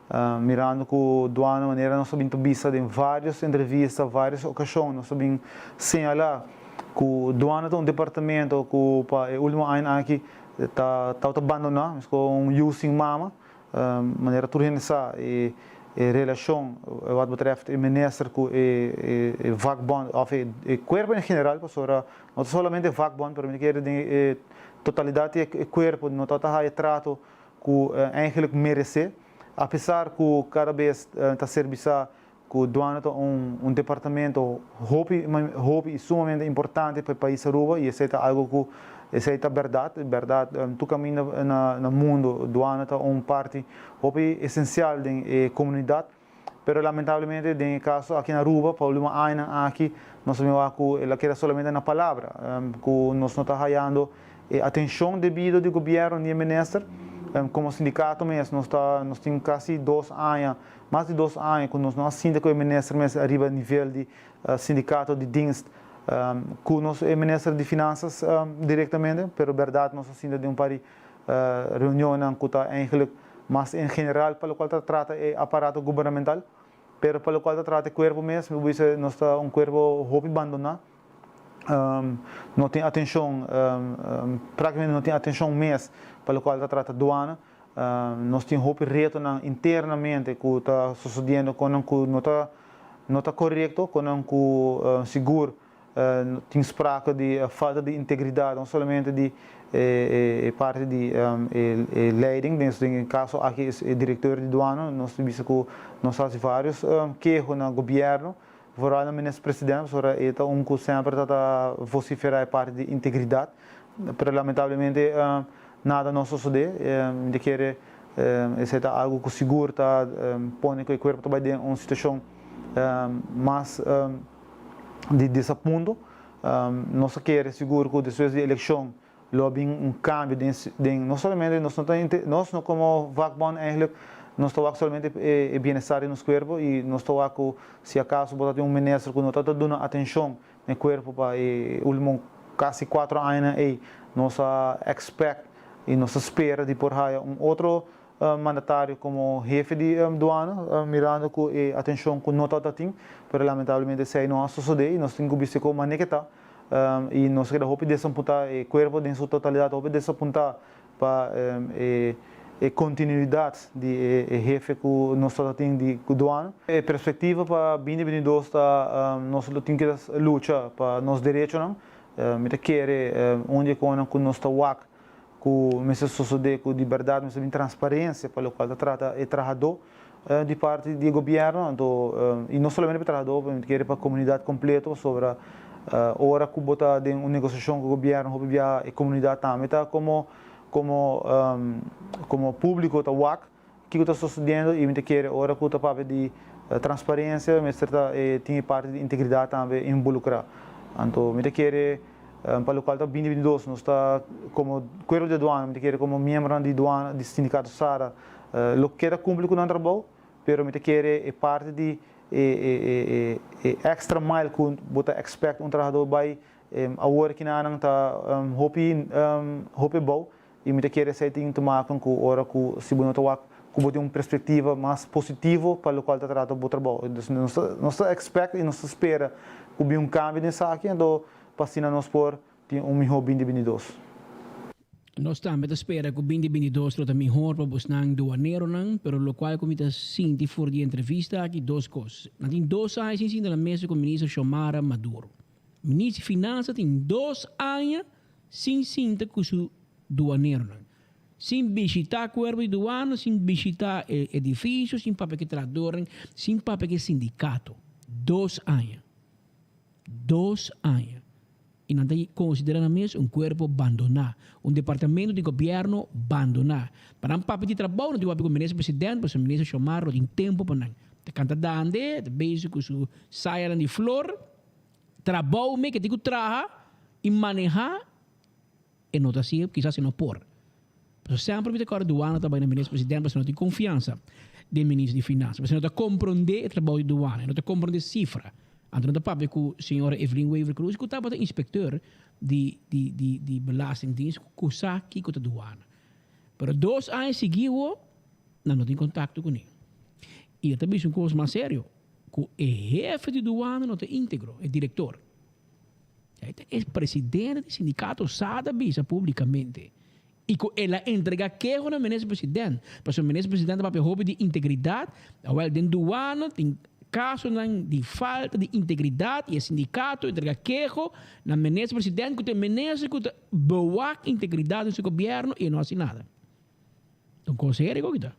Mirando cu duana manera nos a bin ta bisa den varios entrevista, varios ocasion nos a bin señala cu duana ta un departamento cu pa e ultimo añanan aki ta tabata bandona, mesco un yu sin mama, manera tur hende sa e relacion wat betreft e minister cu e vakbond of e cuerpo en general pasobra no ta solamente vakbond pero mi ta kere den e totalidad di e cuerpo no tabata haya trato ku eigenlijk meresé, apesar ku kada bes ta ser bisá ku duana ta un departamento hopi hopi i sumamente importante pa e pais Aruba i esei ta algu ku esei ta bèrdat, bèrdat tur kaminda na mundu duana ta un parti hopi esensial den e komunidat. Pero lamentablemente den e caso aki na Aruba pa ultimo añanan aki nos a mira cu el a keda solamente na palabra, cu nos no ta hayando e atencion debido di gobierno ni e minister. Como sindicato mes nos ta nos tin casi dos aña, mas di dos aña cu nos no a sinta cu e minister mes ariba nivel di sindicato di dienst cu nos e minister di finanzas directamente, pero berdad nos a sinta den un par di reunionnan cu ta eigenlijk. mas en general pa locual ta trata e aparato gubernamental, pero pa locual ta trata e cuerpo mes mi por bisa nos ta un cuerpo hopi bandona, no tin atencion, practicamente no tin atencion mes pa locual ta trata duana. Nos tin hopi retonan internamente cu ta sucediendo con nan cu no ta no ta corecto, con nan cu sigur tin sprake di falta di integridad, no solamente di e parti di e leiding, den e caso aki e directeur di duana, nos ta bisa cu nos a haci varios keho na gobierno, vooral na minister president, pasobra e ta un cu semper ta ta vocifera e parti di integridad, pero lamentablemente Nada no sosodé. Mi ta kere esei ta algu ku sigur ta pone ku e kuerpo ta bai den un situashon mas di desapunto. Nos ta kere sigur ku despues di elekshon lo a bin un kambio den no solamente nos no ta nos no komo vakbond eigentlik nos ta wak solamente e bienestar di nos kuerpo i nos ta wak ku si akaso bo ta tin un minister ku no ta ta duna atenshon E cuerpo pa e ultimo casi cuatro añanan ey nos a expect y nos a spera di por haya un otro mandatario como hefe di duana mirando cu e atencion cu no tabata tin pero lamentablemente esey no a sosode y nos tin cu bisti con mane ke ta y nos a keda hopi desapunta e cuerpo den su totalidad hopi desapunta Pa e continuidad di e hefe cu nos ta tin di douane. E perspectiva pa binti 22 ta nos lo tin keda lucha pa nos derechonan. Mi ta kere un di e conan cu nos ta wak cu mester sosode cu di berdad mester bin transparencia pa locual ta trata e trahador di parti di e gobierno anto y no solamente pa trahador mi ta kere pa comunidad completo pasobra ora cu bo ta den un negociacion cu gobierno hopi bia e comunidad tambe ta como como como publico ta wak kico ta sosodiendo y mi ta kere ora cu ta papia di transparencia mester ta tin e parti di integridad tambe involucra anto mi ta kere pa locual ta binti 22 nos ta como cuerpo di aduana mi ta kere como miembronan di aduana di sindicato sara Lo keda cumpli cu nan trabou, pero mi ta kere e parti di e extra mile cu bo ta expect un trahador bay awor kinanan ta hopi hopi abou y mi ta kere esey tin te maken cu ora cu si bo no ta wak cu bo tin un perspectiva mas positivo pa locual ta trata bo trabou. Dus nos ta nos ta expect y nos ta spera cu bin un cambio den esaki anto pa asina nos por Tin un mihó binti 22. Nos tambe ta spera ku binti 22 lo ta mihor pa bosnan duaneronan, pero lokual ku mi ta sinti for di e entrevista aki dos kos. Nan tin dos aña sin sinta na mesa ku Minister Xiomara Maduro. Minister di Finansa tin dos aña sin sinta ku su duaneronan. Sin bishita kuerpo di duana, sin bishita e edifisio, sin papia ku e trahadornan, sin papia ku e sindikato. Dos aña. Dos aña. I nan ta konsiderá nan mes un kuerpo bandoná, un departamento di gobièrnu bandoná. Pa nan papia di trabou nan tin papia ku minister president, pasobra minister Xiomara no tin tempu pa nan. Ta kanta dande, ta bezig ku su sayanan di flor. Trabou mes ke tin ku traha i manehá. E no ta hasi, kisas e no por. Pasobra semper mi ta kòrda duana ta bai na minister president pasobra no tin konfiansa den minister di finansa. Pasobra no ta komprondé e trabou di duana, e no ta komprondé sifra. Anto no ta papia ku señora Evelyn Wever Croes ku tabata inspekteur di di di di belastingdienst ku sa kiko ta duana. Pero dos aña sigui awo nan no tin kontakto kuné. I e ta bisa un kos mas serio, ku e hefe di duana no ta íntegro, e direktor. E ta e presidente di sindicato sa ta bisa publicamente y cu el a entrega keho na minister president pasobra minister president ta papia hopi di integridad awel den douane tin casonan di falta di integridad y e sindicato entrega keho na minister president cu ta e minister cu ta bewak integridad den su gobierno y e no haci nada. Ta un cosa serio cu ta.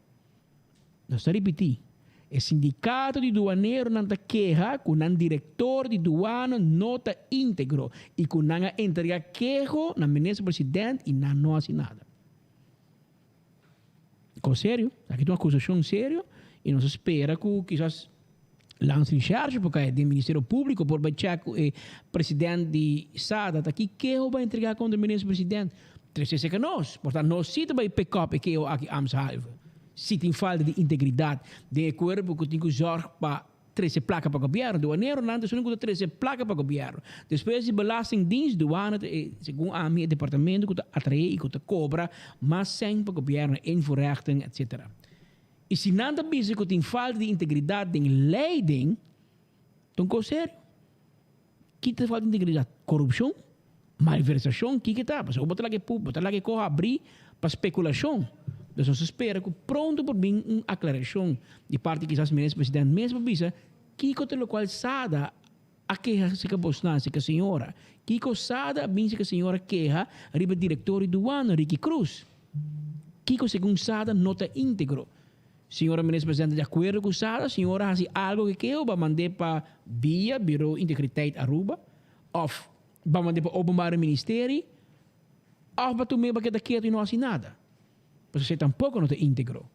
Nos ta ripití, e sindikato di duaneronan ta keha ku nan direktor di duana no ta íntegro i ku nan a entregá keho na minister president i nan no hasi nada. Kos serio, aki ta un akusashon serio i nos ta spera ku kisas Landsrecherche por kai den Ministerio Públiko por bai chèk ku e president di SADA ta ki keho bai entregá kontra minister president. Trese serka nos, por ta nos si ta bai pick up e keho aki ambtshalve. Si tin falta di integridat den e kuerpo ku tin ku zòrg pa. trese plaka pa gobièrnu. Duaneronan ta esun ku ta trese plaka pa gobièrnu. Despues di Belastingdienst, duana ta e, segun ami, e departamento ku ta atraé i ku ta kobra mas sèn pa gobièrnu, invoerrechten, etsetera. I si nan ta bisa ku tin falta di integridat den leiding, ta un kos serio. Ki ta falta di integridat? Korupshon? Malversashon? Kiko ta? Pasobra bo ta laga e bo ta laga e koho abrí pa spekulashon. Dus nos ta spera ku pronto por bin un aklarashon di parti kisas Minister President mes pa bisa kiko ta lokual Sada a keha serka bosnan, serka señora. Kiko Sada a bin serka señora keha riba direktor di duana, Ricky Cruz. Kiko segun Sada no ta íntegro. Señora Minister Presidente di akuerdo ku Sada, señora hasi algo ku keho ba mand'é pa bia Bureau Integriteit Aruba òf ba mand'é pa Openbare Ministerie òf ba tum'é ba keda ketu i no hasi nada. Pasobra esei tampoko no ta íntegro.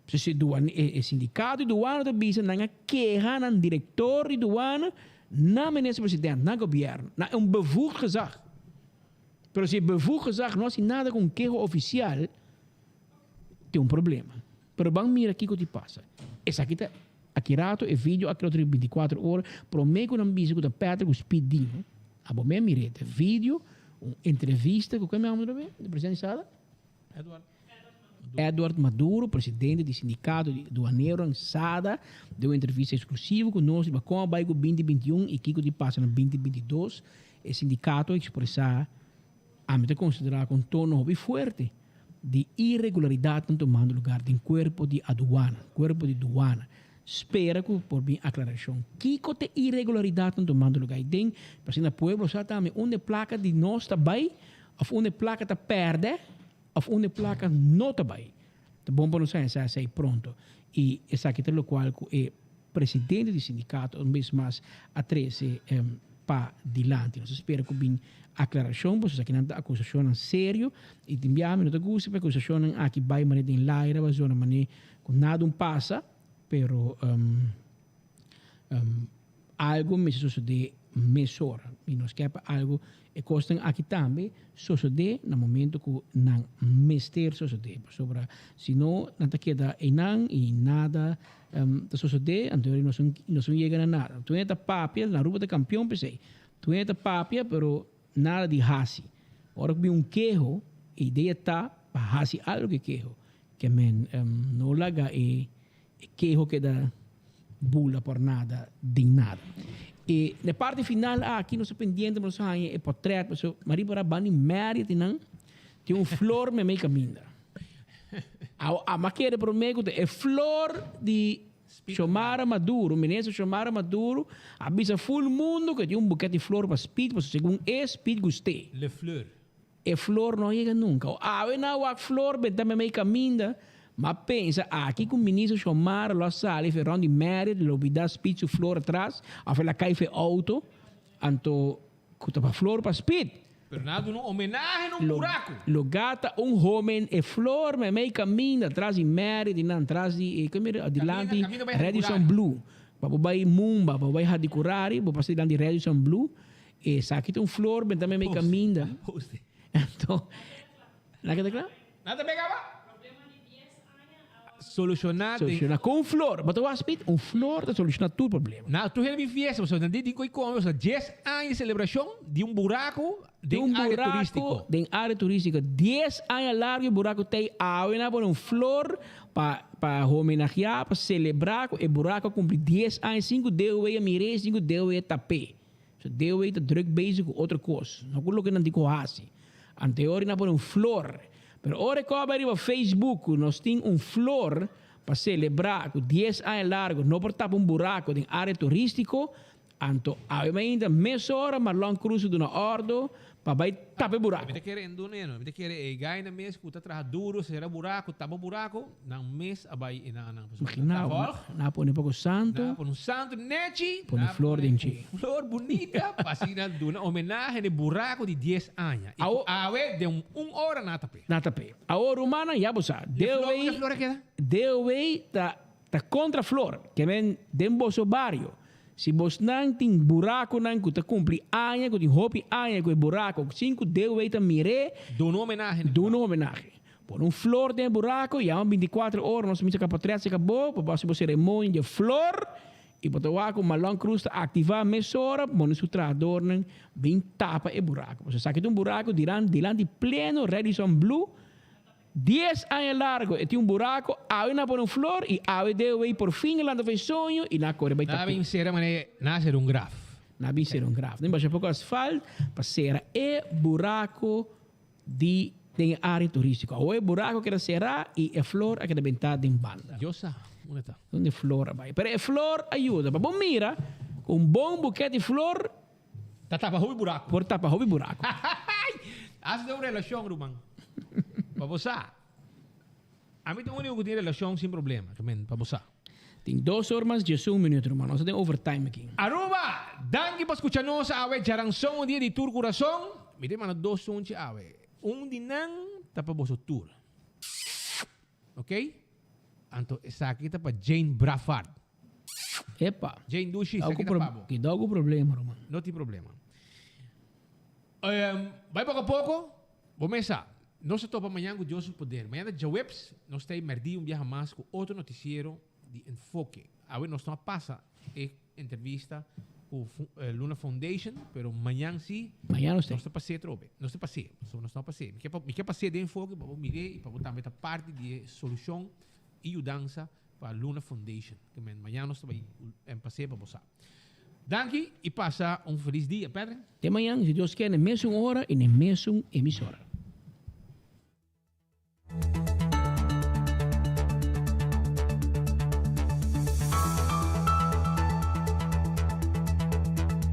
Pasobra si duan e sindikato di duana ta bisa nan a keha nan direktor di duana na Minister President, na gobièrnu, na un bevoegd gezag. Pero si e bevoegd gezag no hasi nada ku un keho ofisial, tin un problema. Pero ban mira kiko ti pasa. Esaki ta aki rato e video a keda riba binticuatro ora prome ku nan bisa ku ta Patrick ku Speed Dino. Abo me a mira e video, un entrevista ku ken mi amo otra be? Di presidente di Sada? Edward. Edward Maduro, presidente di sindikato di duaneronan Sada, den un entrevista eksklusivo ku nos riba kon a bai ku binti 21 i kiko ti pasa na binti 22. E sindikato a ekspresá Ami ta konsiderá ku un tono hopi fuerte di iregularidatnan tumando lugar den kuerpo di aduana, kuerpo di duana. Spera ku por bin aklarashon kiko ta e iregularidatnan tumando lugar ei den, pa asina pueblo sa tambe unda e plaka di nos ta bai òf unda e plaka ta pèrdè òf unda e plaka no ta bai. Ta bon pa nos haña sa esei pronto. I esaki ta lokual ku e presidente di sindikato un bes mas a trese pa dilanti. Nos ta spera ku bin aklarashon pasobra esakinan ta akusashonnan serio i tin biaha mi no ta gusta pa e akusashonnan aki bai manera den laira pasobra manera ku nada un pasa pero Algo mester sosodé mesora i nos ke pa algo e kosnan aki tambe sosodé na momento ku nan mester sosodé pasobra si no nan ta keda einan i nada ta sosodé anto nos no yega na nada. Tur hende ta papia, na Aruba ta kampion p'esei, tur hende ta papia pero nada di hasi. Ora ku bin un keho e idea ta pa hasi algo ku e keho ke men no laga e E keho keda bula por nada den nada. E na e parti final aki nos ta pendiente pa nos haña e portret pasobra Marie por a banda di Marriott y nan tin un flor meimei caminda. Awo a ma kere prome cu ta e flor di Xiomara Maduro, minister Xiomara Maduro a bisa full mundo cu e tin un buket di flor pa Speed pasobra segun e Speed gust'e. Le fleur. E flor no a yega nunca. O awe na wak flor benta meimei caminda, m'a pensa aki cu minister Xiomara lo a sali fe rond di Marriott, lo bida Speed su flor atras, of el a cay fe auto, anto cu ta pa flor pa Speed. Pero nan a duna un homenahe na un buraco. Lo gata un homen e flor meimei caminda tras di Marriott y nan tras di, como era, dilanti Radisson Blu. Pa bo bay Mumba, pa bo bay Hadicurari, bo pasa dilanti Radisson Blu. Esaki ta un flor benta mei mei caminda. Anto, nan keda cla? Nan ta pega ba? Soluciona den. Soluciona con un flor. Bo ta wak Speed? Un flor ta soluciona tur problema. Na tur hende bin fiesta, pasobra nan di tin cu come, pasobra dies aña di celebracion di un buraco den area turistico. Un buraco den area turistico. Dies aña largo e buraco ta ey. Awe nan a pone un flor pa pa homenagea, pa celebra cu e buraco a cumpli dies aña sin cu DOW a mir'e, sin cu DOW a tap'e. So DOW ta druk bezig ku otro kos, no ku loke nan tin ku hasi. Anteori nan a pone un flor, pero ora e kòp bai riba Facebook ku nos tin un flor pa selebrá ku dies aña largu no por tapa un buraku den área turístiko, anto awe mainta mesora Marlon Cruz a duna òrdu pa bai tapa e buraku. Mi ta kere en duna eno, mi ta kere e gainan mes ku ta traha duro, sera buraku, tapa buraku, nan mes a bai e nan nan. Pasobra nan ta volg. Nan a pone poko santo. Nan a pone un santo nechi. Pone flor den dje. Un flor bunita pa asina duna homenahe na e buraku di dies aña. I ku awe den un ora nan a tap'é. Nan a tap'é. Awor rumannan ya bo sa. E flor, unda e flor a keda? DOW ta Ta kontra flor, ke men den boso bario. Si bosnan tin burakonan ku ta kumpli aña, ku tin hopi aña ku e burako, sin ku DOW ta mir'é, Duna un homenahe na e duna un homenahe. Pone un flor den e burako, yama bintikuater ora, nos misa kapa tres se kabó, pa bo hasi bo seremonia di e flor. Y bo ta wak cu Malon Cruz ta activa mesora pone su trahadornan bin tapa e buraco. Pasobra esaki ta un buraco diran dilanti pleno Radisson Blu. Dies aña largo e tin un buraco, awe nan a pone un flor y awe DOW por fin a lanta for e soño y nan a core bay Nan a tap'e. bin cera manera nan a cera un graf. Nan a bin cera un graf. Nan basha poco asfalt pa cera e buraco di den e area turistico. Awor e buraco a keda cera y e flor a keda benta den banda. Dios sa unda ta. Unda e flor a bay. Pero e flor a yuda. Pa bo mira cu un bon buket di flor. Ta tapa hopi buraco. Por tapa hopi buraco. Hasi ta un relacion ruman. Pa bo sa. Ami ta unico cu tin relacion sin problema. Pa bo sa. Tin dos or mas diesun minuut ruman. Nos ta den overtime aki. Aruba! Danki pa scucha nos awe djaranson un dia di tur curason. Mi ta manda dos sunchi awe. Un di nan ta pa boso tur. Ok? Anto esaki ta pa Jane Braffard. Epa. Jane Dushi, esaki ta pa bo. Cuidao cu problema ruman. No tin problema. Bai poco a poco, bo mes sa. Nos ta topa mañan cu Dios su poder. Mañan ta djaweps, nos ta ei merdí un biaha mas cu otro noticiero di Enfoke. Awe nos no a pasa e entrevista cu Luna Foundation, pero mañan si Mañan nos ta ei. Nos ta pas'é atrobe. Nos ta pas'é, pasobra nos no a pas'é. Mi ke mi ke pas'é den Enfoke pa bo mir'é y pa bo tambe ta parti di e solucion y yudansa pa Luna Foundation. Mañan nos ta bai pas'é pa bo sa. Danki y pasa un feliz dia, Pedro. Te mañan, si Dios kier, na e mesun ora y na e mesun emisora.